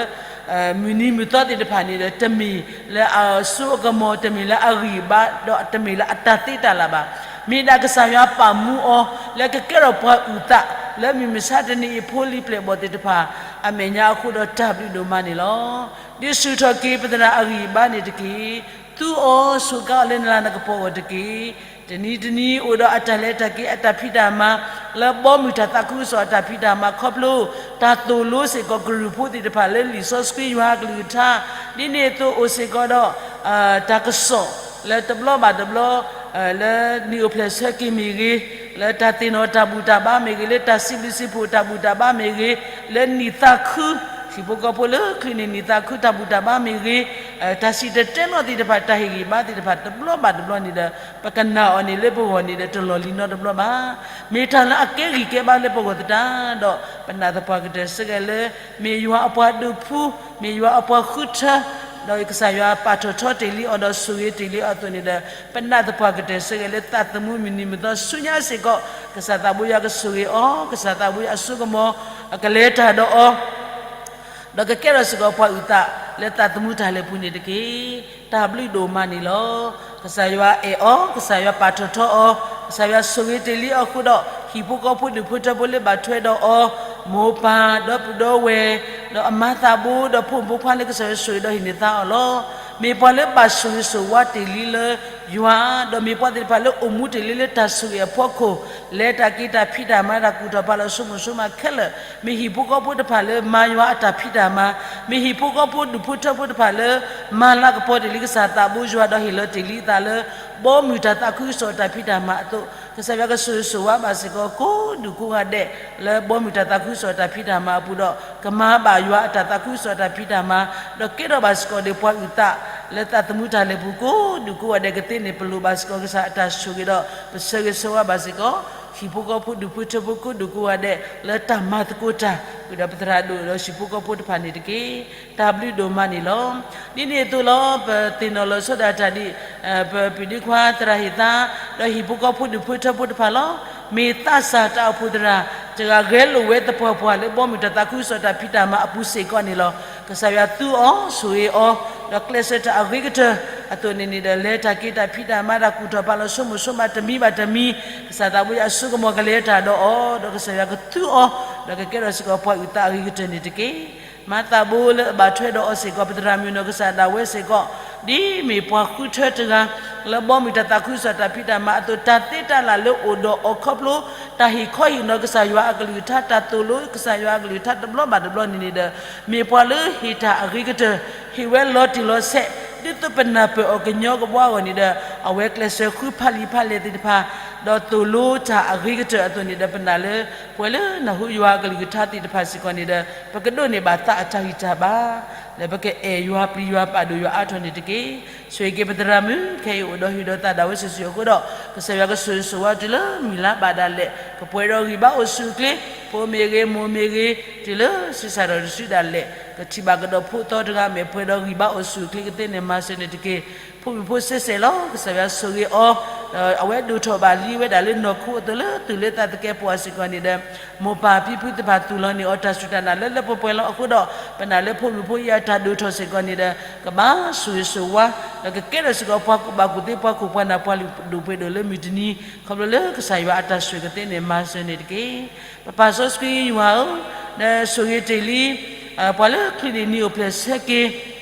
မုၢ်နံၤမုၢ်သီသ့ၣ်တဖၣ်န့ၣ်ဒီး တမ့ၢ်လၢအစိအကမီၤ, တမ့ၢ်လၢအဂံၢ်ဘါ, ဒီးတမ့ၢ်လၢအတၢ်သ့တၢ်လၢ်ဘၣ်. မ့ၢ်ဒၣ်ကစၢ်ယွၤပာ်မူအီၤ လၢကကဲထီၣ်ပှၤအုၣ်သး လၢမုၢ်မဆါတနံၤအံၤ ဖိလံၤပျဲၢ်ဘီၣ်သ့ၣ်တဖၣ် အမဲာ်ညါအဃိဒီး တၢ်ဘျုးဒိၣ်မးန့ၣ်လီၤ. ဒုးဆူၣ်ထီၣ်က့ၤပသရၣ်အဂံၢ်အဘါန့ၣ်တက့ၢ်. သူအီၤစူးကါအီၤလၢနလၤနကပီၤအဂီၢ်တက့ၢ်. တနံၤတနံၤအိၣ်ဒီးအတၢ်လဲၤတၢ်က့ၤအတၢ်ဖံးတၢ်မၤ, လၢဘီမုၢ်တၢ်သးခုကစီၣ်အတၢ်ဖံးတၢ်မၤခီဖျိ တၢ်သိၣ်လိစ့ၢ်ကီးကရူၢ်ဖိသ့ၣ်တဖၣ်လၢလံာ်စီဆှံယွၤအကလုၢ်ကထါ, ဒ်န့ၣ်အသိးအိၣ်စ့ၢ်ကီးဒီး တၢ်ကစီၣ်လၢတဘျီဘၣ်တဘျီ, လၢနံၣ်အိၣ်ဖျဲၣ်ဆၢက့ၤမ့ၢ်ဂ့ၤ, လၢတၢ်သ့ၣ်နီၣ်တၢ်ဘူၣ်တၢ်ဘါမ့ၢ်ဂ့ၤ, လၢတၢ်စံးဘျုးစံးဖှိၣ်တၢ်ဘူၣ်တၢ်ဘါမ့ၢ်ဂ့ၤ, လၢနံၣ်သးခု, ဟံၣ်ဖိဃီဖိလၢချံးန့ၣ်နံၣ်သးခုတၢ်ဘူၣ်တၢ်ဘါမ့ၢ်ဂ့ၤ, တၢ်စံၣ်တဲၤတဲလီၤသ့ၣ်တဖၣ် တၢ်ဟ့ၣ်ဂံၢ်ဘါသ့ၣ်တဖၣ် တဘျီဘၣ်တဘျီန့ၣ်ဒီး ပကနၣ်အီၤန့ၣ်လၢပဂီၢ်န့ၣ်ဒီး တလီၢ်လံၤနီတဘျီဘၣ်. မ့ၢ်တၢ်လၢအကဲဂံၢ်ကဲဘါလၢပဂီၢ်သတးဒီး ပနာ်သပှၢ်ကတၢၢ်စ့ၢ်ကီးလၢ မ့ၢ်ယွၤအပှၤဒုးဖှူ, မ့ၢ်ယွၤအပှၤဃုထၢ, ဒီးကစၢ်ယွၤပာ်ထီၣ်ထီတ့ၢ်လံအီၤဒီးဆိၣ်ဂ့ၤတ့ၢ်လံအီၤအသိးန့ၣ်ဒီး ပနာ်သပှၢ်ကတၢၢ်စ့ၢ်ကီးလၢသးသမူမုၢ်နံၤမုၢ်သီဆူညါစ့ၢ်ကီး ကစၢ်သးဘိယွၤကဆိၣ်ဂ့ၤအီၤ, ကစၢ်သးဘိယွၤအစိကမီၤ ကလဲၤတၢ်ဒီးအီၤ ဒီးကကဲထီၣ်စ့ၢ်ကီးပှၤအုၣ်သးလၢသးသမူတၢ်လဲၤပူၤန့ၣ်တက့ၢ်. တၢ်ဘျုးဒိၣ်မးန့ၣ်လီၤ. ကစၢ်ယွၤအဲၣ်အီၤ, ကစၢ်ယွၤပာ်ထီၣ်ထီအီၤ, ကစၢ်ယွၤဆိၣ်ဂ့ၤတ့ၢ်လံအီၤအဃိဒီး ဟံၣ်ဖိဃီဖိဒူၣ်ဖိထၢဖိလၢဘၣ်ထွဲဒီးအီၤ, မိၢ်ပၢ်ဒီပုၢ်ဒီဝဲၢ်, ဒီးအမါသးဘိ ဒီးဖိမုၣ်ဖိခွါလၢကစၢ်ယွၤဆိၣ်ဂ့ၤဒီးဟ့ၣ်န့ၢ်သါအီၤလီၤ. မ့ၢ်ပှၤလၢဘၣ်ဆိၣ်ဂ့ၤဆိၣ်ဝါတ့ၢ်လံလၢယွၤ, ဒီးမ့ၢ်ပှၤသ့ၣ်တဖၣ်လၢအိၣ်မူတ့ၢ်လံလၢတၢ်ဆိၣ်ဂ့ၤအဖီခိၣ်, လဲၤတၢ်က့ၤတၢ်ဖံးတၢ်မၤတၢ်ကူၣ်ထီၣ်ဖးလီၤအစိကမီၤစိကမးခဲလၢာ်, မ့ၢ်ဟံၣ်ဖိဃီဖိတဖၣ်လၢမၤယွၤအတၢ်ဖံးတၢ်မၤ, မ့ၢ်ဟံၣ်ဖိဃီဖိဒူၣ်ဖိထၢဖိတဖၣ်လၢ မၤလၤကပီၤတ့ၢ်လံကစၢ်သးဘိယွၤဒီးဟ့ၣ်လီၤတ့ၢ်လံအသးလၢ ဘီမုၢ်တၢ်သးခုကစီၣ်အတၢ်ဖံးတၢ်မၤအသိး, ကစၢ်ယွၤကဆိၣ်ဂ့ၤဆိၣ်ဝါဘၣ်စ့ၢ်ကီးကိးဒူၣ်ကိးဂၤဒဲး လၢဘီမုၢ်တၢ်သးခုကစီၣ်အတၢ်ဖံးတၢ်မၤအပူၤဒီး ကမၤဘၣ်ယွၤအတၢ်သးခုကစီၣ်အတၢ်ဖံးတၢ်မၤ, ဒီးကဲထီၣ်ဘၣ်စ့ၢ်ကီးဒီးပှၤအုၣ်သး လၢသးသမူတၢ်လဲၤပူၤကိးဒူၣ်ကိးဂၤဒဲးကသ့န့ၣ် ပလိၣ်ဘၣ်စ့ၢ်ကီးကစၢ်အတၢ်ဆိၣ်ဂ့ၤဒီး ပဆၢဂ့ၤဆၢဝါဘၣ်စ့ၢ်ကီး ဟံၣ်ဖိဃီဖိဒူၣ်ဖိထၢဖိကိးဒူၣ်ကိးဂၤဒဲး လၢတၢ်မၤသကိးတၢ် ဃုာ်ဒီးပသရၣ်ဒိၣ်ဒီးဟံၣ်ဖိဃီဖိတဖၣ်န့ၣ်တက့ၢ်. တၢ်ဘျုးဒိၣ်မးန့ၣ်လီၤ. ဒ်န့ၣ်အသိးလီၤ ပသ့ၣ်နီၣ်လီၤဆီဒၣ်တၢ်ဒ် ပပၢ်ဒ့ခွါသရၣ်ဟ့ၣ်သါ ဒီးဟံၣ်ဖိဃီဖိဒူၣ်ဖိထၢဖိတဖၣ်လီၤ. မ့ၢ်သးစၢ်တၢ်အိၣ်ဖှိၣ်သရၣ် တဂၤဂဲၤလိာ်ဝဲသပှၢ်ပှၢ်လၢဘီမုၢ်တၢ်သးခုကစီၣ်တၢ်ဖံးတၢ်မၤအပူၤစ့ၢ်ကီးန့ၣ်လီၤ. ကစၢ်ယွၤသူအီၤဆိၣ်ဂ့ၤအီၤ ဒီးကျဲးစၢးတၢ်အဂ့ၤကတၢၢ်အသိးန့ၣ်န့ၣ်ဒီး လဲၤတၢ်က့ၤတၢ်ဖံးတၢ်မၤတၢ်ကူၣ်ထီၣ်ဖးလီၤစိကမီၤစိကမးတမံၤဘၣ်တမံၤ ကစၢ်သးဘိယွၤအစိကမီၤကလဲၤတၢ်ဒီးအီၤ ဒီးကစၢ်ယွၤကသူအီၤ ဒီးကကဲထီၣ်စ့ၢ်ကီးပှၤအုၣ်သးအဂ့ၤကတၢၢ်န့ၣ်တက့ၢ်. မၤသးဘိလၢအဘၣ်ထွဲဒီးအီၤစ့ၢ်ကီး ပသရၣ်မုၣ်နီၢ်ကစၢ်ဒၣ်ဝဲစ့ၢ်ကီး ဒ်မ့ၢ်ပှၤဃုထၢတဂၤ လၢဘီမုၢ်တၢ်သးခုကစီၣ်တၢ်ဖံးတၢ်မၤအသိး တၢ်သ့တၢ်လၢ်လၢအိၣ်ဒီးအီၤခီဖျိ တၢ်ဟ့ၣ်ခီဟ့ၣ်နီၤကစၢ်ယွၤအကလုၢ်ကထါ တၢ်သိၣ်လိကစၢ်ယွၤအကလုၢ်ကထါတဘျီဘၣ်တဘျီန့ၣ်န့ၣ်ဒီး မ့ၢ်ပှၤလၢဟ့ၣ်တၢ်အဂ့ၤကတၢၢ် ဟ့ၣ်ဝဲလီၤတံၢ်လီၤဆဲး ဒ်သိးပနၢ်ပၢၢ်အီၤကညီကဘှါအဂီၢ်န့ၣ်ဒီး အဝဲကျဲးစၢးဃုဖးလံာ်ဖးလဲၢ်သ့ၣ်တဖၣ် ဒီးသိၣ်လိတၢ်အဂ့ၤကတၢၢ်အသိးန့ၣ်ဒီး ပနာ်လၢ ပှၤလၢနၢ်ဟူယွၤအကလုၢ်ကထါသ့ၣ်တဖၣ်စ့ၢ်ကီးန့ၣ်ဒီး ပကဒိးန့ၢ်ဘၣ်သးအတၢ်ဂံၢ်တၢ်ဘါ လၢပကအဲၣ်ယွၤပျံၤယွၤပာ်ဒိၣ်ယွၤအါထီၣ်န့ၣ်တက့ၢ်. ဆိၣ်ဂ့ၤက့ၤပသရၣ်မုၣ် ခဲအံၤအိၣ်ဒီးဟံၣ်ဒီးသးဒၣ်ဝဲစုာ်စုာ်အဃိဒီး ကစၢ်ယွၤကဆိၣ်ဂ့ၤဆိၣ်ဝါတုၤလၢမုၢ်လါဘၣ်ဒၣ်လဲာ် ကပှဲၤဒီးဂံၢ်ဘါအိၣ်ဆူၣ်အိၣ်ချ့ ဖိမ့ၢ်ဂ့ၤ မိၢ်မ့ၢ်ဂ့ၤ တုၤလၢဆံးစၢ်ဒီးတစုဒၣ်လဲာ် ကထံၣ်ဘၣ်ကဒီးဖိသီတဂၤ မ့ၢ်ပှဲၤဒီးဂံၢ်ဘါအိၣ်ဆူၣ်အိၣ်ချ့ ကသ့န့ၢ်မၤစၢၤန့ၣ်တက့ၢ်. ဖိမုၣ်ဖိစဲစဲးလီၤ ကစၢ်ယွၤဆိၣ်ဂ့ၤအီၤ ဒီးအဝဲဒိၣ်ထီၣ်ဘၣ်လံဝဲဒၣ်လၢနီၢ်ခိအသိးလၢသူၣ်လၢသးသကဲးပဝးစ့ၢ်ကီးန့ၣ်ဒီး မိၢ်ပၢ်ဖံဖုသ့ၣ်တဖၣ်သူၣ်လီၤန့ၢ်အီၤ တၢ်စူၢ်တၢ်နာ်လၢလၢပှဲၤပှဲၤလီၤအဃိဒီး ပနာ်လၢဖိမုၣ်ဖိအံၤအတၢ်ဒိၣ်ထီၣ်စ့ၢ်ကီးန့ၣ်ဒီး ကဘၣ်ဆိၣ်ဂ့ၤဆိၣ်ဝါ ဒီးကကဲထီၣ်စ့ၢ်ကီးပှၤကူၣ်ဘၣ်ကူၣ်သ့ ပှၤခိၣ်ပှၤနၢ် ပှၤလုၢ်ဒိၣ်ပှ့ၤဒိၣ်လၢမုၢ်တနံၤ ခီဖျိလၢကစၢ်ယွၤအတၢ်ဆိၣ်ဂ့ၤကသ့န့ၢ်မၤစၢၤန့ၣ်တက့ၢ်. ပပၢ်စီဆှံယွၤဧၢ, နဆိၣ်ဂ့ၤတ့ၢ်လံ ပှၤလၢချံးန့ၢ်နံၣ်အိၣ်ဖျဲၣ်ဆၢက့ၤ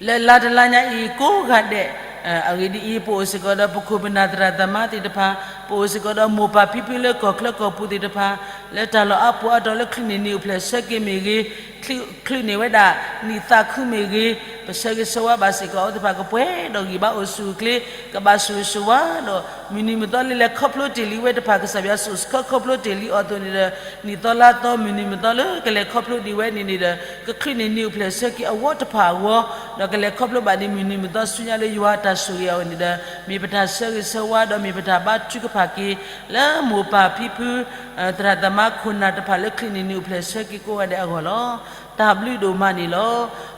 လၢလါတလါညါအံၤကိးဂၤဒဲး, အဂ့ၢ်ဒ်အံၤ, ပအိၣ်စ့ၢ်ကီးဒီးပခိၣ်ပနၢ်သရၣ်သမါသ့ၣ်တဖၣ်, ပအိၣ်စ့ၢ်ကီးဒီးမိၢ်ပၢ်ဖံဖုလၢကီၢ်ချၢကီၢ်ပူၤသ့ၣ်တဖၣ်, လၢတၢ်လီၢ်အါပူၤအါတီၤလၢချံးန့ၢ်နံၣ်အိၣ်ဖျဲၣ်ဆၢက့ၤမ့ၢ်ဂ့ၤ, ချံးန့ၢ်ဝဲဒၣ်နံၣ်သးခုမ့ၢ်ဂ့ၤ, ပဆၢဂ့ၤဆၢဝါဘၣ်စ့ၢ်ကီးအဝဲသ့ၣ်တဖၣ်ကပှဲၤဒီးဂံၢ်ဘါအိၣ်ဆူၣ်အိၣ်ချ့, ကဘၣ်ဆိၣ်ဂ့ၤဆိၣ်ဝါဒီး မုၢ်နံၤမုၢ်သီလၢလဲၤခီဖျိတ့ၢ်လံဝဲတဖၣ် ကစၢ်ယွၤဆိၣ်ဆှၢခီဖျိတ့ၢ်လံအီၤအသိးန့ၣ်ဒီး နံၣ်သီလါသီ မုၢ်နံၤမုၢ်သီလၢကလဲၤခီဖျိဒံးဝဲန့ၣ်န့ၣ်ဒီး ကချံးန့ၢ်နံၣ်အိၣ်ဖျဲၣ်ဆၢက့ၤအဝီတဖၣ်အဂီၢ်, ဒီးကလဲၤခီဖျိဘၣ်ဒံးမုၢ်နံၤမုၢ်သီဆူညါလၢယွၤအတၢ်ဆိၣ်ဂ့ၤအဂီၢ်န့ၣ်ဒီး မ့ၢ်ပတၢ်ဆၢဂ့ၤဆၢဝါဒီးမ့ၢ်ပတၢ်ဘါထုကဖၣ်က့ၤ လၢမိၢ်ပၢ်ဖံဖု သရၣ်သမါခိၣ်နၢ်တဖၣ်လၢ ချံးန့ၢ်နံၣ်အိၣ်ဖျဲၣ်ဆၢက့ၤကိးဂၤဒဲးအဂီၢ်လီၤ. တၢ်ဘျုးဒိၣ်မးန့ၣ်လီၤ.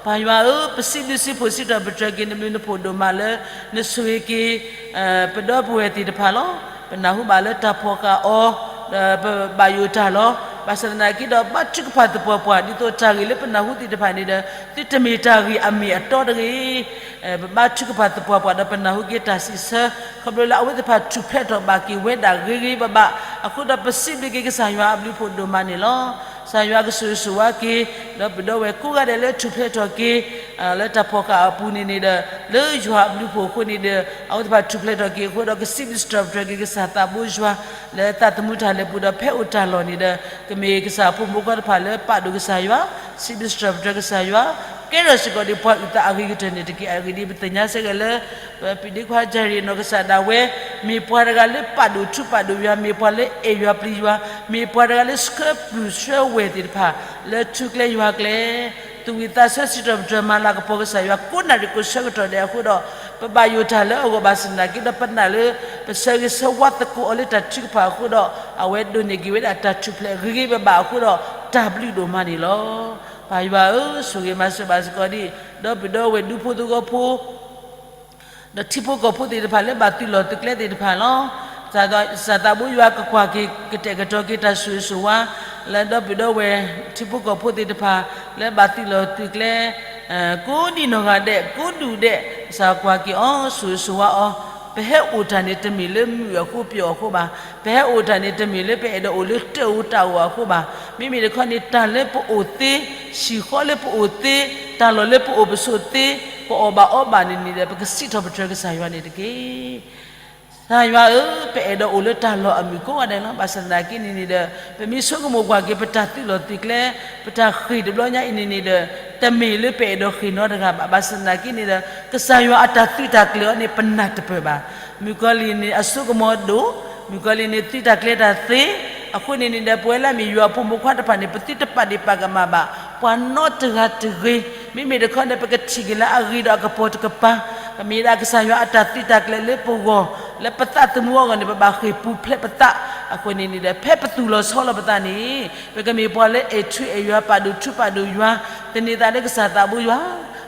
ပၢ်ယွၤဧၢ, ပစံးဘျုးစံးဖှိၣ်စံးထီၣ်ပတြၢၤက့ၤနဘျုးနဖှိၣ်ဒိၣ်မးလၢ နဆိၣ်ဂ့ၤက့ၤ ပဒီပုၢ်ဝဲၢ်သ့ၣ်တဖၣ်လီၤ. ပနၢ်ဟူဘၣ်လၢတၢ်ဖီၣ်ဃာ်အီၤ ဒီးပဘၣ်ယိၣ်တၢ်လီၤ. ဘၣ်ဆၣ်သနာ်က့ဒီး ဘါထုကဖၣ်သပှၢ်ပှၢ် ဒ်သိးတၢ်ဂ့ၢ်လၢပနၢ်ဟူသ့ၣ်တဖၣ်န့ၣ်ဒီး သုတမ့ၢ်တၢ်ဂ့ၢ်အမ့ၢ်အတီတဂ့ၤ ပဘါထုကဖၣ်သပှၢ်ပှၢ်ဒီးပနၢ်ဟူက့ၤတၢ်စံးဆၢ ခီဖျိလၢအဝဲသ့ၣ်တဖၣ်ထူၣ်ဖျဲးထီၣ်ဘၣ်က့ၤဝဲဒၣ်ဂ့ၤဂ့ၤဘၣ်ဘၣ် အဃိဒီးပစံးဘျုးက့ၤကစၢ်ယွၤအဘျုးဖှိၣ်ဒိၣ်မးန့ၣ်လီၤ. ကစၢ်ယွၤကဆိၣ်ဂ့ၤဆိၣ်ဝါက့ၤ ဒီးပဒီပုၢ်ဝဲၢ်ကိးဂၤဒဲးလၢထူၣ်ဖျဲးထီၣ်က့ၤ လၢတၢ်ဖီၣ်ဃာ်အပူၤန့ၣ်န့ၣ်ဒီး လၢယွၤအဘျုးဖှိၣ်အဃိန့ၣ်ဒီး အဝဲသ့ၣ်တဖၣ်ထူၣ်ဖျဲးထီၣ်က့ၤအဃိဒီး ကစံးဘျုးစံးထီၣ်ပတြၢၤက့ၤကစၢ်သးဘိယွၤ လၢသးသမူတၢ်လဲၤပူၤဒီးဖဲအိၣ်တၢ်လီၢ်န့ၣ်ဒီး ကမ့ၢ်ကစၢ်အဖိမုၣ်ဖိခွါတဖၣ်လၢပာ်ဒိၣ်ကစၢ်ယွၤ, စံးဘျုးစံးထီၣ်ပတြၢၤကစၢ်ယွၤ, ကဲထီၣ်စ့ၢ်ကီးဒံးပှၤအုၣ်သးအဂ့ၤကတၢၢ်န့ၣ်တက့ၢ်. အဂ့ၢ်ဒ်အံၤ, ပသ့ၣ်ညါစ့ၢ်ကီးလၢ ပဒ့ခွါကၢ်ရံၣ်နီၢ်ကစၢ်ဒၣ်ဝဲ မ့ၢ်ပှၤတဂၤလၢပာ်ဒိၣ်ထူပာ်ဒိၣ်ယွၤ, မ့ၢ်ပှၤလၢအဲၣ်ယွၤပျံၤယွၤ, မ့ၢ်ပှၤတဂၤလၢဆှၢပျုၢ်ဆှၢဝဲၢ်သ့ၣ်တဖၣ် လၢထူကျဲယွၤကျဲ, သူၣ်ဝံၣ်သးဆၢစံးထီၣ်ပတြၢၤမၤလၤကပီၤကစၢ်ယွၤ ကိးနၣ်ရံၣ်ကိးဆၢကတီၢ်ဒဲးအဃိဒီး, ပဘၣ်ယိၣ်တၢ်လၢအဂီၢ်ဘၣ်ဆၣ်သနာ်က့ဒီး ပနာ်လၢ ပဆၢဂ့ၤဆၢဝါသကိးအီၤလၢတၢ်ထုကဖၣ်အဃိဒီး, အဝဲဒိးန့ၢ်က့ၤဝဲဒၣ်တၢ်ထူၣ်ဖျဲးဂ့ၤဂ့ၤဘၣ်ဘၣ်အဃိဒီး, တၢ်ဘျုးဒိၣ်မးန့ၣ်လီၤ. ပၢ်ယွၤဧၢ, ဆိၣ်ဂ့ၤမၤစၢၤဘၣ်စ့ၢ်ကီးဒံး ဒီပုၢ်ဒီဝဲၢ်ဒူဖိသဝီဖိ ဒီးထံဖိကီၢ်ဖိသ့ၣ်တဖၣ်လၢဘၣ်သုးလီၢ်သုးကျဲသ့ၣ်တဖၣ်လီၤ. ကစၢ်သးဘိယွၤကကွၢ်က့ၤ ကတဲာ်ကတီၤက့ၤတၢ်ဆိၣ်ဂ့ၤဆိၣ်ဝါ လၢဒီပုၢ်ဒီဝဲၢ်ထံဖိကီၢ်ဖိသ့ၣ်တဖၣ် လၢဘၣ်သုးလီၢ်သုးကျဲ ကိးဒံနီၢ်ဂၤဒဲး ကိးဒူၣ်ဒဲး ကစၢ်ကွၢ်က့ၤအီၤ ဆိၣ်ဂ့ၤဆိၣ်ဝါအီၤ, ပဟဲအိၣ်တၢ်န့ၣ်တမ့ၢ်လၢမုာ်အဃိပျီၣ်အဃိဘၣ်, ပဟဲအိၣ်တၢ်န့ၣ်တမ့ၢ်လၢပအဲၣ်ဒိးအိၣ်လၢတၢ်အိၣ်တၢ်အိၣ်အဃိဘၣ်, မ့မ့ၢ်တခီန့ၣ် တၢ်လၢပအိၣ်သ့, ဟံၣ်ဃီလၢပအိၣ်သ့, တၢ်လီၢ်လၢပအိၣ်ပဆိးသ့, ပအီၣ်ဘၣ်အီဘၣ်န့ၣ်န့ၣ်ဒီး ပကစံးထီၣ်ပတြၢၤကစၢ်ယွၤန့ၣ်တက့ၢ်. ကစၢ်ယွၤဧၢ, ပအဲၣ်ဒိးအိၣ်လၢတၢ်လီၢ်အမုာ်ကိးဂၤဒဲးလီၤ. ဘၣ်ဆၣ်သနာ်က့န့ၣ်န့ၣ်ဒီး ပမ့ၢ်ဆိကမိၣ်ကွၢ်က့ၤ ပတၢ်သုးလီၢ်သုးကျဲ, ပတၢ်ဃ့ၢ်တဘျီညါအံၤန့ၣ်န့ၣ်ဒီး တမ့ၢ်လၢပအဲၣ်ဒိးဃ့ၢ်နီတဂၤဘၣ်. ဘၣ်ဆၣ်သနာ်က့န့ၣ်ဒီး ကစၢ်ယွၤအတၢ်သုးတၢ်ကျဲၤအီၤန့ၣ် ပနၢ်တပၢၢ်ဘၣ်. မုၣ်ကီၤလံၢ်န့ၣ် အစိကမီၤဒိၣ်, မုၣ်ကီၤလံၢ်န့ၣ် သုးတၢ်ကျဲၤတၢ်သ့, အဃိန့ၣ်န့ၣ်ဒီး ပဝဲလၢအမ့ၢ်ယွၤအဖိမုၣ်ဖိခွါတဖၣ်န့ၣ် ပသုတပာ်ဒံးပာ်ကမၣ်ဘၣ် ပှၤနီတဂၤတဂ့ၤ. မ့မ့ၢ်တခီန့ၣ် ပကထံၣ်က့ၤလၢအဂ့ၤဒီးအကပီၤတကပၤ, ပမ့ၢ်ဒၣ်ကစၢ်ယွၤအတၢ်သုးတၢ်ကျဲၤလၢပဂီၢ်, လၢပသးသမူအဂီၢ်န့ၣ် ပဘၣ်ဃ့ၢ်ပူၤဖျဲးပသး. အဃိန့ၣ်န့ၣ်ဒီး ဖဲပသူၣ်လီၤဆီလီၤပသးန့ၣ် ပကမ့ၢ်ပှၤလၢအဲၣ်ထူအဲၣ်ယွၤ ပာ်ဒိၣ်ထူပာ်ဒိၣ်ယွၤ, သန့ၤသးလၢကစၢ်သးဘိယွၤ,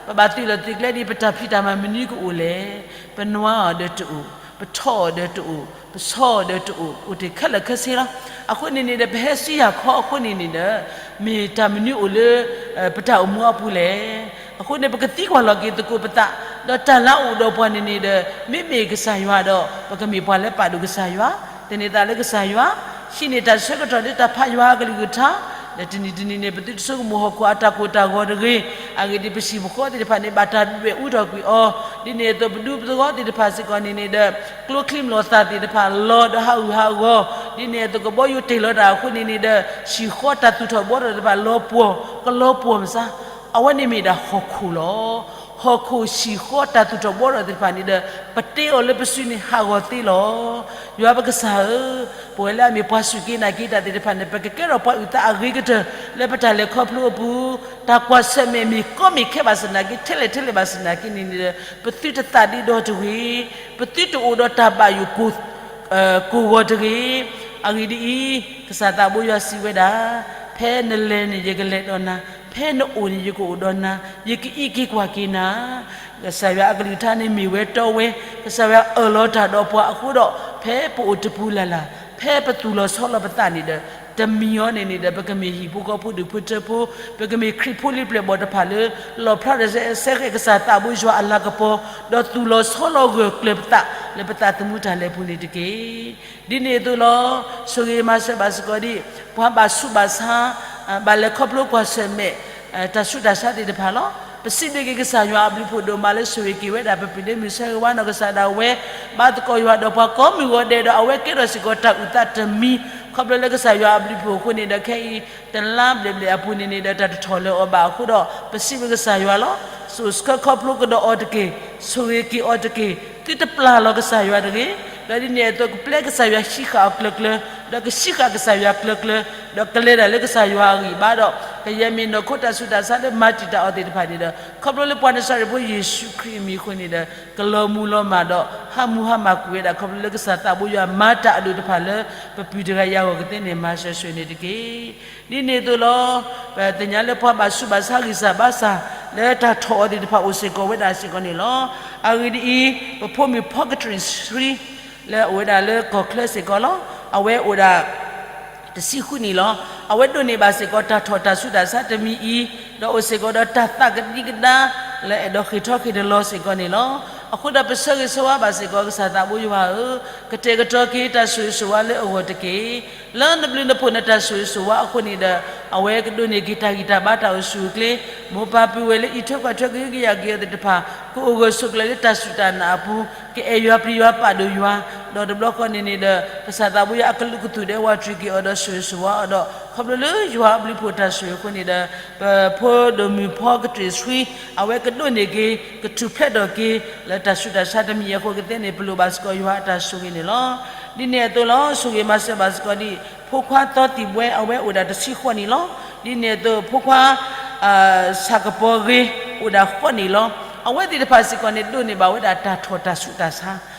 ပဘၣ်သုးလီၢ်သုးကျဲဒ်ပတၢ်ဖံးတၢ်မၤမနုၤကအိၣ်လဲၣ်. ပနွါအီၤဒီးတအိၣ်, ပထီၣ်အီၤဒီးတအိၣ်, ပဆီအီၤဒီးတအိၣ်, အိၣ်တ့ၢ်ခဲလၢာ်ခဲဆ့လီၤ. အဃိန့ၣ်န့ၣ်ဒီး ပဟဲဆူယၤခီအဃိန့ၣ်န့ၣ်ဒီး မ့ၢ်တၢ်မနုၤအိၣ်လၢ ပတၢ်အိၣ်မူအပူၤလဲၣ်. အဃိန့ၣ် ပကသံကွၢ်လီၤက့ၤသကိးပသး, ဒီးတၢ်လၢအအိၣ်ဒီးပှၤန့ၣ်န့ၣ်ဒီး မ့မ့ၢ်ကစၢ်ယွၤဒီး ပကမ့ၢ်ပှၤလၢပာ်ဒိၣ်ကစၢ်ယွၤ, သန့ၤသးလၢကစၢ်ယွၤ, ဟံးန့ၢ်တၢ်ဆၢကတီၢ်လၢတၢ်ဖးယွၤအကလုၢ်ကထါ, ဒီးတနံၤတနံၤန့ၣ် ပသုတဆိကမိၣ်ဟီၣ်ခိၣ်အတၢ်ကိၢ်တၢ်ဂီၤတဂ့ၤ, အဂ့ၢ်ဒ်အံၤ ပဟံၣ်ပဃီသ့ၣ်တဖၣ်န့ၣ် ဘၣ်တၢ်ဒွဲၣ်အူထီၣ်ကွံာ်အီၤ, ဒ်န့ၣ်အသိးပဒူပသဝီသ့ၣ်တဖၣ်စ့ၢ်ကီးန့ၣ်န့ၣ်ဒီး ကျိချံမျိာ်သၣ်သ့ၣ်တဖၣ်လီၤဒီးဟးဂူာ်ဟးဂီၤ, ဒ်န့ၣ်အသိးကဘီယူၤတ့ၢ်လီၤတၢ်အဃိန့ၣ်န့ၣ်ဒီး ဟံၣ်ဃီတၢ်သူၣ်ထီၣ်ဘှီထီၣ်သ့ၣ်တဖၣ်လီၤပှီၢ်, ကလီၤပှီၢ်မစါ, အဝဲန့ၣ်မ့ၢ်ဒၣ်ဟီၣ်ခိၣ်လီၤ. ဟီၣ်ခိၣ်ဟံၣ်ဃီတၢ်သူၣ်ထီၣ်ဘှီထီၣ်သ့ၣ်တဖၣ်န့ၣ်ဒီး ပတ့အီၤလၢပစုန့ၣ်ဟးဂီၤသ့လီၤ. ယွၤပကစၢ်ဧၢ, ပဝဲလၢအမ့ၢ်ပှၤစူၢ်က့ၤနာ်က့ၤတၢ်သ့ၣ်တဖၣ်န့ၣ် ပကကဲထီၣ်ပှၤအုၣ်သးအဂ့ၤကတၢၢ် လၢပတၢ်လဲၤခီဖျိအပူၤ, တၢ်ကွၢ်ဆၢၣ်မဲာ်မ့ၢ်ကီမ့ၢ်ခဲဘၣ်ဆၣ်သနာ်က့ ထဲလဲၣ်ထဲလဲၣ်ဘၣ်ဆၣ်သနာ်က့န့ၣ်န့ၣ်ဒီး ပသုတသးဒ့ဒီတဂ့ၤ, ပသုတအိၣ်ဒီးတၢ်ဘၣ်ယိၣ် ကိၢ်ဂီၤတဂ့ၤ. အဂ့ၢ်ဒ်အံၤ, ကစၢ်သးဘိယွၤစံးဝဲဒၣ်, ဖဲနလဲၤန့ၣ် ယကလဲၤဒီးနၤ, ဖဲနအိၣ်န့ၣ် ယကအိၣ်ဒီးနၤ, ယကအံးက့ၤကွၢ်က့ၤနၤ. ကစၢ်ယွၤအကလုၢ်ကထါန့ၣ်မ့ၢ်ဝဲတီဝဲ, ကစၢ်ယွၤအၢၣ်လီၤတၢ်ဒီးပှၤအဃိဒီး ဖဲပအိၣ်တပူၤလၢ်လၢ်, ဖဲပသူၣ်လီၤဆီလီၤပသးန့ၣ်ဒီး တမံၤအီၤန့ၣ်န့ၣ်ဒီး ပကမ့ၢ်ဟံၣ်ဖိဃီဖိဒူၣ်ဖိထၢဖိ, ပကမ့ၢ်ခရံာ်ဖိလံၤပျဲၢ်ဘီၣ်တဖၣ်လၢ လီၣ်ဖျါဒီးစဲဃဲးကစၢ်သးဘိယွၤအလၤကပီၤ, ဒီးသူၣ်လီၤဆီလီၤဂၢၢ်ကျၢၤပသး လၢပသးသမူတၢ်လဲၤပူၤန့ၣ်တက့ၢ်. ဒ်န့ၣ်အသိးလီၤ, ဆိၣ်ဂ့ၤမၤစၢၤဘၣ်စ့ၢ်ကီးဒံး ပှၤဘၣ်ဆူးဘၣ်ဆါ, ဘၣ်လဲၤခီဖျိကွၢ်ဆၢၣ်မဲာ် တၢ်ဆူးတၢ်ဆါသ့ၣ်တဖၣ်လီၤ. ပစံးဘျုးက့ၤကစၢ်ယွၤအဘျုးဖှိၣ်ဒိၣ်မးလၢဆိၣ်ဂ့ၤက့ၤဝဲဒၣ် ပပုၢ်လၢမုၢ်ဆါဂ့ၤဝါနီၢ်ကစၢ်ဒၣ်ဝဲ, ဘါသကိးယွၤဒီးပှၤကိးမုၢ်ဂီၤဒဲးဒီး အဝဲကဲထီၣ်စ့ၢ်ကီးတၢ်အုၣ်သးတမံၤ, ခီဖျိလၢကစၢ်ယွၤအဘျုးဖှိၣ်အဃိန့ၣ်ဒီး ခဲအံၤ တလါဘျဲၣ်ဘျဲၣ်အပူၤန့ၣ်န့ၣ်ဒီး တၢ်တထီၣ်လၢၤအီၤဘၣ်အဃိဒီး ပစံးဘျုးကစၢ်ယွၤလီၤ. စိာ်ဆှၢခီဖျိကဒီးအီၤတက့ၢ်, ဆိၣ်ဂ့ၤက့ၤအီၤတက့ၢ်, သုတပျၢ်လီၤကစၢ်ယွၤတဂ့ၤ, ဒီးဒ်န့ၣ်အသိးကပျဲကစၢ်ယွၤဟံးဃာ်အီၤကျၢၤကျၢၤ, ဒီးကဟံးဃာ်ကစၢ်ယွၤကျၢၤကျၢၤ, ဒီးကလဲၤတၢ်လၢကစၢ်ယွၤအဂံၢ်ဘါဒီး ကယဲၢ်မ့ၢ်နီၢ်ခိတၢ်ဆူးတၢ်ဆါလၢမၤတံာ်တာ်အီၤသ့ၣ်တဖၣ်န့ၣ်ဒီး ခီဖျိလၢပှၤနၤစၤရ့းဖိယ့ၣ်ၡူးခရံာ်အမံၤအဃိန့ၣ်ဒီး ကလီၤမုၢ်လီၤမၢ်ဒီး ဟးမူဟးမၢ်ကွံာ်ဝဲဒၣ် ခီဖျိလၢကစၢ်သးဘိယွၤမၤတၢ်အဒိၣ်တဖၣ်လၢ ပပုၢ်တဂၤအံၤအဂီၢ်ကသ့န့ၣ် မၤစၢၤဆိၣ်ဂ့ၤန့ၣ်တက့ၢ်. ဒ်န့ၣ်အသိးလီၤ, ပသ့ၣ်ညါလၢပှၤဘၣ်ဆူးဘၣ်ဆါဂံၢ်စၢ်ဘါစၢ် လၢတၢ်ထီၣ်အီၤသ့ၣ်တဖၣ်အိၣ်စ့ၢ်ကီးဝဲဒၣ်စ့ၢ်ကီးန့ၣ်လီၤ. အဂ့ၢ်ဒ်အံၤ, ပဖိမုၣ် ဖီကတရံၣ် ဆှံ လၢအအိၣ်ဝဲဒၣ်လၢကီၢ်ချၢစ့ၢ်ကီးလီၤ. အဝဲအိၣ်ဒၣ် တဆံဃုနံၣ်လီၤ. အဝဲဒိးန့ၢ်ဘၣ်စ့ၢ်ကီးတၢ်ထီၣ်တၢ်ဆူးတၢ်ဆါတမံၤအံၤ, ဒီးအိၣ်စ့ၢ်ကီးဒီးတၢ်သးကဒံကဒါ လၢအဲၣ်ဒိးဃ့ၢ်ထီၣ်ဃ့ၢ်တလီၤစ့ၢ်ကီးန့ၣ်လီၤ. အဃိဒီးပဆၢဂ့ၤဆၢဝါဘၣ်စ့ၢ်ကီးကစၢ်သးဘိယွၤဧၢ, ကတဲာ်ကတီၤက့ၤတၢ်ဆိၣ်ဂ့ၤဆိၣ်ဝါလၢအဂီၢ်တက့ၢ်. လၢနဘျုးနဖှိၣ်နတၢ်ဆိၣ်ဂ့ၤဆိၣ်ဝါအဃိန့ၣ်ဒီး အဝဲကဒိးန့ၢ်က့ၤတၢ်ဂံၢ်တၢ်ဘါတၢ်အိၣ်ဆူၣ်အိၣ်ချ့, မိၢ်ပၢ်ပုၢ်ဝဲၢ်လၢအံးထွဲကွၢ်ထွဲကဟုကယာ်က့ၤအီၤသ့ၣ်တဖၣ် ကအိၣ်ဂၢၢ်ဆိးကျၢၤလၢတၢ်စူၢ်တၢ်နာ်အပူၤ, ကအဲၣ်ယွၤပျံၤယွၤပာ်ဒိၣ်ယွၤ, ဒီးတဘျီဃီန့ၣ်န့ၣ်ဒီး ကစၢ်သးဘိယွၤအကလုာ်ကသူၣ်ဒဲးဝဲတြံၤက့ၤအီၤဒီးဆိၣ်ဂ့ၤဆိၣ်ဝါအီၤဒီး ခီဖျိလၢယွၤအဘျုးဖှိၣ်တၢ်ဆိၣ်ဂ့ၤအဃိန့ၣ်ဒီး ပဖိဒိၣ်မုၣ်ဖီကတြ့ၣ်ဆှံ အဝဲကဒိးန့ၢ်က့ၤ ကထူၣ်ဖျဲးထီၣ်က့ၤ လၢတၢ်ဆူးတၢ်ဆါတမံၤအံၤအဃိကသ့န့ၣ် ပလိၣ်ဘၣ်စ့ၢ်ကီးယွၤအတၢ်ဆိၣ်ဂ့ၤန့ၣ်လီၤ. ဒ်န့ၣ်အသိးလီၤ ဆိၣ်ဂ့ၤမၤစၢၤဘၣ်စ့ၢ်ကီးဒံး ဖိခွါသီသံၣ်ဘှဲ အဝဲအိၣ်ဒၣ်တဆံဃိးနံၣ်လီၤ. ဒ်န့ၣ်အသိး ဖိခွါ ဆၣ်ကပီၤဂ့ၤ အိၣ်ဒၣ်ဃိးနံၣ်လီၤ. အဝဲသ့ၣ်တဖၣ်စ့ၢ်ကီးန့ၣ် ဒိးန့ၢ်ဘၣ်ဝဲဒၣ်တၢ်ထီၣ်တၢ်ဆူးတၢ်ဆါ,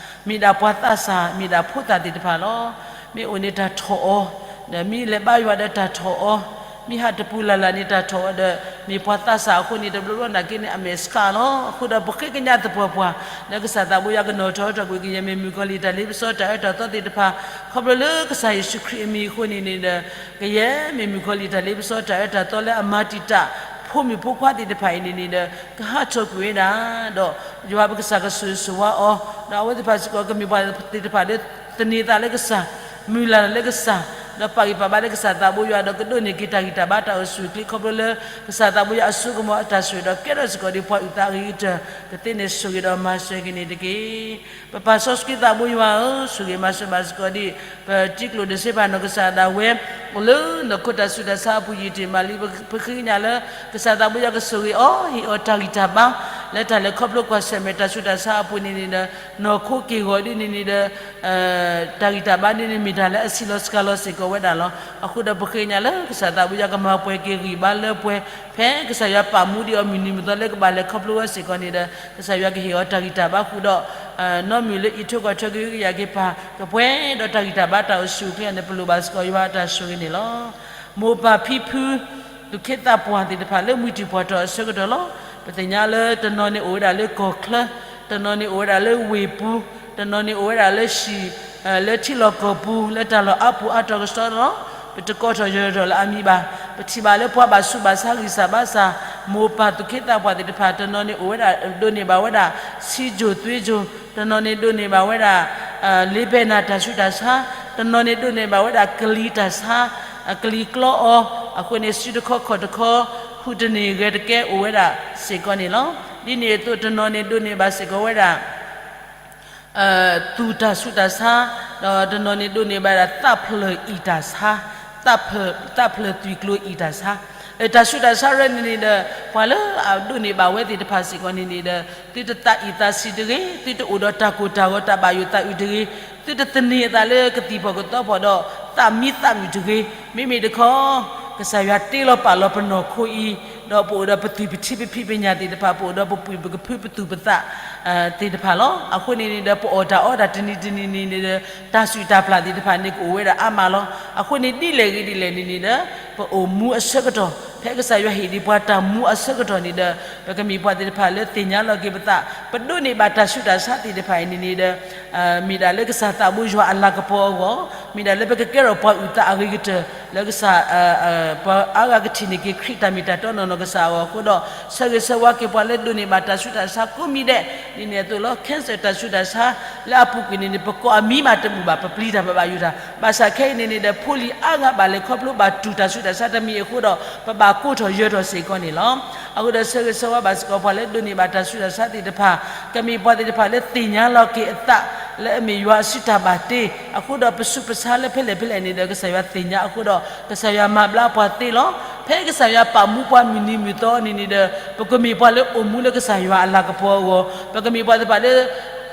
မ့ၢ်ဒၣ်ပှၤသးစၢ် မ့ၢ်ဒၣ်ဖိသၣ်သ့ၣ်တဖၣ်လီၤ. မ့ၢ်အိၣ်န့ၣ်တၢ်ထီၣ်အီၤ, ဒီးမ့ၢ်လဲၤဘါယွၤဒီးတၢ်ထီၣ်အီၤ, မ့ၢ်ဟးတပူၤလၢ်လၢ်န့ၣ်တၢ်ထီၣ်အီၤဒီး မ့ၢ်ပှၤသးစၢ်အဃိန့ၣ် တဘျီဘျီနာ်က့န့ၣ် အမဲာ်ဆှးလီၤ. အဃိဒီးပဃ့ကညးသပှၢ်ပှၢ် လၢကစၢ်သးဘိယွၤကနီၣ်ထီၣ်ထီၣ်ကွံာ်ကယဲၢ်မ့ၢ်မုၣ်ကီၤလံၢ်တၢ်လ့ပစီတၢ်အၢတၢ်သီသ့ၣ်တဖၣ် ခီဖျိလၢကစၢ်ယ့ၣ်ၡူးခရံာ်အမံၤအဃိန့ၣ်န့ၣ်ဒီး ကယဲၢ်မ့ၢ်မုၣ်ကီၤလံၢ်တၢ်လ့ပစီတၢ်အၢတၢ်သီလၢအမၤတံာ်တာ် ဖိမုၣ်ဖိခွါသ့ၣ်တဖၣ်အံၤန့ၣ်န့ၣ်ဒီး ကဟးထီၣ်ကွံာ်ဝဲဒၣ် ဒီးယွၤပကစၢ်ကဆိၣ်ဂ့ၤဆိၣ်ဝါအီၤ, ဒီးအဝဲသ့ၣ်တဖၣ်စ့ၢ်ကီးကမ့ၢ်ပှၤသ့ၣ်တဖၣ်လၢ သန့ၤသးလၢကစၢ်, မုၢ်လၢ်လၢကစၢ်, ဒီးပာ်ဂံၢ်ပာ်ဘါလၢကစၢ်သးဘိယွၤ ဒီးကဒိးန့ၢ်က့ၤတၢ်ဂံၢ်တၢ်ဘါတၢ်အိၣ်ဆူၣ်အိၣ်ချ့ခီဖျိလၢ ကစၢ်သးဘိယွၤအစိကမီၤအတၢ်ဆိၣ်ဂ့ၤဒီး ကဲထီၣ်စ့ၢ်ကီးဒ်ပှၤအုၣ်သးအဂ့ၤကတၢၢ် ကသ့န့ၣ်ဆိၣ်ဂ့ၤဒီးမၤစၢၤက့ၤန့ၣ်တက့ၢ်. ပပၢ်စီဆှံသးဘိယွၤဧၢ, ဆိၣ်ဂ့ၤမၤစၢၤဘၣ်စ့ၢ်ကီးဒံး ပတံၤကျိၣ်ဒစ့ပၢ်နီၢ်ကစၢ်ဒၣ်ဝဲ အိၣ်လၢနီၢ်ခိတၢ်ဆူးတၢ်ဆါအပူၤယံာ်တ့ၢ်မးလံ, ပဃ့ကညးလၢ ကစၢ်သးဘိယွၤကဆိၣ်ဂ့ၤအီၤ ဟ့ၣ်အီၤတၢ်ဂံၢ်တၢ်ဘါ လၢတၢ်လဲၤခီဖျိကွၢ်ဆၢၣ်မဲာ်တၢ်ဆူးတၢ်ဆါအပူၤန့ၣ်န့ၣ်ဒီး နီၢ်ခိက့ၢ်ဂီၤဒ်န့ၣ်န့ၣ်ဒီး တၢ်ဂံၢ်တၢ်ဘါဒ်န့ၣ်မ့ၢ်တၢ်လၢအဆံးလီၤစှၤလီၤစ့ၢ်ကီးဝဲဒၣ်လီၤ. အဃိဒီးပဃ့ကညးလၢကစၢ်သးဘိယွၤကမၤပှဲၤက့ၤဂံၢ်ဘါလၢပှဲၤ ဖဲကစၢ်ယွၤပာ်မူဒံးအီၤမုၢ်နံၤမုၢ်သီလၢကဘၣ်လဲၤခီဖျိဝဲစ့ၢ်ကီးန့ၣ်ဒီး ကစၢ်ယွၤကဟ့ၣ်အီၤတၢ်ဂံၢ်တၢ်ဘါဃုာ်ဒီး နီတမံၤလၢအံးထွဲကွၢ်ထွဲကဟုကယာ်က့ၤပၢ် ကပှဲၤဒီးတၢ်ဂံၢ်တၢ်ဘါတၢ်အိၣ်ဆူၣ်အိၣ်ချ့န့ၣ် ပလိၣ်ဘၣ်စ့ၢ်ကီးယွၤအတၢ်ဆိၣ်ဂ့ၤန့ၣ်လီၤ. မိၢ်ပၢ်ဖံဖု သူၣ်က့သးပှၢ်သ့ၣ်တဖၣ်လၢမှံထံၣ်ပှၢ်ထီၣ်အဆၢကတီၢ်လီၤ. ပသ့ၣ်ညါလၢတနီၤန့ၣ်အိၣ်ဝဲဒၣ်လၢကီၢ်ချၢ, တနီၤန့ၣ်အိၣ်ဝဲဒၣ်လၢဝ့ၢ်ပူၤ, တနီၤန့ၣ်အိၣ်ဝဲဒၣ်လၢဟံၣ် လၢထံလီၢ်ကီၢ်ပူၤ လၢတၢ်လီၢ်အါပူၤအါတီၤကစီဒီလီၤ. ပတကိးထီၣ်ယၢၤထီၣ်လၢအမံၤဘၣ်. ပထံၣ်ဘၣ်လၢပှၤဘၣ်ဆူးဘၣ်ဆါဂံၢ်စၢ်ဘါစၢ် မိၢ်ပၢ်သူၣ်က့သးပှၢ်သ့ၣ်တဖၣ် တနီၤန့ၣ်အိၣ်ဝဲဒၣ် ဒိးန့ၢ်ဘၣ်ဝဲဒၣ် ဆံးစိၤသွ့စိၤ, တနီၤန့ၣ်ဒိးန့ၢ်ဘၣ်ဝဲဒၣ် လ့ပဲနၤတၢ်ဆူးတၢ်ဆါ, တနီၤန့ၣ်ဒိးန့ၢ်ဘၣ်ဝဲဒၣ်ကလံၤတၢ်ဆါ, ကလံၤကျီအီၤ, အဃိန့ၣ် စုတခီခီၣ်တခီ, ဟူးတန့ၢ်ဂဲၤတကဲအိၣ်ဝဲဒၣ်စ့ၢ်ကီးန့ၣ်လီၤ. ဒ်န့ၣ်အသိးတနီၤန့ၣ်ဒိးန့ၢ်ဘၣ်စ့ၢ်ကီးဝဲဒၣ် သူၣ်တၢ်ဆူးတၢ်ဆါ, ဒီးတနီၤန့ၣ်ဒိးန့ၢ်ဘၣ်ဒၣ်သးဖျၢၣ်အံၣ်တၢ်ဆါ, သးဖျၢၣ်သွံၣ်ကျိၤအံၣ်တၢ်ဆါ, တၢ်ဆူးတၢ်ဆါရၢန့ၣ်န့ၣ်ဒီး ပှၤလၢအဒိးန့ၢ်ဘၣ်ဝဲသ့ၣ်တဖၣ်စ့ၢ်ကီးန့ၣ်န့ၣ်ဒီး သုတသးအံၣ်သးဆံးတဂ့ၤ, သုတအိၣ်ဒီးတၢ်ကိၢ်တၢ်ဂီၤတၢ်ဘၣ်ယိၣ်သးအုးတဂ့ၤ, သုတသန့ၤအသးလၢကသံၣ်ဖီၣ်ကသီဖီၣ်ဒီး သးမံသးမုာ်တဂ့ၤ, မ့မ့ၢ်တခီ ကစၢ်ယွၤတ့လီၤပာ်လီၤပနီၢ်ခိအံၤ, ဒီးပအိၣ်ဒီးပသွံၣ်ပထံပဖံးပညၣ်သ့ၣ်တဖၣ်, ပအိၣ်ဒီးပပုၢ်ပကဖုပသူၣ်ပသး သ့ၣ်တဖၣ်လီၤ. အဃိန့ၣ်န့ၣ်ဒီး ပအီၣ်တၢ်အီတၢ်တနံၤတနံၤန့ၣ်န့ၣ်ဒီး တၢ်စုၣ်တၢ်ပျၢ်သ့ၣ်တဖၣ်န့ၣ် ကအိၣ်ဝဲဒၣ်အါမးလီၤ. အဃိန့ၣ် ဒ်လဲၣ်ဂ့ၤဒ်လဲၣ်န့ၣ်န့ၣ်ဒီး ပအိၣ်မူအဆၢကတီၢ် ဖဲကစၢ်ယွၤဟ့ၣ်ဒံးပှၤတၢ်မူအဆၢကတီၢ်န့ၣ်ဒီး ပကမ့ၢ်ပှၤသ့ၣ်တဖၣ်လၢသ့ၣ်ညါလီၤက့ၤပသး, ပဒိးန့ၢ်ဘၣ်တၢ်ဆူးတၢ်ဆါသ့ၣ်တဖၣ်အံၤန့ၣ်န့ၣ်ဒီး မ့ၢ်ဒၣ်လၢကစၢ်သးဘိယွၤအလၤကပီၤအဂီၢ်, မ့ၢ်ဒၣ်လၢပကကဲထီၣ်ပှၤအုၣ်သးအဂ့ၤကတၢၢ် လၢကစၢ် ပှၤအါဂၤကထံၣ်န့ၢ်က့ၤခရံာ်တၢ်မ့ၢ်တၢ်တီနီၢ်နီၢ်ကစၢ်အဂီၢ်အဃိဒီး ဆၢဂ့ၤဆၢဝါက့ၤပှၤလၢဒိးန့ၢ်ဘၣ်တၢ်ဆူးတၢ်ဆါကိးမံၤဒဲး, ဒ်န့ၣ်အသိးလီၤ cancer တၢ်ဆူးတၢ်ဆါ လၢအပူၤကွံာ်န့ၣ်န့ၣ် ပကိးအမံၤမးတဘူၣ်ဘၣ် ပပျံၤတၢ်ပဘၣ်ယိၣ်တၢ်, ဘၣ်ဆၣ်ခဲအံၤန့ၣ်န့ၣ်ဒီး ဖိလံၤအါဂၤဘၣ်လဲၤခီဖျိဘၣ်တူၢ်တၢ်ဆူးတၢ်ဆါတမံၤအဃိဒီး ပဘၣ်ကိးထီၣ်ယၢၤထီၣ်စ့ၢ်ကီးန့ၣ်လီၤ. အဃိဒီးဆၢဂ့ၤဆၢဝါဘၣ်စ့ၢ်ကီးပှၤလၢဒိးန့ၢ်ဘၣ်တၢ်ဆူးတၢ်ဆါသ့ၣ်တဖၣ်, ကမ့ၢ်ပှၤသ့ၣ်တဖၣ်လၢသ့ၣ်ညါလီၤက့ၤအသး လၢအမ့ၢ်ယွၤအစုတၢ်ဘၣ်တ့, အဃိဒီးပဆူးပဆါလၢဖဲလဲၣ်ဖဲလဲၣ်န့ၣ်ဒီး ကစၢ်ယွၤသ့ၣ်ညါအဃိဒီး ကစၢ်ယွၤမၤဘျါပှၤသ့လီၤ. ဖဲကစၢ်ယွၤပာ်မူပှၤမုၢ်နံၤမုၢ်သီန့ၣ်န့ၣ်ဒီး ပကမ့ၢ်ပှၤလၢအိၣ်မူလၢကစၢ်ယွၤအလၤကပီၤအဂီၢ်, ပကမ့ၢ်ပှၤသ့ၣ်တဖၣ်လၢ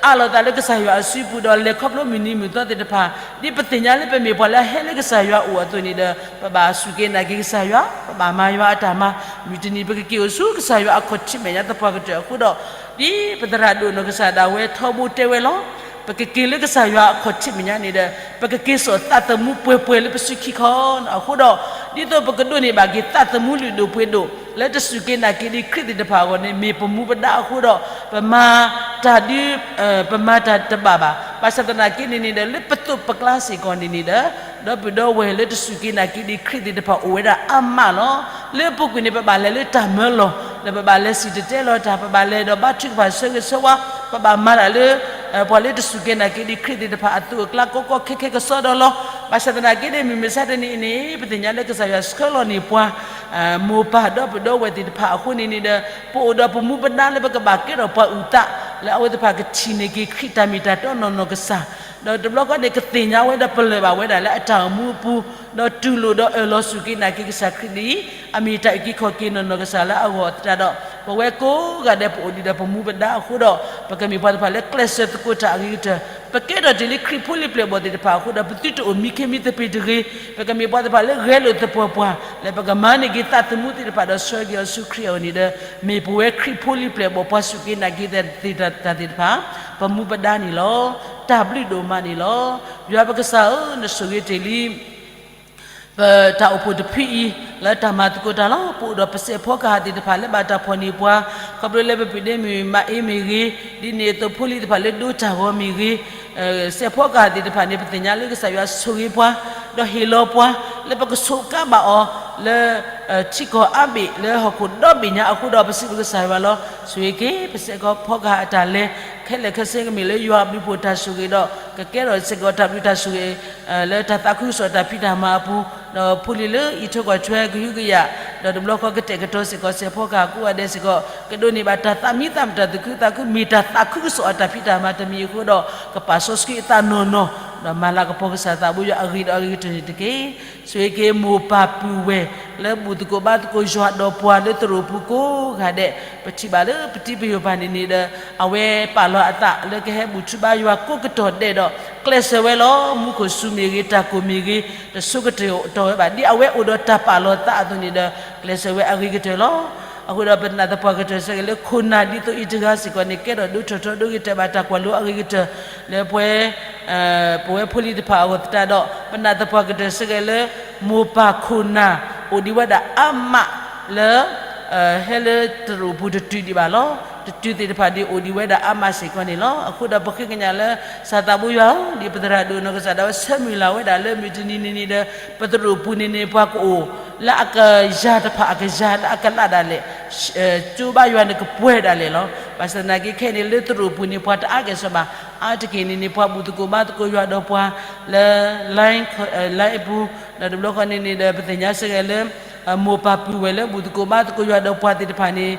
အးလီၤသးလၢကစၢ်ယွၤအစုပူၤဒီးလဲၤခီဖျိမုၢ်နံၤမုၢ်သီသ့ၣ်တဖၣ်, ဒ်ပသ့ၣ်ညါလၢပမ့ၢ်ပှၤလၢအဟဲလၢကစၢ်ယွၤအအိၣ်အသိးန့ၣ်ဒီး ပဘၣ်စူၢ်က့ၤနာ်က့ၤကစၢ်ယွၤ, ပဘၣ်မၤယွၤအတၢ်မၤ, မုၢ်တနံၤပကက့ၤအိၣ်ဆူကစၢ်ယွၤအခီၣ်ထံးမဲာ်ညါသပှၢ်ကတၢၢ်အဃိဒီး, ဒ်ပသရၣ်ဒိၣ်နီၢ်ကစၢ်ဒၣ်ဝဲထီဘိတဲဝဲလီၤ. ပကက့ၤလၢကစၢ်ယွၤအခီၣ်ထံးမဲာ်ညါန့ၣ်ဒီး ပကက့ၤစိာ်သးသမူပှဲၤပှဲၤလၢပစုခံခီ, အဃိဒီး ဒ်သိးပကဒိးန့ၢ်ဘၣ်က့ၤသးသမူလုၢ်ဒိၣ်ပှ့ၤဒိၣ် လၢတစူၢ်က့ၤနာ်က့ၤဒံးခရံာ်သ့ၣ်တဖၣ်အဂီၢ်န့ၣ် မ့ၢ်ပမူပဒါအဃိဒီး ပမၤတၢ်ဒုး ပမၤတၢ်တဘၣ်ဘၣ်. ဘၣ်ဆၣ်သနာ်က့န့ၣ်န့ၣ်ဒီး လၢပသိးပကျါစ့ၢ်ကီးန့ၣ်န့ၣ်ဒီး ဒီပုၢ်ဒီဝဲၢ်လၢတစူၢ်က့ၤနာ်က့ၤဒံးခရံာ်သ့ၣ်တဖၣ်အိၣ်ဝဲဒၣ်အါမးလီၤ. လၢအပူၤကွံာ်န့ၣ် ပဘၣ်လဲၤလၢတၢ်မၢလီၢ်, လၢပဘၣ်လဲၤစံၣ်တဲၤတဲလီၤတၢ်, ပဘၣ်လဲၤဒီးဘါထုကဖၣ်ဆၢဂ့ၤဆၢဝါ, ပဘၣ်မၤတၢ်လၢ ပှၤလၢတစူၢ်က့ၤနာ်က့ၤဒံးခရံာ်သ့ၣ်တဖၣ်အသိးအကျါကီကီခဲခဲကစီဒီလီၤ. ဘၣ်ဆၣ်သနာ်က့န့ၣ် မုၢ်မဆါတနံၤအံၤန့ၣ် ပသ့ၣ်ညါလၢကစၢ်ယွၤဆှၢလီၤန့ၢ်ပှၤ မိၢ်ပၢ်ဒီပုၢ်ဒီဝဲၢ်သ့ၣ်တဖၣ်အဃိန့ၣ်န့ၣ်ဒီး ပအိၣ်ဒီးပမူပဒါလၢပကဘၣ်ကဲထီၣ်ပှၤအုၣ်သး လၢအဝဲသ့ၣ်တဖၣ်ကထံၣ်န့ၢ်က့ၤခရံာ်တၢ်မ့ၢ်တၢ်တီနီၢ်နီၢ်ကစၢ် ဒီးတဘျီဃီန့ၣ် ကသ့ၣ်ညါဝဲဒီးပလၢၢ်ဘၣ်ဝဲဒၣ်လၢအတၢ်အိၣ်မူအပူၤ, ဒီးတူၢ်လိာ်ဒီးအၢၣ်လီၤစူၢ်က့ၤနာ်က့ၤကစၢ်ခရံာ်န့ၣ် အမ့ၢ်တၢ်အုၣ်က့ၤခီၣ်က့ၤနီၢ်နီၢ်ကစၢ်လၢအဂီၢ်အသတးဒီး ပဝဲကိးဂၤဒဲးပအိၣ်ဒံးဒီးပမူပဒါအဃိဒီး ပကမ့ၢ်ပှၤတဖၣ်လၢကျဲးစၢးသကိးတၢ်အဂ့ၤကတၢၢ်, ပကဲထီၣ်တ့ၢ်လံခရံာ်ဖိလံၤပျဲၢ်ဘီၣ်သ့ၣ်တဖၣ်အဃိဒီး ပသုတအိၣ်မံခ့မံသပ့ၤတဂ့ၤ, ပကမ့ၢ်ပှၤတဖၣ်လၢဂဲၤလိာ်သပှၢ်ပှၢ် လၢပကမၤန့ၢ်က့ၤသးသမူသ့ၣ်တဖၣ်ဒီးဆှၢက့ၤအီၤဆူခရံာ်အအိၣ်န့ၣ်ဒီး မ့ၢ်ပဝဲခရံာ်ဖိလံၤပျဲၢ်ဘီၣ်ပှၤစူၢ်က့ၤနာ်က့ၤသ့ၣ်တၢ်သ့ၣ်တဖၣ် ပမူပဒါန့ၣ်လီၤ. တၢ်ဘျုးဒိၣ်မးန့ၣ်လီၤ. ယွၤပကစၢ်ဧၢ, နဆိၣ်ဂ့ၤတ့ၢ်လံ ပတၢ်အိၣ်ဖှိၣ်တဖုအံၤ လၢတၢ်မၤသကိးတၢ်လီၤ. ပအိၣ်ဒီးပစဲးဖီကဟၣ်သ့ၣ်တဖၣ်လၢဘၣ်တၢ်ဖီၣ်န့ၢ်ပှၤ, ခီဖျိလၢပပျံၤဒ့မုၢ်မၤအ့မ့ၢ်ဂ့ၤ, ဒ်န့ၣ်အသိးဖိလံၤတဖၣ်လၢဒိတၢ်ဂီၤမ့ၢ်ဂ့ၤ, စဲးဖီကဟၣ်သ့ၣ်တဖၣ်န့ၣ် ပသ့ၣ်ညါလၢကစၢ်ယွၤဆိၣ်ဂ့ၤပှၤ, ဒီးဟ့ၣ်လီၤပှၤ လၢပကဆိးကါဘၣ်အီၤ လၢ ထံကီၢ်အါဘ့ၣ်လၢဟီၣ်ခိၣ်ဒီဘ့ၣ်ညါအဃိဒီး ပစံးဘျုးကစၢ်ယွၤလီၤ. ဆိၣ်ဂ့ၤက့ၤ ပစဲးဖီကဟၣ်အတၢ်လဲၤ ခဲလၢာ်ခဲဆ့ကမ့ၢ်လၢယွၤအဘျုးအဖှိၣ်တၢ်ဆိၣ်ဂ့ၤဒီး ကကဲထီၣ်စ့ၢ်ကီးတၢ်ဘျုးတၢ်ဆိၣ်ဂ့ၤ လၢတၢ်သးခုကစီၣ်တၢ်ဖံးတၢ်မၤအပူၤ, ဒီးဖိလံၤလၢအံးထွဲကွၢ်ထွဲကဟုကယာ်, ဒီးတဘျီဃီကတဲာ်ကတီၤစ့ၢ်ကီးစဲးဖီကဟၣ်ကိးဂၤဒဲးစ့ၢ်ကီး ကဒိးန့ၢ်ဘၣ်တၢ်သးမံသးမုာ်တၢ်သူၣ်ခုသးခု မ့ၢ်တၢ်သးခုကစီၣ်အတၢ်ဖံးတၢ်မၤတမံၤအဃိဒီး ကပာ်စီဆှံအသးနီၢ်နီၢ်, ဒီးမၤလၤကပီၤကစၢ်သးဘိယွၤအဂ့ၤဒီးအဂ့ၤကတၢၢ်န့ၣ်တက့ၢ်. ဆိၣ်ဂ့ၤက့ၤမိၢ်ပၢ်ပုၢ်ဝဲၢ် လၢဘူၣ်သကိးဘါသကိးယွၤဒီးပှၤလၢသရိာ်ပူၤကိးဂၤဒဲး, ပထံၣ်ဘၣ်လၢပတံၤပယိာ်ဘၣ်န့ၣ်န့ၣ်ဒီး အဝဲပာ်လီၤအသးလၢကဟဲဘူၣ်ထူဘါယွၤကိးကတီၢ်ဒဲးဒီး ကျဲးစၢးဝဲလီၤ. မူခိၣ်စူၤမ့ၢ်ဂ့ၤ တၢ်ကိၢ်မ့ၢ်ဂ့ၤ တဆိကတၢၢ်တီၤဝဲဘၣ် ဒ်အဝဲအိၣ်ဒီးတၢ်ပာ်လီၤသးအသိးန့ၣ်ဒီး ကျဲးစၢးဝဲအဂ့ၤကတၢၢ်လီၤ. အဃိဒီးပနာ်သပှၢ်ကတၢၢ် ဆၢဂ့ၤလၢခိၣ်နၢ်ဒ်သိးအံၤတဂၤစ့ၢ်ကီးန့ၣ် ကဲထီၣ်ဒိထီၣ်ထီဒိဂ့ၤတဲာ်ဘၣ်တၢ်ကွၢ်လိအဂ့ၤကတၢၢ် လၢပဝဲ ပဝဲဖိလံၤတဖၣ်အဂီၢ်သတးဒီး ပနာ်သပှၢ်ကတၢၢ်ဆၢဂ့ၤလၢ မိၢ်ပၢ်ခိၣ်နၢ် အိၣ်ဒံးဝဲဒၣ်အါမးလၢ ဟဲလၢသရိာ်ပူၤတတုၤဒံးဘၣ်လီၤ. တတုၤသ့ၣ်တဖၣ်ဒ်အိၣ်ဒံးဝဲဒၣ်အါမးစ့ၢ်ကီးန့ၣ်လီၤ. အဃိဒီးပဃ့ကညးလၢ စၢ်သးဘိယွၤဧၢ, ဒ်ပသရၣ်ဒိၣ်နီၢ်ကစၢ်ဒၣ်ဝဲဆၢမုၢ်လၢ်ဝဲဒၣ်လၢမုၢ်တနံၤန့ၣ်န့ၣ်ဒီး ပသရိာ်ပူၤန့ၣ်န့ၣ် ပှၤကအိၣ် လၢအကယၤတဖၣ်အကယၤလၢအကလးဒၣ်လဲာ် ကၠိဘါယွၤန့ၣ်ကပှဲၤဒၣ်လဲာ်လီၤ. ဘၣ်ဆၣ်သနာ်က့ခဲအံၤန့ၣ် လၢသရိာ်ပူၤန့ၣ် ပှၤတအါကဲၣ်ဆိးဘၣ်. အါတက့ၢ်န့ၣ်န့ၣ် ပှၤဘူၣ်သကိးဘါသကိးယွၤဒီးပှၤလၢ line အပူၤ, ဒီးတဘျီဃီန့ၣ်န့ၣ်ဒီး ပသ့ၣ်ညါဆၢဂ့ၤလၢ မိၢ်ပၢ်ပုၢ်ဝဲၢ်လၢဘူၣ်သကိးဘါသကိးယွၤဒီးပှၤသ့ၣ်တဖၣ်န့ၣ်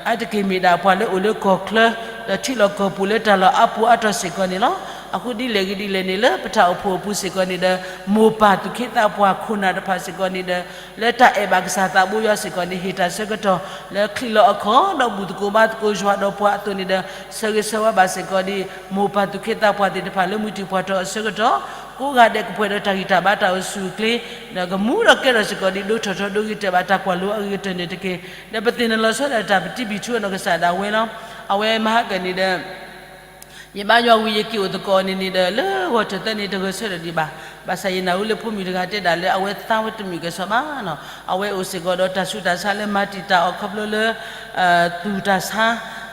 အါတက့ၢ်မ့ၢ်ဒၣ်ပှၤလၢအိၣ်လၢကီၢ်ချၢ ဒီးထံလီၢ်ကီၢ်ပူၤလၢတၢ်လီၢ်အါပူၤအါတီၢ်စ့ၢ်ကီးန့ၣ်လီၤ. အဃိဒ်လဲၣ်ဂ့ၤဒ်လဲၣ်န့ၣ် လၢပတၢ်အိၣ်ဖှိၣ်အပူၤစ့ၢ်ကီးန့ၣ်ဒီး မိၢ်ပၢ်သူၣ်က့သးပှၢ်ခိၣ်နၢ်တဖၣ်စ့ၢ်ကီးန့ၣ်ဒီး လၢတၢ်အဲၣ်ဘၣ်ကစၢ်သးဘိယွၤစ့ၢ်ကီးန့ၣ် ဟ့ၣ်တၢ်ဆၢကတီၢ် လၢချံးလီၤအခီၣ် ဒီးဘူၣ်သကိးဘါသကိးယွၤဒီးပှၤအသိးန့ၣ်ဒီး ဆၢဂ့ၤဆၢဝါဘၣ်စ့ၢ်ကီးဒ် မိၢ်ပၢ်သူၣ်က့သးပှၢ်သ့ၣ်တဖၣ်လၢမုၢ်တံၢ်ပှၢ်ထီၣ်အဆၢကတီၢ် ကိးဂၤဒဲးကပှဲၤဒီးတၢ်ဂံၢ်တၢ်ဘါတၢ်အိၣ်ဆူၣ်အိၣ်ချ့ ဒီးကမူဒီးကဲထီၣ်စ့ၢ်ကီးဒ်ဒိထီၣ်ထီဒိဂ့ၤတဲာ်ဘၣ်တၢ်ကွၢ်လိအဂ့ၤကတၢၢ်န့ၣ်တက့ၢ်. ဒီးပသ့ၣ်နီၣ်လီၤဆီဒၣ်တၢ်ပတံၤဘံၣ်ထူအနီၢ်ကစၢ်ဒၣ်ဝဲလီၤ. အဝဲမဟါကၢၣ်န့ၣ်ဒီး ယဘါယွၤဝံၤယက့ၤအိၣ်သကိးန့ၣ်န့ၣ်ဒီး လၢဂီၤထၢၣ်သၢန့ၣ်တဂဲၤဆၢထၢၣ်ဒံးဘၣ်. ဘၣ်ဆၣ်ယနၢ်ဟူလၢဖိမုၣ်တဂၤတဲဒၣ်လၢအဝဲသးဝဲတမုာ်ကဲၣ်ဆိးဘၣ်နီၤ. အဝဲအိၣ်စ့ၢ်ကီးဒီးတၢ်ဆူးတၢ်ဆါလၢမၤတံာ်တာ်အီၤခီဖျိလၢ သူၣ်တၢ်ဆါ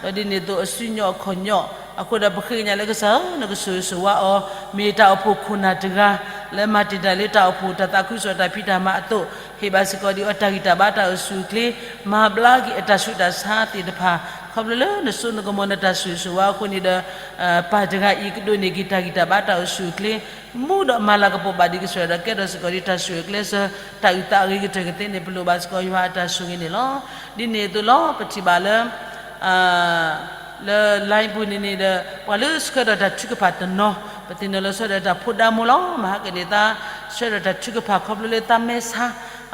ဒီးဒ်န့ၣ်အသိးအစုညိၣ်အခီၣ်ညိၣ် အဃိဒီးပဃ့ကညးလၢကစၢ်ဧၢ နကဆိၣ်ဂ့ၤဆိၣ်ဝါအီၤ မ့ၢ်တၢ်အိၣ်ဖှိၣ်ခိၣ်နၢ်တဂၤ လၢမၤတံာ်တာ်လၢတၢ်အိၣ်ဖှိၣ်တၢ်သးခုကစီၣ်တၢ်ဖံးတၢ်မၤအသိး ဟ့ၣ်ဘၣ်စ့ၢ်ကီးဒ်အီၤတၢ်ဂံၢ်တၢ်ဘါတၢ်အိၣ်ဆူၣ်အိၣ်ချ့ မၤဘျါက့ၤအတၢ်ဆူးတၢ်ဆါသ့ၣ်တဖၣ် ခီဖျိလၢနစိနကမီၤနတၢ်ဆိၣ်ဂ့ၤဆိၣ်ဝါအဃိန့ၣ်ဒီး ပၢ်တဂၤအံၤကဒိးန့ၢ်က့ၤတၢ်ဂံၢ်တၢ်ဘါတၢ်အိၣ်ဆူၣ်အိၣ်ချ့ မူဒီးမၤလၤကပီၤဘၣ်ဒံးကစၢ်ဒီးကဲထီၣ်စ့ၢ်ကီးဒ်တၢ်ဆိၣ်ဂ့ၤကျဲးစၢး တၢ်အုၣ်သးအဂ့ၤကတၢၢ်ကသ့န့ၣ် ပလိၣ်ဘၣ်စ့ၢ်ကီးယွၤအတၢ်ဆိၣ်ဂ့ၤန့ၣ်လီၤ. ဒ်န့ၣ်အသိးလီၤ ပထံၣ်ဘၣ်လၢ လၢ line ပူၤန့ၣ်န့ၣ်ဒီး ပှၤလၢဆှၢဒီးတၢ်ထုကဖၣ်တနီၤ ပသ့ၣ်နီၣ်လီၤဆီဒီးတၢ်ဖိဒါမိၢ်လီၤ. မဟါကၢၣ်န့ၣ်သး ဆှၢဒီးတၢ်ထုကဖၣ်ခီဖျိလၢသးမဲဆါ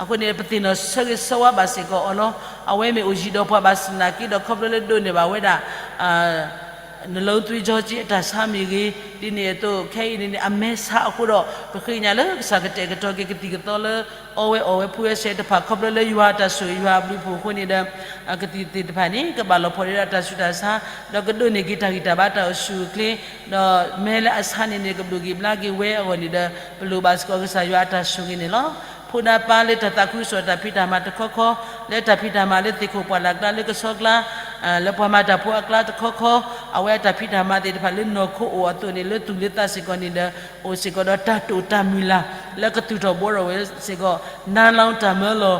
အဃိန့ၣ် ပသ့ၣ်နီၣ်ဆၢဂ့ၤဆၢဝါဘၣ်စ့ၢ်ကီးအီၤလီၤ. အဝဲမ့ၢ်အိၣ်ယံၤဒီးပှၤဘၣ်ဆၣ်သနာ်က့ဒီးခီဖျိလၢဒိးန့ၢ်ဘၣ်ဝဲဒၣ် နလုံးသွေးကြောကြီး အတၢ်ဆါမ့ၢ်ဂ့ၤ, ဒ်န့ၣ်အသိး ခဲအံၤန့ၣ်န့ၣ် အမဲဆါအဃိဒီး ပဃ့ကညးလၢကစၢ်ကတဲာ်ကတီၤက့ၤကသံၣ်ကသီလၢ အီဝဲအီၣ်ဝဲဖှူဝဲစဲးတဖၣ် ခီဖျိလၢယွၤအတၢ်ဆိၣ်ဂ့ၤယွၤအဘျုးအဖှိၣ်အဃိန့ၣ်ဒီး ကသံၣ်သ့ၣ်တဖၣ်န့ၣ် ကဘၣ်လီၤဖှီၣ်ဒံးဒီးတၢ်ဆူးတၢ်ဆါ ဒီးကဒိးန့ၢ်က့ၤတၢ်ဂံၢ်တၢ်ဘါတၢ်အိၣ်ဆူၣ်အိၣ်ချ့ ဒီးမဲလၢအဆါန့ၣ်န့ၣ် ကဘျုးက့ၤဘျါက့ၤဝဲအဂီၢ်န့ၣ်ဒီး ပလိၣ်ဘၣ်စ့ၢ်ကီးကစၢ်ယွၤအတၢ်ဆိၣ်ဂ့ၤန့ၣ်လီၤ. ဖိဒါပၢ်လၢတၢ်သးခုကစီၣ်တၢ်ဖံးတၢ်မၤတခီခီ, လၢတၢ်ဖံးတၢ်မၤလၢသ့ၣ်ခိၣ်ပှၢ်လၢ်ကျါလၢကဆီကျါ, လၢပှၤမၤတၢ်ဖိအကျါတခီခီ, အဝဲအတၢ်ဖံးတၢ်မၤသ့ၣ်တဖၣ်လၢနီၢ်ခိအိၣ်အသိးန့ၣ် လၢသူၣ်လၢသးစ့ၢ်ကီးန့ၣ်ဒီး အိၣ်စ့ၢ်ကီးဒီးတၢ်တိာ်တၢ်မုၢ်လၢ် လၢကသူၣ်ထီၣ်ဘှီထီၣ်ဝဲစ့ၢ်ကီး နါလောင်းတၢ်မၢလီၤ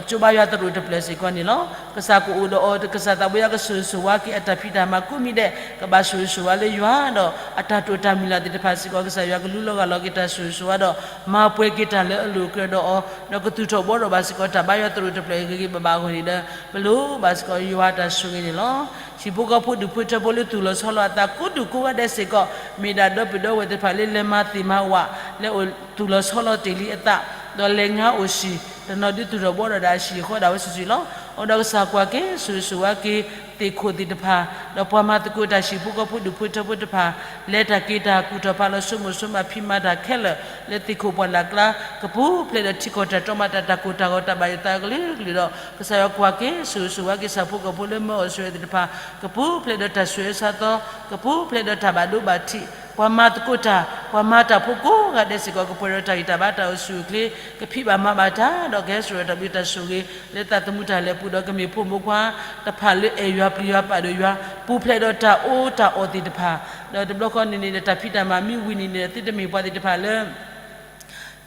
ကၠိဘါယွၤသရိာ်တဖျၢၣ်စ့ၢ်ကီးန့ၣ်လီၤ. ကစၢ်ကအိၣ်ဒီးအီၤ ကစၢ်သးဘိယွၤကဆိၣ်ဂ့ၤဆိၣ်ဝါက့ၤအတၢ်ဖံးတၢ်မၤကိးမံၤဒဲး ကဘၣ်ဆိၣ်ဂ့ၤဆိၣ်ဝါလၢယွၤဒီး အတၢ်တိာ်တၢ်မုၢ်လၢ်သ့ၣ်တဖၣ်စ့ၢ်ကီး ကစၢ်ယွၤကလူလီၤဂၢ်လီၤက့ၤတၢ်ဆိၣ်ဂ့ၤဆိၣ်ဝါဒီး မၤပှဲၤက့ၤတၢ်လၢအလိၣ်ကြၢးဒီးအီၤ ဒီးကသူၣ်ထီၣ်ဘှီထီၣ်ဘၣ်စ့ၢ်ကီး တၢ်ဘါယွၤသရိာ်တဖျၢၣ်အံၤဂ့ၤဂ့ၤဘၣ်ဘၣ်အဂီၢ်န့ၣ်ဒီး ပလိၣ်ဘၣ်စ့ၢ်ကီးယွၤအတၢ်ဆိၣ်ဂ့ၤန့ၣ်လီၤ. ဟံၣ်ဖိဃီဖိဒူၣ်ဖိထၢဖိလၢသူၣ်လီၤဆီလီၤအသးကိးဒူၣ်ကိးဂၤဒဲးစ့ၢ်ကီး မ့ၢ်ဒၣ်ဒီပုၢ်ဒီဝဲၢ်သ့ၣ်တဖၣ်လၢလဲၤမၤသ့ၣ်မၤဝၣ် လဲၤအိၣ်သူၣ်လီၤဆီလီၤတ့ၢ်လံအသး ဒီးလဲၤငါအိၣ်ဆံး တနီၤဒုးသူၣ်ထီၣ်ဘှီထီၣ်ဒၣ်အဟံၣ်အဃီဒၣ်ဝဲစုာ်စုာ်လီၤ. အိၣ်ဒီးကစၢ်ကွၢ်က့ၤ ဆိၣ်ဂ့ၤဆိၣ်ဝါက့ၤ သ့ၣ်ခိၣ်သ့ၣ်တဖၣ် ဒီးပှၤမၤသကိးတၢ်ဟံၣ်ဖိဃီဖိဒူၣ်ဖိထၢဖိတဖၣ် လဲၤတၢ်က့ၤတၢ်ကူၣ်ထီၣ်ဖးလီၤ ဆိကမိၣ်ဆိကမးဖံးမၤတၢ်ခဲလၢာ် လၢသ့ၣ်ခိၣ်ပှၢ်လၢ်ကျါ ကပူၤဖျဲးဒီးထံကီၢ်တၢ်တြီမၤတၢ် တၢ်ကိၢ်တၢ်ဂီၤ တၢ်ဘၣ်ယိၣ်သးကလုာ်ကလုာ်ဒီး ကစၢ်ယွၤကွၢ်က့ၤ ဆိၣ်ဂ့ၤဆိၣ်ဝါက့ၤ ဆၣ်ဖိကီၢ်ဖိလၢမၢအီၣ်ဆိးဝဲသ့ၣ်တဖၣ် ကပူၤဖျဲးဒီးတၢ်ဆိၣ်အၢဆါသီ ကပူၤဖျဲးဒီးတၢ်ဘၣ်ဒိဘၣ်ထံး ပှၤမၤသကိးတၢ် ပှၤမၤတၢ်ဖိကိးဂၤဒဲးစ့ၢ်ကီး ကပှဲၤဒီးတၢ်ဂံၢ်တၢ်ဘါတၢ်အိၣ်ဆူၣ်အိၣ်ချ့ ကဖံးဘၣ်မၤဘၣ်တၢ် ဒီးကဟဲစိာ်ဒီးတၢ်ဘျုးတၢ်ဆိၣ်ဂ့ၤ လၢသးသမူတၢ်လဲၤပူၤဒီး ကမ့ၢ်ဖိမုၣ်ဖိခွါတဖၣ်လၢအဲၣ်ယွၤပျံၤယွၤပာ်ဒိၣ်ယွၤ ပူၤဖျဲးဒီးတၢ်အီၣ်တၢ်အီသ့ၣ်တဖၣ် ဒီးတဘျီဃီန့ၣ်န့ၣ်ဒီး တၢ်ဖံးတၢ်မၤမ့ၢ်ဝံၤန့ၣ်န့ၣ်ဒီး သုတမ့ၢ်ပှၤသ့ၣ်တဖၣ်လၢ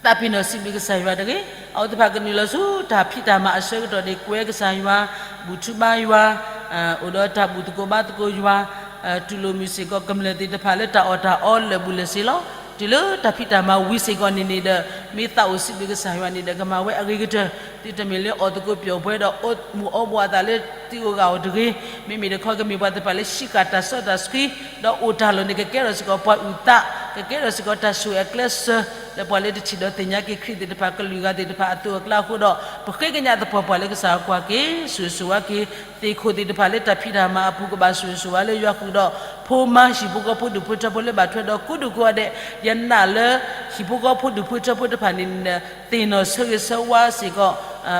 သးပ့ၤနီၣ်စံးဘျုးကစၢ်ယွၤတဂ့ၤ. အဝဲသ့ၣ်တဖၣ်ကနုာ်လီၤဆူတၢ်ဖံးတၢ်မၤအဆၢကတီၢ်န့ၣ် ကွဲကစၢ်ယွၤ, ဘူၣ်ထူဘါယွၤ, အိၣ်ဒီးတၢ်ဘူၣ်သကိးဘါသကိးယွၤ, တူၢ်လိာ်မုာ်စ့ၢ်ကီးကမျၢၢ်သ့ၣ်တဖၣ်လၢတၢ်အီၣ်တၢ်အီလၢာ်ဘူၣ်လၢာ်စ့ၢ်လီၤ. တုၤလၢတၢ်ဖံးတၢ်မၤဝံၤစ့ၢ်ကီးန့ၣ်န့ၣ်ဒီး မ့ၢ်သးအိၣ်စံးဘျုးကစၢ်ယွၤန့ၣ်ဒီး ကမၤဝဲအဂ့ၤကတၢၢ်, သုတမ့ၢ်လၢအီၣ်သကိးပျီၣ်ပှဲၤဒီး အိၣ်မူးအီဘှီအသးလၢသုအိၣ်ဂၤအိၣ်တဂ့ၤ, မ့မ့ၢ်တခီကမ့ၢ်ပှၤသ့ၣ်တဖၣ်လၢဟံးဃာ်တၢ်စီတၢ်ဆှံ, ဒီးအိၣ်တၢ်လီၢ်န့ၣ် ကကဲထီၣ်စ့ၢ်ကီးပှၤအုၣ်သး, ကကဲထီၣ်စ့ၢ်ကီးတၢ်ဆိၣ်ဂ့ၤအကျဲးစၢး, လၢပှၤလၢတထံၣ်ဒီးသ့ၣ်ညါက့ၤခရံာ်သ့ၣ်တဖၣ် ကလုာ်ဂၤသ့ၣ်တဖၣ်အသိးအကျါအဃိဒီး ပဃ့ကညးသပှၢ်ပှၢ်လၢကစၢ်ကွၢ်က့ၤ ဆိၣ်ဂ့ၤဆိၣ်ဝါက့ၤ သ့ၣ်ခိၣ်သ့ၣ်တဖၣ်လၢတၢ်ဖံးတၢ်မၤအပူၤ ကဘၣ်ဆိၣ်ဂ့ၤဆိၣ်ဝါလၢယွၤဃုာ်ဒီး ဖိမါဟံၣ်ဖိဃီဖိဒူၣ်ဖိထၢဖိလၢဘၣ်ထွဲဒီးကိးဒူၣ်ကိးဂၤဒဲး, ယနာ်လၢ ဟံၣ်ဖိဃီဖိဒူၣ်ဖိထၢဖိတဖၣ်န့ၣ်န့ၣ် သ့ၣ်နီၣ်ဆၢဂ့ၤဆၢဝါစ့ၢ်ကီး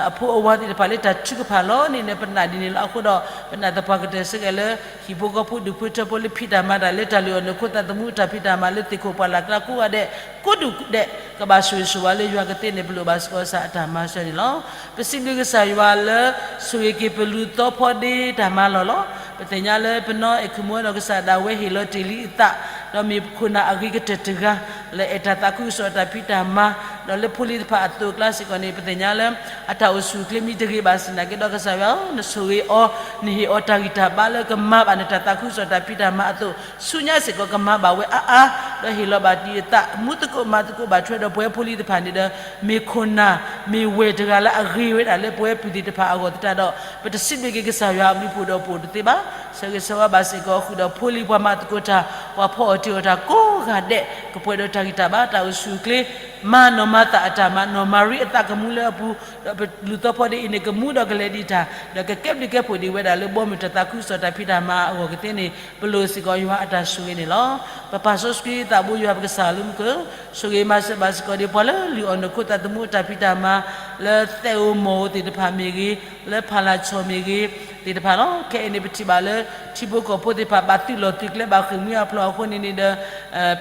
အဖိအဝၤသ့ၣ်တဖၣ်လၢတၢ်ထုကဖၣ်လီၤန့ၣ်န့ၣ် ပနာ်ဒ်န့ၣ်လီၤ. အဃိဒီး ပနာ်သပှၢ်ကတၢၢ်ဆၢက့ၤလၢ ဟံၣ်ဖိဃီဖိဒူၣ်ဖိထၢဖိလၢဖံးတၢ်မၤတၢ်လၢတၢ်လုၢ်အီၣ်နုာ်ခိသးသမူ တၢ်ဖံးတၢ်မၤလၢသ့ၣ်ခိၣ်ပှၢ်လၢ်ကျါကိးဂၤဒဲး ကိးဒူၣ်ဒဲး ကဘၣ်ဆိၣ်ဂ့ၤဆိၣ်ဝါလၢယွၤကသ့န့ၣ် ပလိၣ်ဘၣ်စ့ၢ်ကီးကစၢ်အတၢ်မၤစၢၤန့ၣ်လီၤ. ပစံးဘျုးကစၢ်ယွၤလၢ ဆိၣ်ဂ့ၤက့ၤပလူၤသီဖီဒ့တၢ်မၤလီၢ်လီၤ. ပသ့ၣ်ညါလၢပနီၢ်အဲၣ်ခူၣ်မူဒီးကစၢ်ဒၣ်ဝဲဟ့ၣ်လီၤတ့ၢ်လံအသး, ဒီးမ့ၢ်ခိၣ်နၢ်အဂ့ၤကတၢၢ်တဂၤ လၢအဲၣ်တၢ်သးခုကစီၣ်တၢ်ဖံးတၢ်မၤ, ဒီးလၢဖိလံၤတဖၣ်အသိးအကျါစ့ၢ်ကီးန့ၣ် ပသ့ၣ်ညါလၢ အတၢ်အိၣ်ဆူၣ်အိၣ်ချ့မ့ၢ်တဂ့ၤဘၣ်ဆၣ်သနာ်က့ဒီး ကစၢ်ယွၤဧၢ, နဆိၣ်ဂ့ၤအီၤ, နဟ့ၣ်အီၤတၢ်ဂံၢ်တၢ်ဘါလၢကမၤဘၣ်နတၢ်သးခုကစီၣ်တၢ်ဖံးတၢ်မၤအသိး ဆူညါစ့ၢ်ကီးကမၤဘၣ်ဝဲအါအါ, ဒီးဟ့ၣ်လီၤဘၣ်တ့ၢ်အသး မူသကိးမၤသကိးဘၣ်ထွဲဒီးပဝဲဖိလံၤတဖၣ်န့ၣ်ဒီး မ့ၢ်ခိၣ်နၢ် မ့ၢ်ဝဲၢ်တဂၤလၢအဂ့ၤဝဲဒၣ်လၢပဝဲပုၢ်သ့ၣ်တဖၣ်အဂီၢ်သတးဒီး ပတစံးဘျုးက့ၤကစၢ်ယွၤအဘျုးအဖှိၣ်ဒီးပအိၣ်တသ့ဘၣ်. ဆၢဂ့ၤဆၢဝါဘၣ်စ့ၢ်ကီးဃုာ်ဒီးဖိလံၤပှၤမၤသကိးတၢ် ပှၤဖီအီၣ်တ့ၢ်အီၣ်တၢ်ကိးဂၤဒဲး ကပှဲၤဒီးတၢ်ဂံၢ်တၢ်ဘါတၢ်အိၣ်ဆူၣ်အိၣ်ချ့ မၤနီၢ်မၤသးအတၢ်မၤ နီၢ်မၤရံအသးကမူလၢအပူၤ, ဒီးပလူၤသီဖီဒ့အံၤန့ၣ် ကမူဒီးကလဲၤဒံးတၢ် ဒီးကကဲဘျုးကဲဖှိၣ်ဒံးဝဲဒၣ်လၢဘီမုၢ်တၢ်သးခုကစီၣ်တၢ်ဖံးတၢ်မၤအဂီၢ်ကသ့န့ၣ် ပလိၣ်စ့ၢ်ကီးယွၤအတၢ်ဆိၣ်ဂ့ၤန့ၣ်လီၤ. ပပၢ်စီဆှံသးဘိယွၤ ပကစၢ်လၢမူခိၣ်, ဆိၣ်ဂ့ၤမၤစၢၤဘၣ်စ့ၢ်ကီးဒံးပှၤလၢလုၢ်အီၣ်နုာ်ခိသးသမူအတၢ်ဖံးတၢ်မၤ လၢသဲအိၣ်မီၢ်အိၣ်သ့ၣ်တဖၣ်မ့ၢ်ဂ့ၤ, လၢဖးလၢ်ဆီၣ်မ့ၢ်ဂ့ၤ သ့ၣ်တဖၣ်လီၤ. ခဲအံၤန့ၣ် ပထံၣ်ဘၣ်လၢ ထံဖိကီၢ်ဖိသ့ၣ်တဖၣ် ဘၣ်သုးလီၢ်သုးကျဲ ဘၣ်ဃ့ၢ်မှံဟးဖျိးအဃိန့ၣ်န့ၣ်ဒီး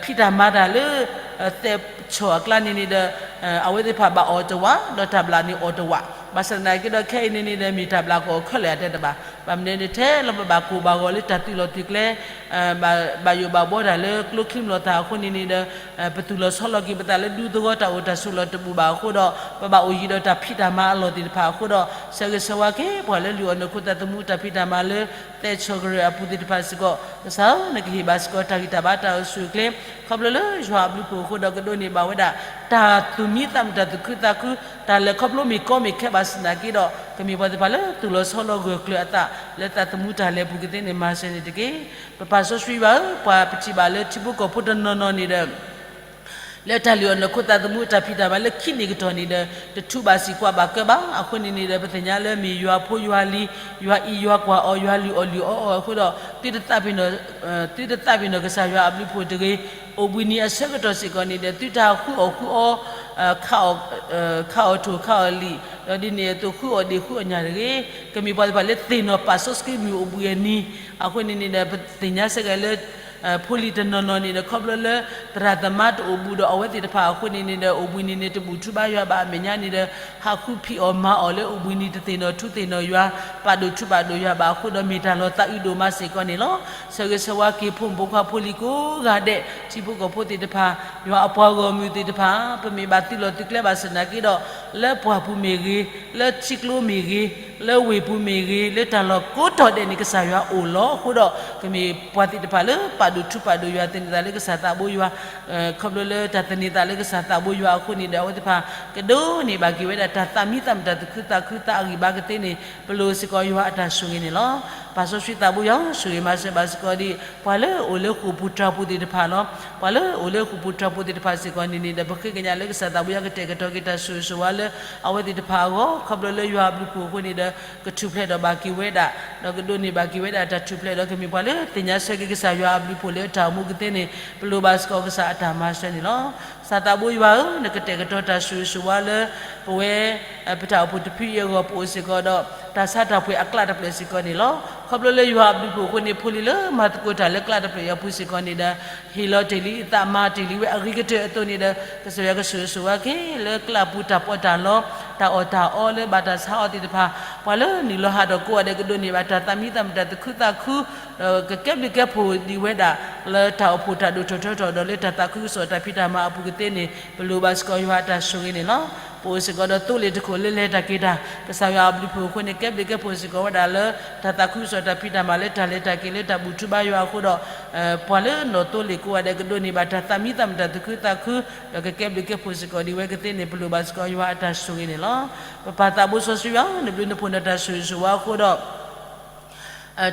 ဖံးတၢ်မၤတၢ်လၢ သဲဆီၣ်အကျါန့ၣ်န့ၣ်ဒီး အဝဲသ့ၣ်တဖၣ်ဘၣ်အီၣ်တဝး ဒီးတၢ်ဘျၣ်န့ၣ်အီၣ်တဝး, ဘၣ်ဆၣ်သနာ်က့ဒီး ခဲအံၤန့ၣ်န့ၣ်ဒီး မ့ၢ်တၢ်ဘျၣ်ကီၢ်ခဲလၢာ်အတဲတဘၣ်, ဘၣ်မနုၤန့ၣ် ထဲလၢပဘၣ်ကိၢ်ဘၣ်ဂီၤလၢတၢ်သုးလီၢ်သုးကျဲ ဘၣ်ယိၣ်ဘၣ်ဘှီတၢ်လၢကျိချံမျိာ်သၣ်အဃိန့ၣ်န့ၣ်ဒီး ပသူၣ်လီၤဆီလီၤက့ၤပသးလၢဒူသဝီတၢ်အိၣ်တၢ်ဆိးလီၤတဘူၣ်ဘၣ်အဃိဒီး ပဘၣ်အိၣ်ယံၤဒီးတၢ်ဖံးတၢ်မၤအလီၢ်သ့ၣ်တဖၣ်အဃိဒီး ဆၢဂ့ၤဆၢဝါက့ၤ ပှၤလၢလုၢ်အီၣ်နုာ်ခိသးသမူတၢ်ဖံးတၢ်မၤလၢ သဲဆီၣ်ကရၢၢ်အပူၤသ့ၣ်တဖၣ်စ့ၢ်ကီး ကစၢ်ဧၢ, နကဟ့ၣ်ဘၣ်စ့ၢ်ကီးတၢ်ဂံၢ်တၢ်ဘါတၢ်အိၣ်ဆူၣ်အိၣ်ချ့ ခီဖျိလၢယွၤအဘျုးအဖှိၣ်အဃိဒီး ကဒိးန့ၢ်ဘၣ်ဝဲဒၣ် တၢ်သူၣ်မံသးမုာ် တၢ်သူၣ်ခုသးခု တၢ်လဲၤခီဖျိမ့ၢ်ကီမ့ၢ်ခဲဘၣ်ဆၣ်သနာ်က့ဒီး ကမ့ၢ်ပှၤသ့ၣ်တဖၣ်လၢသူၣ်လီၤဆီလီၤဂၢၢ်ကျၢၤအသး လၢသးသမူတၢ်လဲၤပူၤကသ့န့ၣ် မၤစၢၤန့ၣ်တက့ၢ်. ပပၢ်စီဆှံယွၤဧၢ, ပှၤပထံၣ်ဘၣ်လၢထံဖိကီၢ်ဖိတနီၤနီၤန့ၣ်ဒီး လၢတၢ်လုၢ်အီၣ်နုာ်ခိသးသမူအတၢ်ဖံးတၢ်မၤလၢခံန့ၣ်ကတီၢ်န့ၣ်ဒီး တထူးဘၣ်စံးကွၢ်ဘၣ်ကၢဘၣ်. အဃိန့ၣ်န့ၣ်ဒီး ပသ့ၣ်ညါလၢမ့ၢ်ယွၤဖိယွၤလံၤ, ယွၤအံးယွၤကွၢ်အီၤ, ယွၤလုၢ်အီၣ်လုၢ်အီအီၤအဃိဒီး သုတသးပ့ၤနီၣ်, သုတသးပ့ၤနီၣ်ကစၢ်ယွၤအဘျုးအဖှိၣ်တဂ့ၤ. အိၣ်ဘှံးနံၤအဆၢကတီၢ်စ့ၢ်ကီးန့ၣ်ဒီး သုတၢ်ဃုအီၣ်ဃုအီ, ခးအီၣ်ထိၣ်ခးအီၣ်လံာ်, ဒီးဒ်န့ၣ်အသိးဃုအီၣ်ဒံးဃုအီၣ်ညၣ်တဂ့ၤ. ကမ့ၢ်ပှၤသ့ၣ်တဖၣ်လၢသ့ၣ်နီၣ်ပၢ်စီဆှံမုၢ်အိၣ်ဘှံးအနံၤ, အဃိန့ၣ်န့ၣ်ဒီး ပသ့ၣ်ညါစ့ၢ်ကီးလၢ ဖိလံၤတနီၤနီၤန့ၣ်ဒီး ခီဖျိလၢ သရၣ်သမါတအိၣ်ဘူးဒီးအဝဲသ့ၣ်တဖၣ်အဃိန့ၣ်န့ၣ်ဒီး အိၣ်ဘှံးနံၤန့ၣ် တဘူၣ်ထူဘါယွၤဘၣ်အမဲာ်ညါန့ၣ်ဒီး ဟးဃုဖံးအီၣ်မၤအီၣ်လၢအိၣ်ဘှံးနံၤ တသ့ၣ်နီၣ်ထူသ့ၣ်နီၣ်ယွၤ ပာ်ဒိၣ်ထူပာ်ဒိၣ်ယွၤဘၣ်အဃိဒီး မ့ၢ်တၢ်လီၤသးအုးဒိၣ်မးစ့ၢ်ကီးန့ၣ်လီၤ. ဆၢဂ့ၤဆၢဝါက့ၤဖိမုၣ်ဖိခွါဖိလံၤကိးဂၤဒဲး ထံဖိကီၢ်ဖိသ့ၣ်တဖၣ် ယွၤအပှၤဂီၢ်မုၢ်သ့ၣ်တဖၣ် ပမ့ၢ်ဘၣ်သုးလီၢ်သုးကျဲဘၣ်ဆၣ်သနာ်က့ဒီး လၢပှၢ်ပူၤမ့ၢ်ဂ့ၤ, လၢထံကျိမ့ၢ်ဂ့ၤ, လၢဝ့ၢ်ပူၤမ့ၢ်ဂ့ၤ, လၢတၢ်လီၢ်ကိးတီၤဒဲးန့ၣ် ကစၢ်ယွၤအိၣ်လီၤ. အဃိဒီး ကမ့ၢ်ပှၤသ့ၣ်တဖၣ်လၢပာ်ဒိၣ်ထူပာ်ဒိၣ်ယွၤ သန့ၤသးလၢကစၢ်သးဘိယွၤ ခီဖျိလၢတၢ်သန့ၤသးလၢကစၢ်သးဘိယွၤအဃိန့ၣ်ဒီး အဝဲသ့ၣ်တဖၣ် ကဒိးန့ၢ်ဘၣ်က့ၤဝဲဒၣ် တၢ်သးမံသးမုာ် တၢ်သူၣ်ခုသးခု သးအဂံၢ်ဘါကသ့န့ၣ် ပလိၣ်စ့ၢ်ကီးယွၤအတၢ်ဆိၣ်ဂ့ၤန့ၣ်လီၤ. ပၢ်စီဆှံသးဘိယွၤ ဆိၣ်ဂ့ၤမၤစၢၤဘၣ်စ့ၢ်ကီးဒံး ပှၤလၢအိၣ်လၢဃိာ်ပူၤတြၢ်ပူၤသ့ၣ်တဖၣ်လီၤ. ပှၤလၢအိၣ်လၢဃိာ်ပူၤတြၢ်ပူၤသ့ၣ်တဖၣ်စ့ၢ်ကီးန့ၣ်န့ၣ်ဒီး ပဃ့ကညးလၢကစၢ်သးဘိယွၤကတဲာ်ကတီၤက့ၤတၢ်ဆိၣ်ဂ့ၤဆိၣ်ဝါလၢ အဝဲသ့ၣ်တဖၣ်အဂီၢ် ခီဖျိလၢယွၤအဘျုးအဖှိၣ်အဃိန့ၣ်ဒီး ကထူၣ်ဖျဲးထီၣ်ဘၣ်က့ၤဝဲဒၣ် ဒီးကဒိးန့ၢ်ဘၣ်က့ၤဝဲဒၣ်တၢ်ထူၣ်ဖျဲးဒီး ကမ့ၢ်ပှၤလၢသ့ၣ်ညါဆၢက့ၤကစၢ်ယွၤအဘျုးအဖှိၣ်လၢတၢ်အိၣ်မူကသ့န့ၣ် ပလိၣ်ဘၣ်စ့ၢ်ကီးကစၢ်အတၢ်မၤစၢၤန့ၣ်လီၤ. ကစၢ်သးဘိယွၤဧၢ, နကတဲာ်ကတီၤတၢ်ဆိၣ်ဂ့ၤဆိၣ်ဝါလၢ ပဝဲ ပတၢ်အိၣ်ဖှိၣ်တဖုအံၤအဂီၢ် ပအိၣ်စ့ၢ်ကီးဒီး တၢ်ဆါတၢ်ပှ့ၤအကျးတဖျၢၣ်စ့ၢ်ကီးန့ၣ်လီၤ. ခီဖျိလၢယွၤအဘျုးအဖှိၣ်အဃိန့ၣ် ဖိလံၤလၢမၤသကိးတၢ်လၢကျးတဖျၢၣ်အံၤအပူၤစ့ၢ်ကီးန့ၣ်ဒီး ဟ့ၣ်လီၤတ့ၢ်လံအသး မၤတ့ၢ်လံဝဲအဂ့ၤကတၢၢ်အသိးန့ၣ်ဒီး ကစၢ်ယွၤကဆိၣ်ဂ့ၤဆိၣ်ဝါက့ၤ လၢကျးပူၤတၢ်ပီးတၢ်လီ တၢ်အီၣ်တၢ်အီလၢဘၣ်တၢ်ဆါအီၤသ့ၣ်တဖၣ် ပှၤလၢနုာ်လီၤဟးထီၣ်ကိးဂၤဒဲး ကဒိးန့ၢ်ဘၣ်တၢ်သးမံသးမုာ် တၢ်သူၣ်ခုသးခု ဒီးကကဲဘျုးကဲဖှိၣ်ဒံးဝဲဒၣ် လၢတၢ်အိၣ်ဖှိၣ်တၢ်ဒိၣ်ထီၣ်ထီထီၣ်ဒီးလၢတၢ်သးခုကစီၣ်တၢ်ဖံးတၢ်မၤအပူၤကသ့န့ၣ် ပလိၣ်ဘၣ်စ့ၢ်ကီးယွၤအတၢ်ဆိၣ်ဂ့ၤန့ၣ်လီၤ. ပအိၣ်စ့ၢ်ကီးဒီးသိလ့ၣ်တခိၣ်လၢလဲၤတၢ်က့ၤတၢ် ကစၢ်ယွၤအဘျုးအဖှိၣ်အဃိန့ၣ် ကဲဘျုးကဲဖှိၣ်စ့ၢ်ကီးဝဲဒၣ်လၢ တၢ်သးခုကစီၣ်တၢ်ဖံးတၢ်မၤလၢတၢ်လဲၤတၢ်က့ၤလၢတၢ်ဘူၣ်ထူဘါယွၤအဃိဒီး ပှၤလၢနီၢ်သိလ့ၣ်ကိးဂၤဒဲး ကဒိးန့ၢ်ဘၣ်တၢ်သးမံသးမုာ် တၢ်သူၣ်ခုသးခု ဒီးကကဲဘျုးကဲဖှိၣ်စ့ၢ်ကီးဒံးဝဲကသ့န့ၣ် ပလိၣ်ဘၣ်စ့ၢ်ကီးယွၤအတၢ်ဆိၣ်ဂ့ၤန့ၣ်လီၤ. ပပၢ်သးဘိစီဆှံယွၤ နဘျုးနဖှိၣ်နတၢ်ဆိၣ်ဂ့ၤဆိၣ်ဝါအဃိဒီး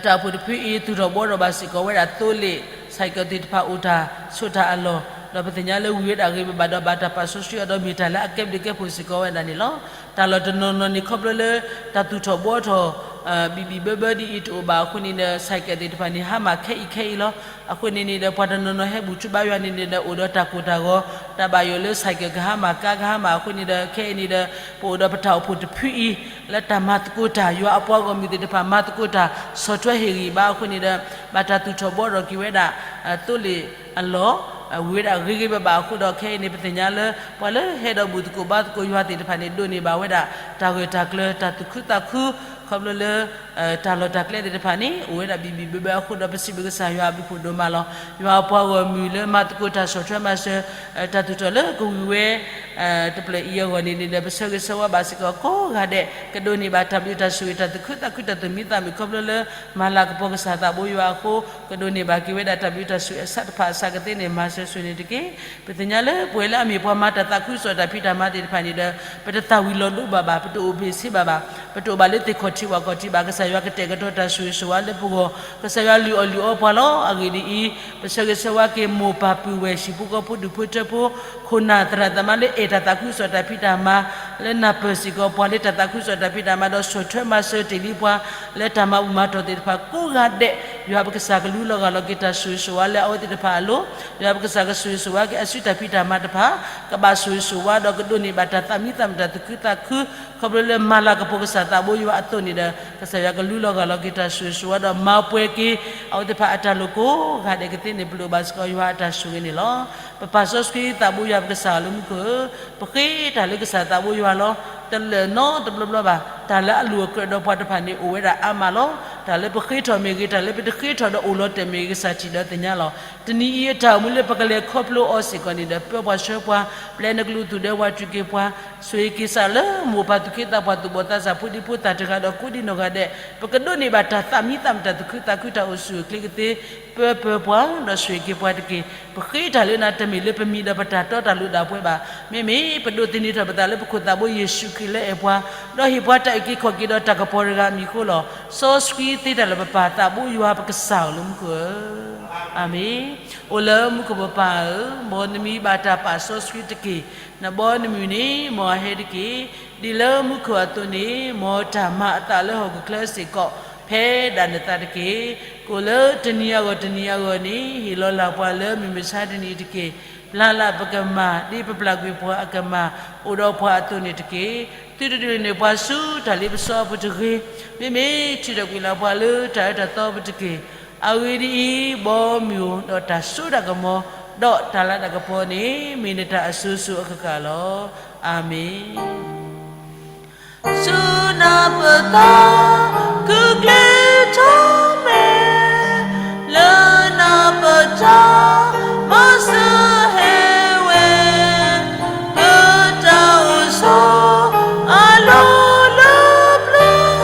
တၢ်အိၣ်ဖှိၣ်တဖုအံၤ သူၣ်ထီၣ်ဘှီထီၣ်ဘၣ်စ့ၢ်ကီးဝဲဒၣ်သိလ့ၣ် ဆိုင်ကယ် သ့ၣ်တဖၣ်အိၣ်တၢ်ဆိးတၢ်အလီၢ် ဒီးပသ့ၣ်ညါလၢဝံၤဝဲဒၣ်ဂ့ၤဘၣ်ဘၣ်ဒီး ဘၣ်တၢ်ပာ်စီဆှံအီၤဒီး မ့ၢ်တၢ်လၢအကဲဘျုးကဲဖှိၣ်စ့ၢ်ကီးဝဲဒၣ်န့ၣ်လီၤ. တၢ်လီၢ်တနီၤနီၤန့ၣ် ခီဖျိလၢ တၢ်သူၣ်ထီၣ်ဘှီထီၣ် ဘံၣ်ဘံၣ်ဘၢဘၢဒ်အံၤတအိၣ်ဘၣ်အဃိန့ၣ်ဒီး ဆိုင်ကယ် သ့ၣ်တဖၣ်န့ၣ် ဟါမၢ်ခဲအံၤခဲအံၤလီၤ. အဃိန့ၣ်န့ၣ်ဒီး ပှၤတနီၤနီၤဟဲဘူၣ်ထူဘါယွၤန့ၣ်န့ၣ်ဒီး အိၣ်ဒီးတၢ်ကိၢ်တၢ်ဂီၤ တၢ်ဘၣ်ယိၣ်လၢ ဆိုင်ကယ် ကဟါမၢ် ကါကဟါမၢ်အဃိန့ၣ်ဒီး ခဲအံၤန့ၣ်ဒီး ပအိၣ်ဒီးပတၢ်အိၣ်ဖှိၣ်တဖုအံၤ လၢတၢ်မၤသကိးတၢ် ယွၤအပှၤဂီၢ်မုၢ်သ့ၣ်တဖၣ် မၤသကိးတၢ် ဆီၣ်ထွဲဟ့ၣ်ဂံၢ်ဘါအဃိန့ၣ်ဒီး ဘၣ်တၢ်သူၣ်ထီၣ်ဘှီထီၣ်က့ၤဝဲဒၣ် သိလ့ၣ်အလီၢ် ဝံၤဝဲဒၣ်ဂ့ၤဂ့ၤဘၣ်ဘၣ်အဃိဒီး ခဲအံၤန့ၣ် ပသ့ၣ်ညါလၢ ပှၤလၢဟဲဒီးဘူၣ်သကိးဘါသကိးယွၤသ့ၣ်တဖၣ်န့ၣ် ဒိးန့ၢ်ဘၣ်ဝဲဒၣ် တၢ်ဂၢၢ်တၢ်ကျၢၤ တၢ်သူၣ်ခုသးခု ခီဖျိလၢ တၢ်လီၢ်တၢ်ကျဲသ့ၣ်တဖၣ်န့ၣ် အိၣ်ဝဲဒၣ်ဘံၣ်ဘံၣ်ဘၢဘၢအဃိဒီး ပစံးဘျုးကစၢ်ယွၤအဘျုးအဖှိၣ်ဒိၣ်မးလီၤ. ယွၤအပှၤဂီၢ်မုၢ်လၢမၤသကိးတၢ်ဆီၣ်ထွဲမၤစၢၤ တၢ်သူၣ်ထီၣ်လၢကဝံၤဝဲ တဖျၢၣ်အံၤအဂီၢ်န့ၣ်န့ၣ်ဒီး ပဆၢဂ့ၤဆၢဝါဘၣ်စ့ၢ်ကီးကိးဂၤဒဲး ကဒိးန့ၢ်ဘၣ်တၢ်ဘျုးတၢ်ဆိၣ်ဂ့ၤ တၢ်သူၣ်ခုသးခု တၢ်သူၣ်မံသးမုာ် ခီဖျိလၢ မၤလၤကပီၤကစၢ်သးဘိယွၤအဃိ ကဒိးန့ၢ်ဘၣ်က့ၤဝဲဒၣ်တၢ်ဘျုးတၢ်ဆိၣ်ဂ့ၤအဆၢတဖၣ်အစှၤကသ့န့ၣ် မၤစၢၤဆိၣ်ဂ့ၤန့ၣ်တက့ၢ်. ပသ့ၣ်ညါလၢပဝဲလၢအမ့ၢ်ပှၤမၤတၢ်သးခုကစီၣ်တၢ်ဖံးတၢ်မၤသ့ၣ်တဖၣ်န့ၣ်ဒီး ပတသၣ်ဝံၤလီၤဒိဘၣ်ဘၣ်, ပတအိၣ်ဘ့ၣ်ဆ့ဘၣ်ဘၣ်, ပတအိၣ်ဘၣ်လၢသ့ၣ်ခီၣ်ထံးဝၣ်ခီၣ်ထံးဘၣ်. ကစၢ်ယွၤကတဲာ်ကတီၤတၢ်ဆိၣ်ဂ့ၤဆိၣ်ဝါလၢပဂီၢ်, ကစၢ်ယွၤလုၢ်အီၣ်လုၢ်အီပှၤလီၤ. အဂ့ၢ်ဒ်အံၤ, ပဆၢဂ့ၤဆၢဝါက့ၤ မိၢ်ပၢ်ပုၢ်ဝဲၢ် ဟံၣ်ဖိဃီဖိ ဒူၣ်ဖိထၢဖိ ခိၣ်နၢ်သရၣ်သမါလၢအဲၣ်တၢ်သးခုကစီၣ်တၢ်ဖံးတၢ်မၤ လၢနၢ်ပၢၢ်စ့ၢ်ကီးပှၤလၢတၢ်သးခုကစီၣ်တၢ်ဖံးတၢ်မၤဒီး ဆီၣ်ထွဲမၤစၢၤတ့ၢ်လံပှၤ လၢတၢ်မၤဘူၣ်မၤတီၢ်သ့ၣ်တဖၣ်ကိးဂၤဒဲး, ယွၤပကစၢ်ကလူလီၤဂာ်လီၤက့ၤတၢ်ဆိၣ်ဂ့ၤဆိၣ်ဝါလၢအဝဲသ့ၣ်တဖၣ်အလိၤ, ယွၤပကစၢ်ကဆိၣ်ဂ့ၤဆိၣ်ဝါက့ၤအစုတၢ်ဖံးတၢ်မၤတဖၣ်, ကဘၣ်ဆိၣ်ဂ့ၤဆိၣ်ဝါဒီးကဒိးန့ၢ်ဘၣ်တၢ်သးမံသးမုာ် တၢ်သူၣ်ခုသးခု, ခီဖျိလၢမၤလၤကပီၤကစၢ်သးဘိယွၤအသိးန့ၣ်ဒီး ကစၢ်ယွၤကလူလီၤဂာ်လီၤက့ၤတၢ်ဆိၣ်ဂ့ၤဆိၣ်ဝါဒီးမၤပှဲၤက့ၤ အဝဲသ့ၣ်တဖၣ်အတၢ်လိၣ်ကိးဂၤဒဲးကသ့န့ၣ် ပလိၣ်ဘၣ်စ့ၢ်ကီးယွၤအတၢ်ဆိၣ်ဂ့ၤန့ၣ်လီၤ. ပပၢ်စီဆှံသးဘိယွၤပကစၢ်ဧၢ လၢမူခိၣ်ဧၢ, ပဃ့တၢ်လၢကစၢ်သးဘိယွၤလီၤ. တလၢာ်နီတဘျီဘျီဘၣ်. တၢ်လၢအလိၣ်အကြၢးဒီးပှၤတဖၣ်န့ၣ် အိၣ်ဝဲဒၣ်အါမးလီၤ. တၢ်လၢပဃ့ထီၣ်မ့ၢ်ဂ့ၤ, တၢ်လၢပတဃ့ထီၣ်ဒီးအိၣ်လီၤတဲာ်မ့ၢ်ဂ့ၤ, ကစၢ်ထံၣ်ဒီးသ့ၣ်ညါလီၤ. တနံၤအံၤအတၢ်အိၣ်မူလၢပကလဲၤခီဖျိအီၤစ့ၢ်ကီးန့ၣ်ဒီး ပၢပှၤဆှၢပှၤ, ပျဲနကလူးသူၣ်ဒဲဝါထုးက့ၤပှၤ, ဆိၣ်ဂ့ၤက့ၤစၢ်လၢမိၢ်ပၢ်သူၣ်က့သးပှၢ် သူၣ်ဘီၣ်သးစၢ် ဖိဒံဖိသၣ်တဂၤဒီး ကိးဒံနီၢ်ဂၤဒဲး, ပကဒိးန့ၢ်ဘၣ်တၢ်သးမံသးမုာ် တၢ်သူၣ်ခုသးခု တၢ်အိၣ်ဆူၣ်အိၣ်ချ့ကသ့, ပၢပၢၤပှၤဒီးဆိၣ်ဂ့ၤက့ၤပှၤတက့ၢ်. ပဃ့တၢ်လၢနၤ တမ့ၢ်လၢပမံၤဒီးပတၢ်တီတၢ်လိၤဒၣ်ပှဲၤဘၣ်. မ့မ့ၢ်ပဒိးသန့ၤထီၣ်ပသးလၢပခိၣ်သးဘိယ့ၣ်ၡူးခရံာ်လၢအဲၣ်ပှၤ, ဒီးဟ့ၣ်ပှၤတၢ်အုၣ်က့ၤခီၣ်က့ၤဒီးတၢ်ကပီၤတဂၤအမံၤအဃိလီၤ. စီဆှံသ့တၢ်လၢပပၢ်သးဘိယွၤပကစၢ်ဧၢ လၢမူခိၣ်ဧၢ, အၤမ့ၣ်. အိၣ်လၢမူခိၣ်ပပၢ်ဧၢ, မ်နမံၤဘၣ်တၢ်ပာ်စီဆှံတက့ၢ်. နဘီနမုၢ်န့ၣ် မ်အဟဲတက့ၢ်. ဒ်လၢမူခိၣ်အသိးန့ၣ် မ်တၢ်မၤအသးလၢဟီၣ်ခိၣ်ချၢစ့ၢ်ကီး ဖဲဒၣ်နသးတက့ၢ်. ကိၣ်လၢတနံၤအဂီၢ်တနံၤအဂီၢ်န့ၣ် ဟ့ၣ်လီၤလၢ်ပှၤလၢမုၢ်မဆါတနံၤအံၤတက့ၢ်. ပျၢ်လၢ်ပကမၤ ဒ်ပပျၢ်ကွံာ်ပှၤအကမၤ အိၣ်ဒီးပှၤအသိးန့ၣ်တက့ၢ်. သုတဒုးန့ၢ်ပှၤဆူတၢ်လ့ပစီအပူၤတဂ့ၤ. မ့မ့ၢ်ထုးထီၣ်ကွံာ်လၢ်ပှၤလၢတၢ်အၢတၢ်သီအပူၤတက့ၢ်. အဂ့ၢ်ဒ်အံၤ, ဘီမုၢ်ဧိၤ, ဒီးတၢ်စိတၢ်ကမီၤ, ဒီးတၢ်လၤတၢ်ကပီၤန့ၣ် မ့ၢ်နတၢ်အစိၤစိၤအကကၢ်လီၤ. အၤမ့ၣ်. ဆူနၢ်ပၢၢ်သး ကူၣ်ကျဲၤထီၣ်မဲာ်, လၢနၢ်ပၢၢ်တၢ် မၤစၢၤဟဲဝဲ, ပတၢ်အိၣ်ဆိး အလီၢ်လၢပျၢ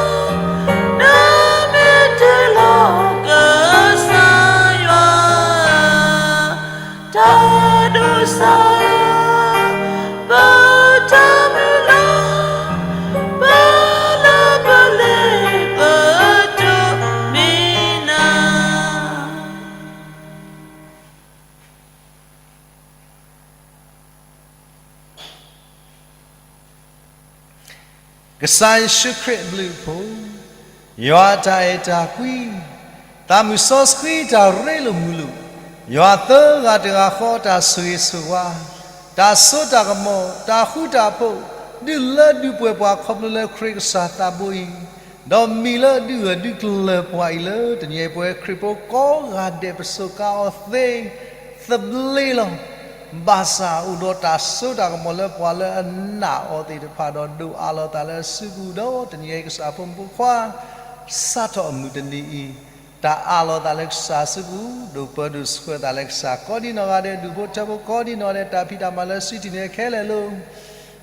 ၤ, နမ့ၢ်တလီၤကစၢ်ယွၤ တၢ်ဒိးစၢ်, ပတၢ်မုၢ်လၢ်, ပလၢပလဲၤ ပတိၢ်မံၤနၤ. ကစၢ်ယ့ၣ်ၡူးခရံာ်အဘျုးအဖှိၣ်, ယွၤအတၢ်အဲၣ်တၢ်ကွံ, သးမုၢ်စီဆှံတၢ်ရ့လိာ်မုာ်လိာ်, ယွၤသၢဂၤတဂၤဃီတၢ်ဆိၣ်ဂ့ၤဆိၣ်ဝါ, တၢ်စိတၢ်ကမီၤ, တၢ်ဃူတၢ်ဖိး, ဒုးလၢဒုးပှဲၤပှၤခီဖျိလၢခရံာ်ကစၢ်သးဘိအံၤ, ဒီးမံၤလၢဒုးဂၢၢ်ဒုးကျၢၤပှၤအံၤလၢတနံၤအံၤ ပဝဲခရံာ်ဖိကိးဂၤဒဲးပစူးကါအီၤသ့ သဘျ့လီၤ. ဘၣ်ဆၣ်အိၣ်ဒီးတၢ်စိတၢ်ကမီၤလၢပှၤလၢအနာ်အီၤသ့ၣ်တဖၣ်ဒီး ဒိးအးလီၤသးလၢအစုပူၤဒီး တနံၤအံၤကစၢ်ဖိမုၣ်ဖိခွါ စးထီၣ်အမုၢ်တနံၤအံၤ တၢ်အးလီၤသးလၢကစၢ်အစုပူၤ, ဒိးပၢဒိးဆှၢသးလၢကစၢ် ကိးဒံနီၢ်ဂၤဒဲး ဒူၣ်ဖိထၢဖိကိးဒံနီၢ်ဂၤဒဲး တၢ်ဖံးတၢ်မၤလၢစုတံၢ်န့ၣ်ခဲလၢာ်လီၤ.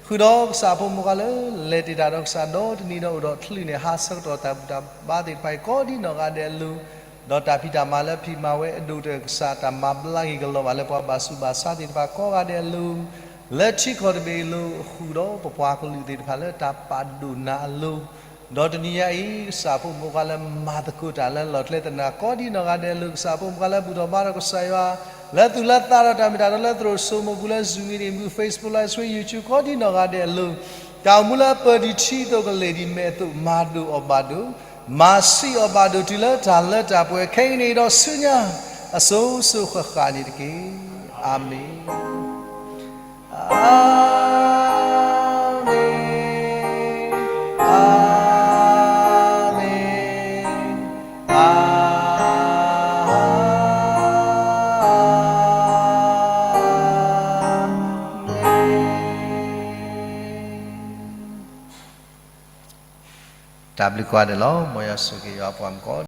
ဃုာ်ဒီးကစၢ်ဖိမုၣ်ဖိခွါလၢ လဲၤတ့ၢ်တၢ်ဒီးကစၢ်ဒီတနံၤဒီး အိၣ်ဒီးချုးန့ၣ် ဟးဆၢကတီၢ်တၢ်ဘူၣ်တၢ်ဘါသ့ၣ်တဖၣ်အံၤ ကိးဒံနီၢ်ဂၤဒဲးလီၤ. ဒီးတၢ်ဖံးတၢ်မၤလၢဖံးမၤဝဲအဒိၣ်တၢၢ် ကစၢ်တၢ်မၤဘျါက့ၤကလီၤဘၣ်လၢပှၤဘၣ်ဆူးဘၣ်ဆါသ့ၣ်တဖၣ် ကိးဂၤဒဲးအလိၤ, လၢထံကီၢ်တဘ့ၣ်အလိၤ ဃုာ်ဒီးပပှၤကလုာ်သ့ၣ်တဖၣ်လၢတၢ်ပာ်ဒိၣ်နၤအလိၤ, ဒီးတနံၤညါအံၤ ကစၢ်ဖိမုၣ်ဖိခွါလၢမၤသကိးတၢ်လၢလီၢ်ကျဲသနၢ် ကိးဒံနီၢ်ဂၤဒဲးအလိၤ, ကစၢ်ဖိမုၣ်ဖိခွါလၢဘူၣ်ထီၣ်ဘါထီၣ်ကစၢ်ယွၤ လၢသူၣ်လၢသးဒီးတၢ်မ့ၢ်တၢ်တီလၢသရိာ်စိမိၤပူၤလၢ Zoom meeting ပူၤ Facebook Live Stream YouTube ကိးဒံနီၢ်ဂၤဒဲးအလိၤ, တၢ်အိၣ်မူလၢအပၢၢ်ဒံးထံအသိးကလဲၤဒံးမဲာ်အသိး မၤဒိၣ်အီၤဘၣ်ဒိၣ်, မၤဆံးအီၤဘၣ်ဒိၣ်တုၤလၢတၢ်လၢတၢ်ပှဲၤခဲအံၤန့ၣ်ဒီးဆူညါ အစိၤစိၤဃၣ်ဃၣ်န့ၣ်တက့ၢ်. အၤမ့ၣ်. အၤမ့ၣ်, အၤမ့ၣ်, အၤမ့ၣ်. တၢ်ဘျုးကိးဂၤဒဲးလီၤ. မ်ယွၤဆိၣ်ဂ့ၤယွၤအပှၤမုၣ်ကိး